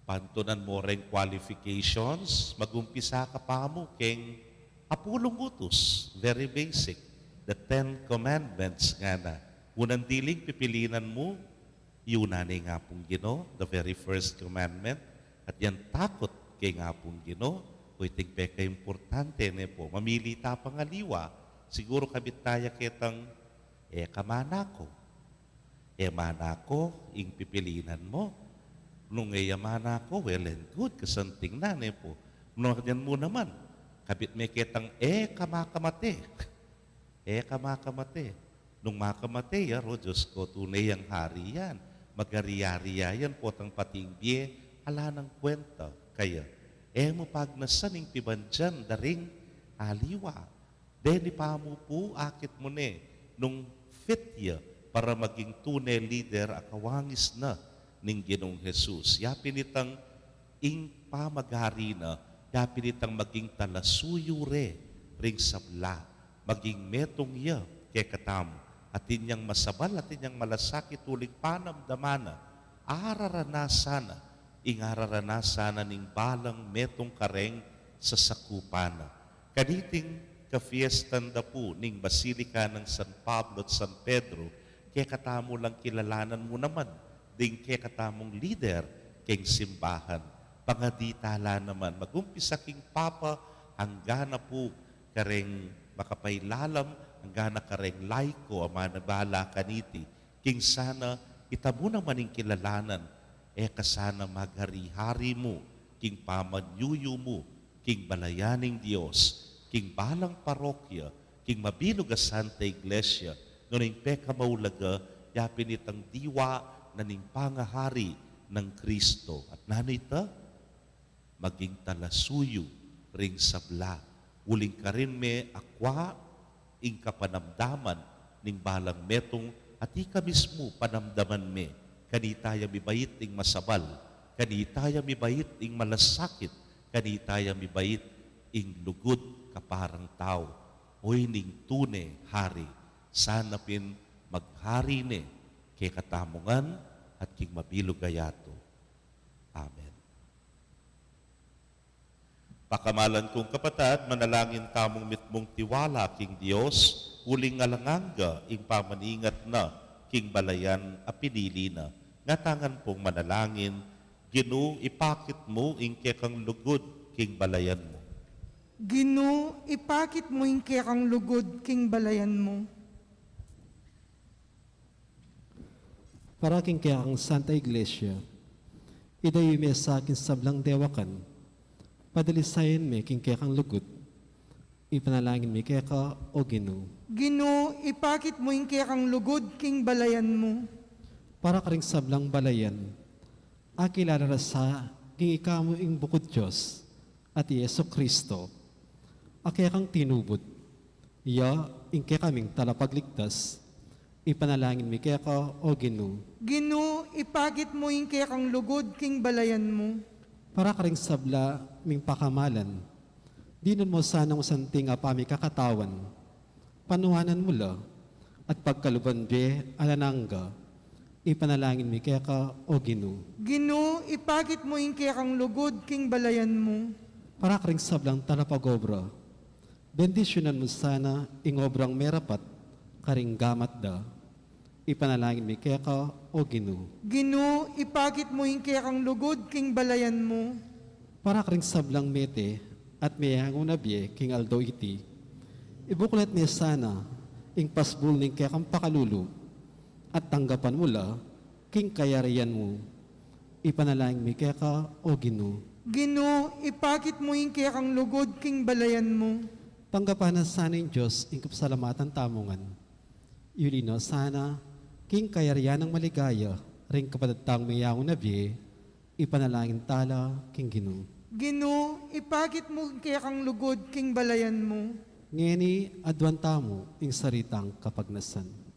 pantunan mo reng qualifications, magumpisa ka pa mu keng apulung utus, very basic, the Ten Commandments, ngana. Unang diling pipilinan mu, yu na ne ing Apung Ginu, the very first commandment, at yang takut keng Apung Ginu, o iting pekaimportante, ne pu? Mamili ta pang aliwa, siguru kabit taya ketang, e ka manako. E manako ing pipilinan mu. Nung e ya manako, well and good, kasanting na, ne pu? Nung yan mu naman, kabit me ketang, e ka makamate. E ka makamate. Nung makamate ya, ro, Dios ko, tune yang hari yan. Maghari-hari ya yan, potang pati ing bie, ala nang kwenta kaya. E mu pagnasan ing pibandian da ring aliwa. Deni pa mu pu, akit mu ne nung fit ya para maging tune lider a kawangis na ning Ginung Jesus. Ya pin itang ing pamaghari na, ya pin itang maging talasuyu re ring sabla, maging metung ya kekatamu, atin yang masabal, atin yang malasakit uling panamdaman na, araranasan na, ing araranasan na ning balang metung kareng sasakupan na. Kaniting kafiestan da pu ning Basilika nang San Pablo at San Pedro, kekatamu lang kilalanan mu naman ding kekatamung lider keng simbahan. Pangadi ta la naman, magumpisa king Papa, angga na pu kareng makapailalam, angga na kareng laiko a manibala kaniti, king sana itamu naman ing kilalanan, e ka sana maghari-hari mu king pamanyuyu mu king balayan ning Dios, king balang parokya, king mabilug a Santa Iglesia, nune ing pekamaulaga, ya pin itang diwa na ning pangahari nang Kristo. At nanu ita? Maging talasuyu ring sabla. Uling karin me akwa ing kapanamdaman ning balang metung, at ika mismu panamdaman me, kanita ya mibait ing masabal, kanita ya mibait ing malasakit, kanita ya mibait ing lugud kaparang tau. Oy ning tune hari, sana pin maghari ne kekatamu ngan at king mabilug a yatu. Amen. Pakamalan kung kapatad, manalangin tamung mitmung tiwala king Dios, uling alang angga ing pamaningat na king balayan a pinili na. Ngatamu ngan pung manalangin, Ginu, ipakit mu ing kekang lugud king balayan mu. Ginu, ipakit mu ing kekang lugud king balayan mu. Para king kekang Santa Iglesia, idayun me sa king sablang dewakan, padalisayan me king kekang lugud, ipanalangin mi keka, o Ginu. Ginu, ipakit mu ing kekang lugud king balayan mu. Para karing sablang balayan, akilala ra sa king ika mu ing bukud Dios, at i Jesu Kristo, a kekang tinubud, ya ing kekaming talapagligtas, ipanalangin mi keka, o Ginu. Ginu, ipakit mu ing kekang lugud king balayan mu. Para karing sabla ming pakamalan, dinan mu sanang santing a pamikakatawan, panuanan mu la, at pagkaluban de alang angga, ipanalangin mi keka, o Ginu. Ginu, ipakit mu ing kekang lugud king balayan mu. Para karing sablang talapagobra, bendisyunan mu sana ing obrang merapat karing gamat da, Ipanalangin mi keka, O Ginu. Ginu, ipakit mu ing kekang lugud king balayan mu. Para karing sablang mete at meyangu na bie king aldo iti, ibuklat ne sana ing pasbul ning kekang pakalulu at tanggapan mu la king kayarian mu. Ipanalangin mi keka, O Ginu. Ginu, ipakit mu ing kekang lugud king balayan mu. Tanggapan na sana ning Dios ing kapasalamatan tamu ngan. Yuli na sana king kayarian nang maligaya ring kapatad tang meyangu na bie, ipanalangin tala king Ginu. Ginu, ipakit mu ing kekang lugud king balayan mu. Ngeni aduan tamu ing sarili tang kapagnasan.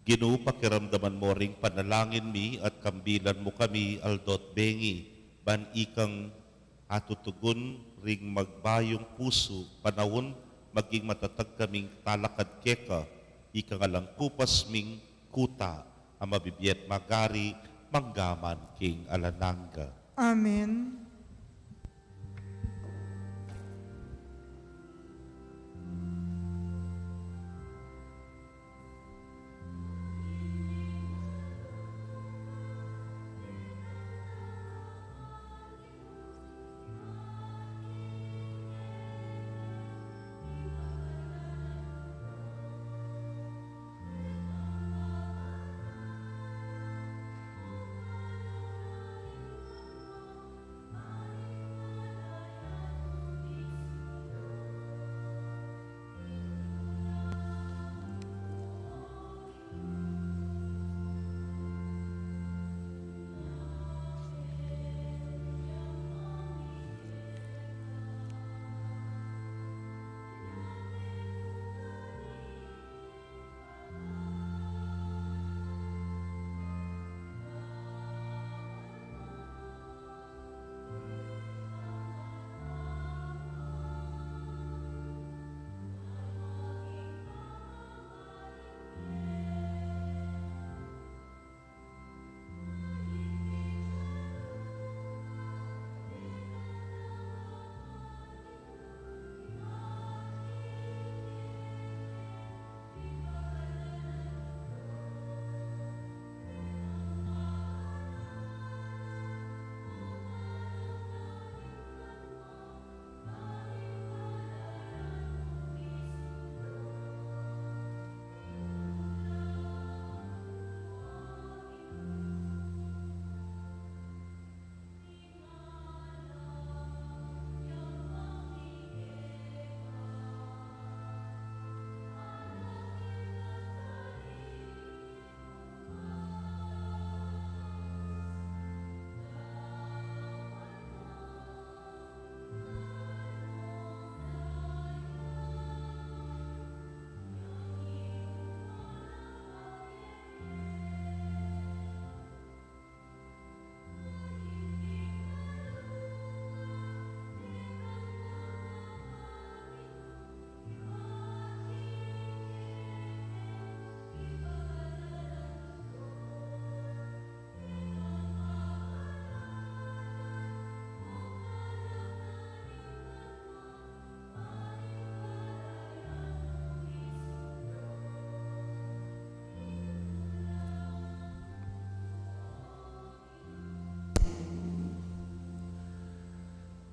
Ginu, pakiramdaman mu ring panalangin mi at kambilan mu kami aldo't bengi, ban ikang atutugun ring magbayung pusu, panaun maging matatag kaming talakad keka, ikang alang kupas ming kuta, a mabibie at magari manggaman king alang angga. Amen.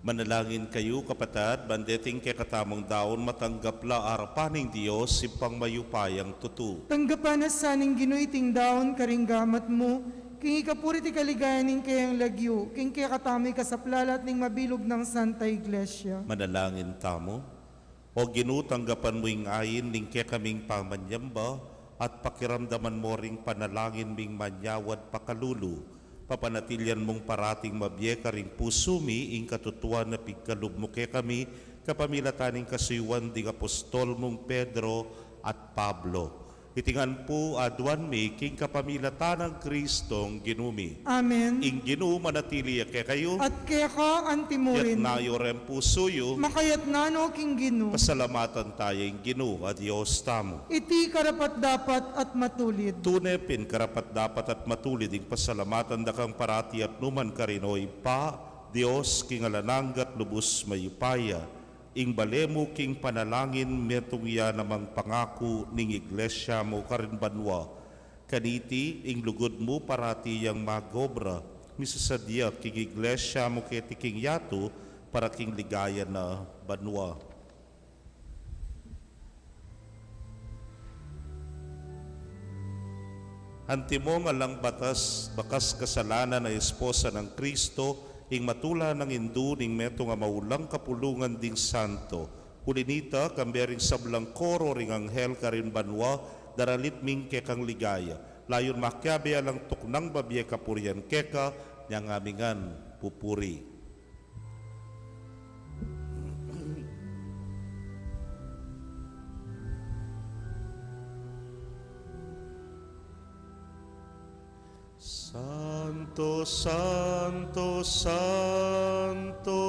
Manalangin kayu, kapatad, ban deting kekatamung daun matanggap la arapan ning Dios, Ibpang mayupayang tutu. Tanggapan na sa ning Ginu iting daun karing gamat mu, king ikapuri at ikaligayan ning keyang lagyu, king kekatamu ikasaplalat ning mabilug nang Santa Iglesia. Manalangin tamu. O Ginu, tanggapan mu ing ain ning kekaming pamanyamba, at pakiramdaman mu ring panalangin ming manyawad pakalulu. Papanatilian mung parating mabie karing pusu mi ing katutuan a pigkalub mu kekami, kapamilatan ning kasuyuan ding apostol mung Pedro at Pablo. Iti ngan pu aduan mi king kapamilatan nang Kristong Ginu mi. Amen. Ing Ginu manatili ya kekayu. At keka antimurin. Iyatas yu ring pusu yu. Makayatna no king Ginu. Pasalamatan taya ing Ginu a Dios tamu. Iti karapat-dapat at matulid. Tune pin karapat-dapat at matulid ing pasalamatan da kang parati at nukaman karin, O Ibpa, Dios king alang angga at lubus mayupaya. Ing bale mu king panalangin metung ya namang pangaku ning Iglesia mu karin banua. Kaniti ing lugud mu parati yang mag-obra misasadya king Iglesia mu keti king yatu para king ligaya na banua. Antimo ngan lang batas, bakas kasalanan a esposa nang Kristo, ing matula nang indu ning metung a maulang kapulungan ding santo. Uli nita, kambe ring sablang koro ring anghel karin banua, daralit mi ing kekang ligaya. Layun makiabe ya lang tuknang babie kapurian keka, nyang ami ngan pupuri. Santo, santo, santo,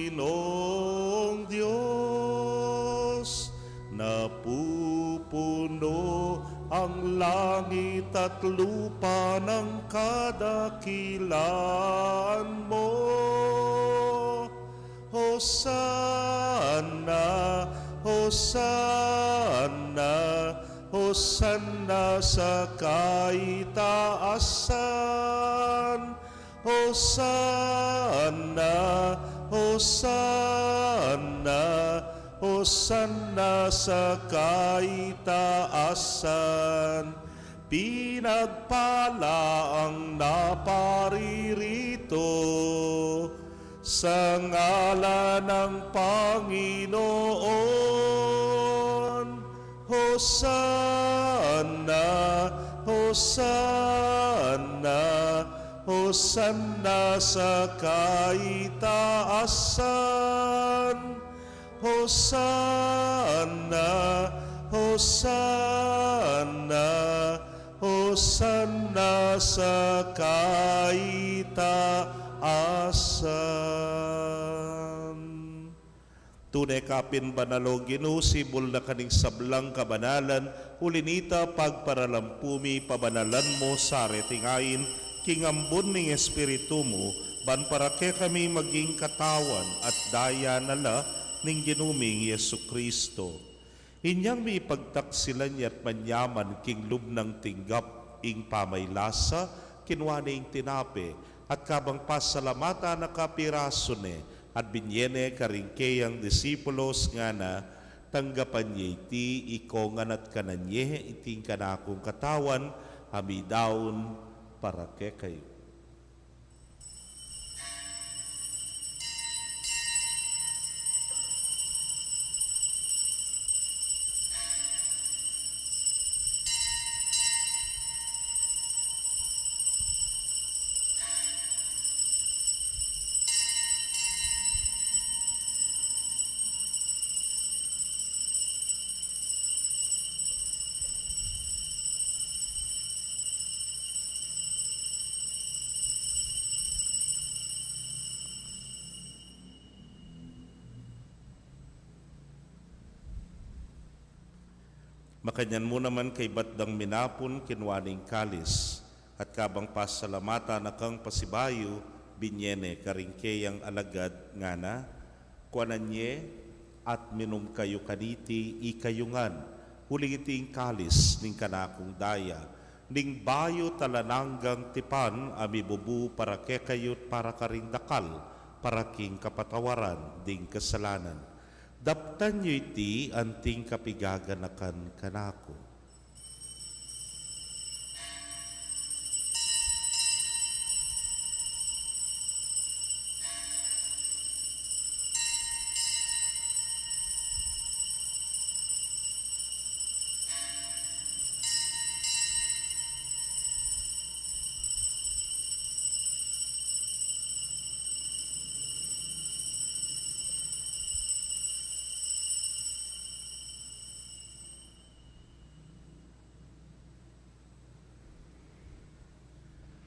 Panginong Dios, napupuno ang langit at lupa ng kadakilan mo. Hosanna, Hosanna, Hosanna sa kaitaasan. Hosanna, Hosanna, Hosanna sa kaitaasan. Pinagpala ang naparirito sa ngalan ng Panginoon. Hosanna, Hosanna, Hosanna sa kaitaasan. Hosanna, Hosanna, Hosanna sa kaitaasan. Tune ka pin banal, O Ginu, sibul na ka ning sablang kabanalan, uli nita pagparalampu mi pabanalan mu sa reting ain, king ambun ning Espiritu mu, ban para kekami maging katawan at daya na la ning Ginu ming Jesucristo. Inyang mipagtaksilan ya't manyaman king lub nang tinggap ing pamaylasa, kinua ne ing tinape, at kabang pasalamatan na ka pirasu ne, at binye ne karing keyang disipulos ngana, tanggapan ye iti ikongan at kanan ye, iti ing kanakung katawan, a midaun para kekayu. Makanyan mu naman kaybat dang minapun, kinua ne ing kalis, at kabang pasalamatan na kang pasibayu, binye ne karing keyang alagad ngana, kuanan ye at minum kayu kaniti ikayu ngan, uling iti ing kalis ning kanakung daya, ning bayu at alang anggang tipan, a mibubu para kekayu't para karing dakal, para king kapatawaran ding kasalanan. Daptan yu iti anting kapigaganakan kanaku.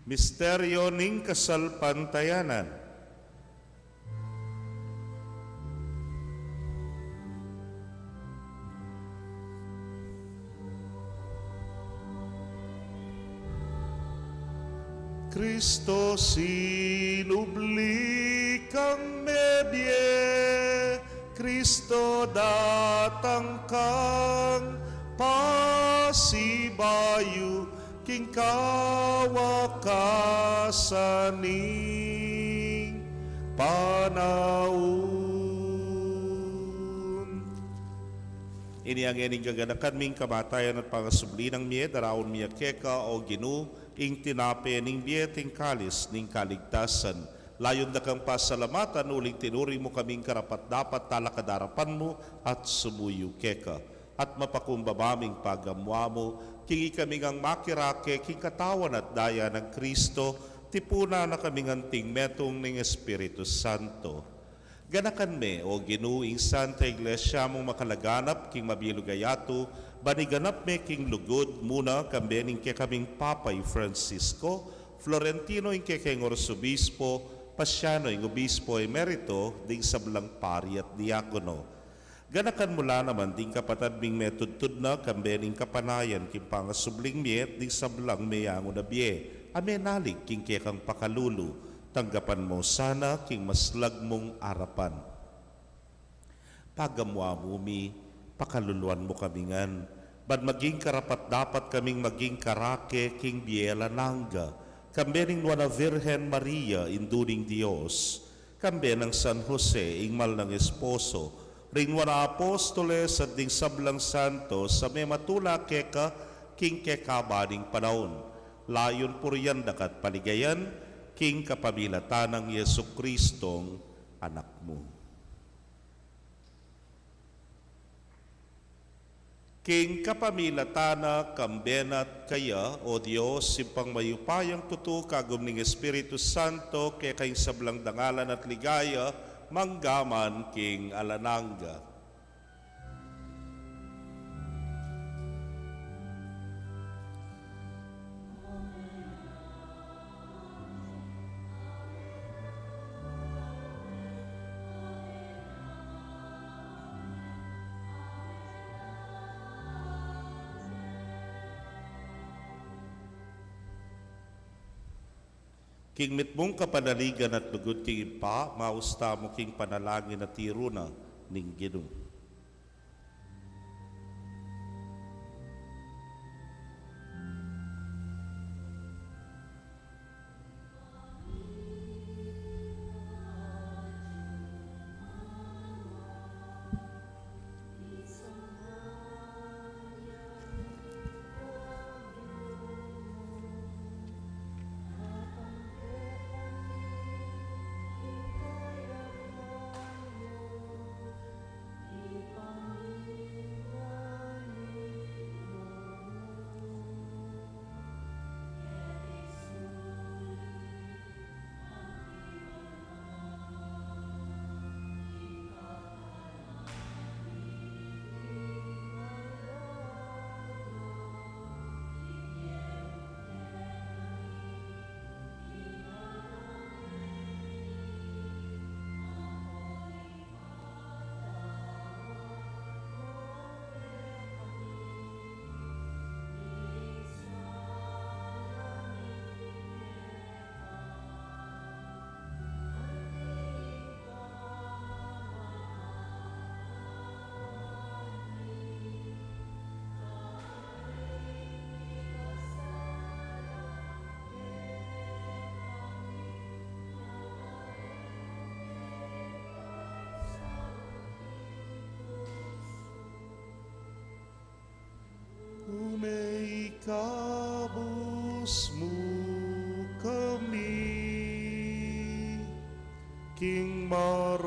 Misteryo ning kasalpantayanan. Kristo, sinubli kang mebie, Kristo, datang kang pasibayu, king kawakasan ning panaun. Ini ngening gaganakan mi ing kamatayan at pangasubli nang mie, daraun mi keka, o Ginu, ing tinape ning bie at ing kalis ning kaligtasan. Layun da kang pasalamatan uling tinuring mu kaming karapat-dapat talakad king arapan mu at sumuyu keka. At mapakumbaba ming pagamu-amu, king ikami ngang makirake king katawan at daya nang Kristo, tipunan na kaming anting metung ning Espiritu Santo. Ganakan me, o Ginu, ing Santa Iglesia mung makalaganap king mabilug a yatu, ban iganap me king lugud, muna kambe ning kekaming Papa i Francisco, Florentino ing kekeng Arsobispo, Pasiano ing Obispo Emerito, ding sablang pari at diakono. Ganakan mu la naman ding kapatad ming metudtud na kambe ning kapanayan king pangasubling mie at ding sablang meyangu na bie a menalig king kekang pakalulu. Tanggapan mu sana king maslag mung arapan. Pagamu-amu mi, pakaluluan mu kami ngan, ban maging karapat-dapat kaming maging karake king bie alang angga, kambe ning Nuan a Virgen Maria, Indu ning Dios, kambe nang San Jose, ing mal nang esposo, ring Nuan a Apostoles at ding sablang santos a mematula keka king kekaban ning panaun. Layun purian da ka at paligayan king kapamilatan nang Jesucristong Anak mu. King kapamilatan na, kambe na at kaya, o Dios, Ibpang mayupayang tutu, kagum ning Espiritu Santo, keka ing sablang dangalan at ligaya, mangga man king alang angga. King mitmung kapanaligan at lugud king Ibpa, maus tamu king panalangin a tiru na ning Ginu. Ume ikabus mu kami king marok.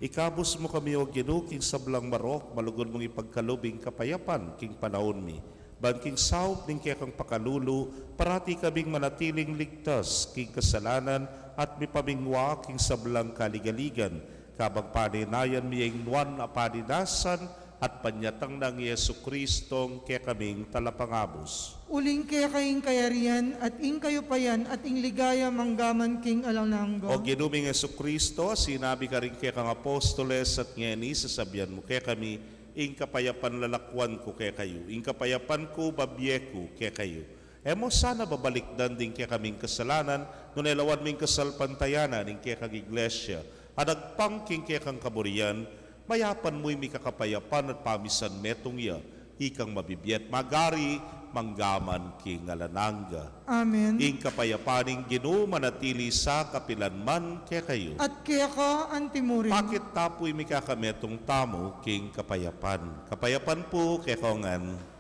Ikabus mu kami, O Ginu, king sablang marok, malugud mung ipagkalub ing kapayapan king panaun mi. Ban king saup ning kekang pakalulu, parati kaming manatiling ligtas king kasalanan at mipamingwa king sablang kaligaligan, kabang panenayan mi ing nuan a paninasan At panyatang nang Jesucristo, ing kekaming talapangabus. Uling keka ing kayarian, at ing kayupayan, at ing ligaya, mangga man king alang angga. O Ginu ming Jesucristo, sinabi karing kekang apostoles, at ngeni sasabian mu kekami, ing kapayapan lalakwan ku kekayu, ing kapayapan ku bibie ku kekayu. E mu sana babalikdan ding kekaming kasalanan, nune lawan mu ing kasalpantayanan ning kekang Iglesia, a agpang king kekang kaburian, mayapan mu ing mikakapayapan at pamisan metung ya, ikang mabibie at magari, mangga man king alang angga. Amen. Ing kapayapan ning Ginu manatili sa kapilan man kekayu. At keka antimurin. Pakit ta pu ing mikakametung tamu king kapayapan. Kapayapan pu kekongan.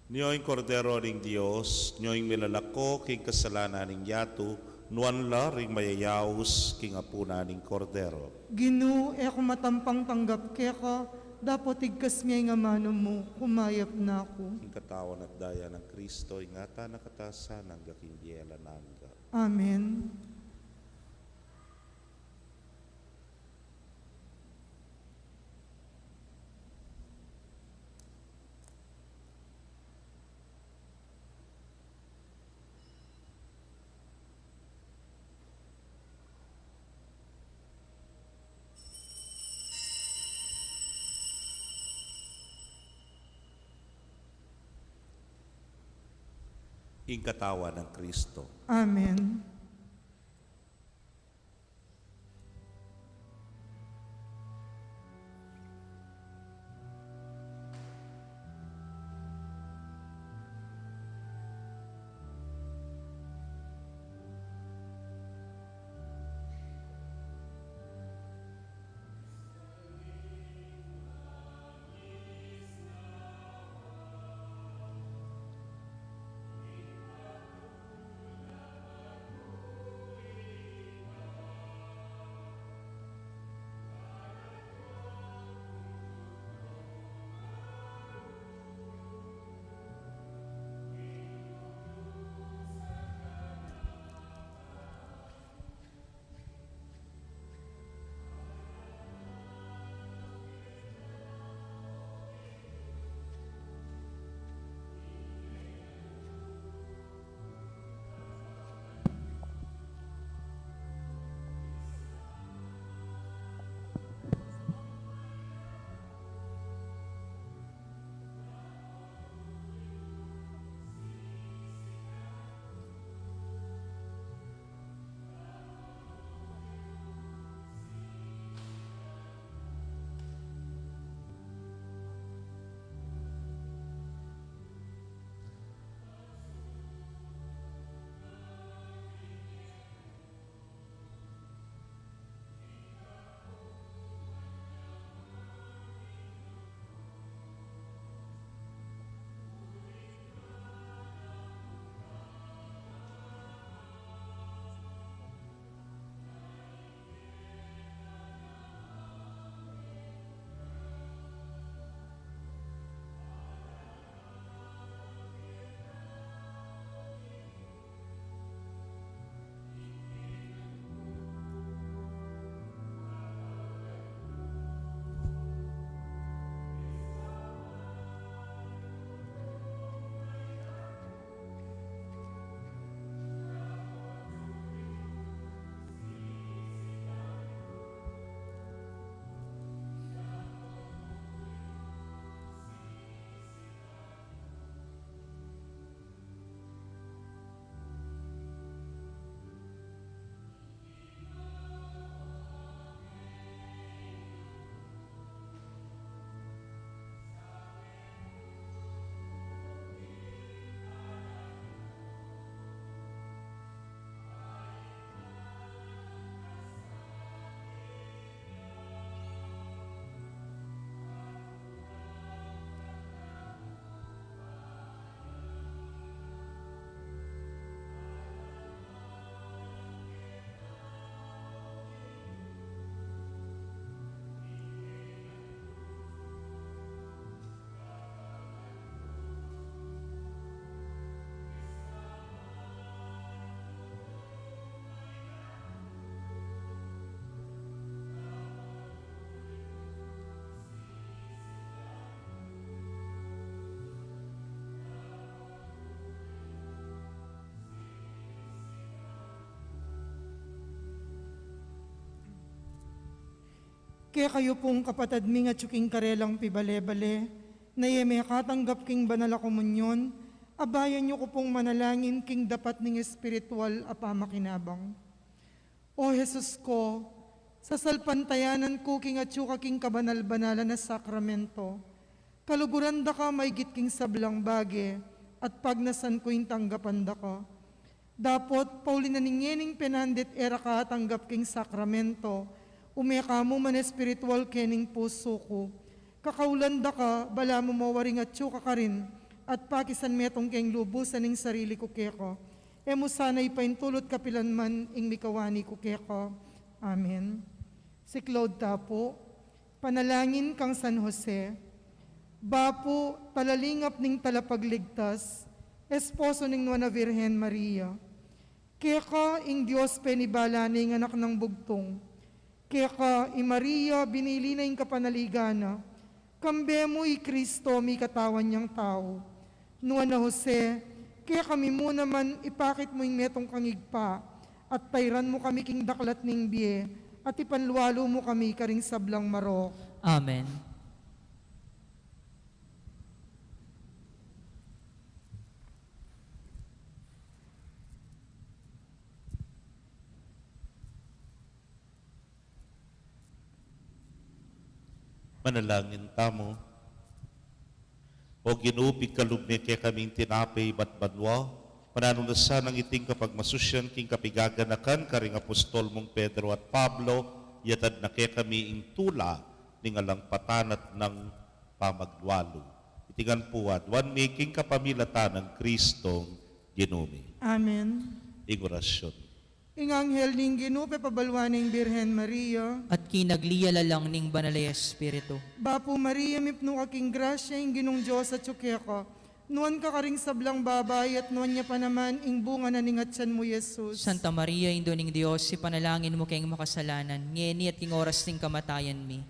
Nyo ing Kordero ning Dios, nyo ing milalako king kasalanan ning yatu, nuan la ring mayayaus king apunan ning Kordero. Ginu, e ku matampang tanggap keka, dapot igkas me ing amanu mu, kumayap na ku. Ing katawan at daya nang Kristo, ingatan na kata sa nang anggang bie alang angga. Amen. Ing katawan nang Kristo. Amen. Kekayu pung kapatad ming atyu king karelang pibale-bale, na e mekatanggap king banal a komunyon, abayan yu ku pung manalangin king dapat ning espiritual a pamakinabang. O Jesus ko, sasalpantayanan ku king atyu ka king kabanal-banalan a sakramento. Kaluguran da ka maigit king sablang bage, at pagnasan ku ing tanggapan da ka. Dapot, pauli na ning ngening penandit e ra ka atanggap king sakramento, ume ka mu man espiritual kening pusu ku. Kakaulan da ka, balamu mo waring atyu ka karin, at pakisan metung keng lubusan ing sarili ku keka. E mu sana ipaintulut kapilan man ing mikawani ku keka. Amen. Siklaud ta pu. Panalangin kang San Jose. Bapu, talalingap ning Talapagligtas, esposo ning Nuan a Virgen Maria. Keka ing Dios penibala ne ing Anak nang Bugtung. Keka i Maria binili na ing kapanaligan na. Kambe mu i Kristo mikatawan yang tau. Nuan a Jose, kekami mu naman ipakit mu ing metung kang Ibpa, at tairan mu kami king daklat ning bie, at ipanlualu mu kami karing sablang marok. Amen. Manalangin tamu. O Ginu, pigkalub me kekami ing tinape ibat banua, mananu na sanang iting kapagmasusyan king kapigaganakan karing apostol mung Pedro at Pablo, iyatad na kekami ing tula ning alang patanat nang pamaglualu. Iti ngan pu aduan mi king kapamilatan nang Kristong Ginu mi. Amen. Ing orasyon. Ing anghel ning Ginu pepabalua na ing Birhen Maria. At kinagli ya la lang ning Banal a Espiritu. Bapu Maria, mipnu ka king grasya, ing Ginung Dios atyu keka. Nuan ka karing sablang babai, at nuan ya pa naman ing bunga na ning atyan mu, Jesus. Santa Maria, Indu ning Dios, ipanalangin mu keng makasalanan, ngeni at king oras ning kamatayan mi.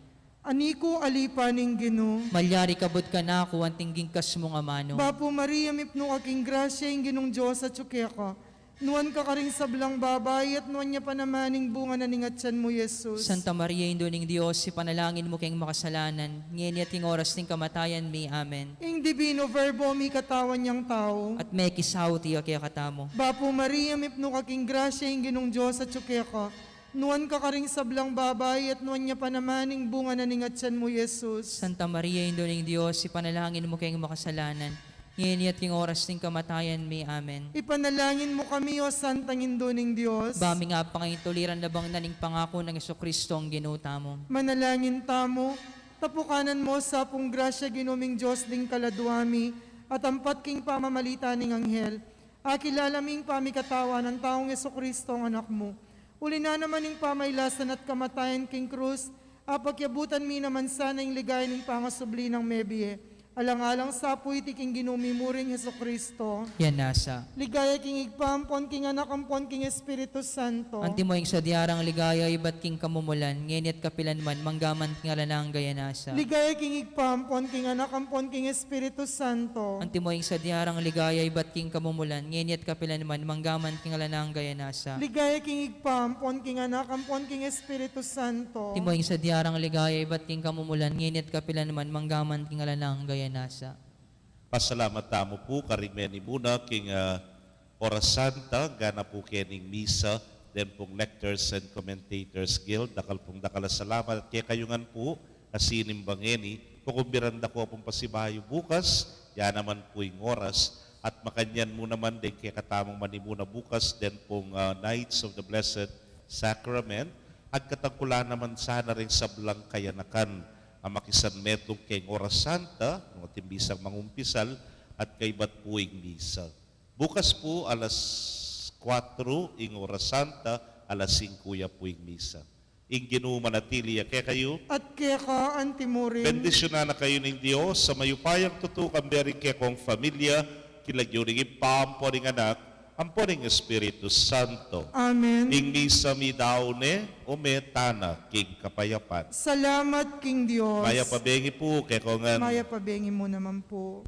Ani ku, alipan ning Ginu. Malyari kabud kanaku anting ing kasmung amanu. Bapu Maria, mipnu ka king grasya, ing Ginung Dios atyu keka. Nuan ka karing sablang babai, at nuan ya pa naman ing bunga na ning atyan mu, Jesus. Santa Maria, Indu ning Dios, ipanalangin mu keng makasalanan, ngeni at king oras ning kamatayan mi. Amen. Ing Divino Verbo mikatawan yang tau. At mekisaut ya kekatamu. Bapu Maria, mipnu ka king grasya, ing Ginung Dios atyu keka. Nuan ka karing sablang babai, at nuan ya pa naman ing bunga na ning atyan mu, Jesus. Santa Maria, Indu ning Dios, ipanalangin mu keng makasalanan, ngeni at king oras ning kamatayan mi. Amen. Ipanalangin mu kami, O Santang Indu ning Dios. Ba ming apangaintuliran labang na ning pangaku nang Jesucristo ing Ginu tamu. Manalangin tamu. Tapukanan mo sa pung grasya, Ginu ming Dios ning kaladua mi, at ampat king pamamalita ning anghel, akilala mi ing pamikatawan nang taung Jesucristo ing Anak mu. Uli na naman ning pamailasan at kamatayan king krus, apakyabutan mi naman sana ing ligaya ning pangasubli nang mebie. Alang-alang sa pu iti king Ginu mi muring Jesucristo. Yan nasa. Ligaya king Ibpa, ampon king Anak, ampon king Espiritu Santo. Antimo ing sadya rang ligaya ibat king kamumulan, ngeni at kapilan man, manggaman king alang angga. Yan nasa. Ligaya king Ibpa, ampon king Anak, ampon king Espiritu Santo. Antimo ing sadya rang ligaya ibat king kamumulan, ngeni at kapilan man, manggaman king alang angga. Yan nasa. Ligaya king Ibpa, ampon king Anak, ampon king Espiritu Santo. Antimo ing sadya rang ligaya ibat king kamumulan, ngeni at kapilan man, manggaman king alang angga. Yan nasa. Pasalamat tamu pu karing menimuna king, ah, Oras Santa, gana pu kening misa, den pung Lectors and Commentators Guild, dakal pung dakal a salamat. At kekayu ngan pu a sinimba ngeni, kukumbiran da ku pung pasibayu bukas, ya naman pu ing oras, at makanyan mu naman deng kekatamung manimuna bukas, den pung, ah, Knights of the Blessed Sacrament, agkatang ku la naman sana ring sablang kayanakan a makisan metung keng Oras Santa, nung atin bisang mangumpisal, at kaybat pu ing misa. Bukas pu, alas kuatro ing Oras Santa, alas singku ya pu ing misa. Ing Ginu manatili ya kekayu. At keka antimurin. Bendisyunan na kayu ning Dios a mayupayang tutu, kambe ring kekong familia, king lagyu ning Ibpa, ampo ning Anak, ampo ning Espiritu Santo. Amen. Ing misa midaun ne, ume tana king kapayapan. Salamat king Dios. Mayap a bengi pu kekongan. Mayap a bengi mu naman pu.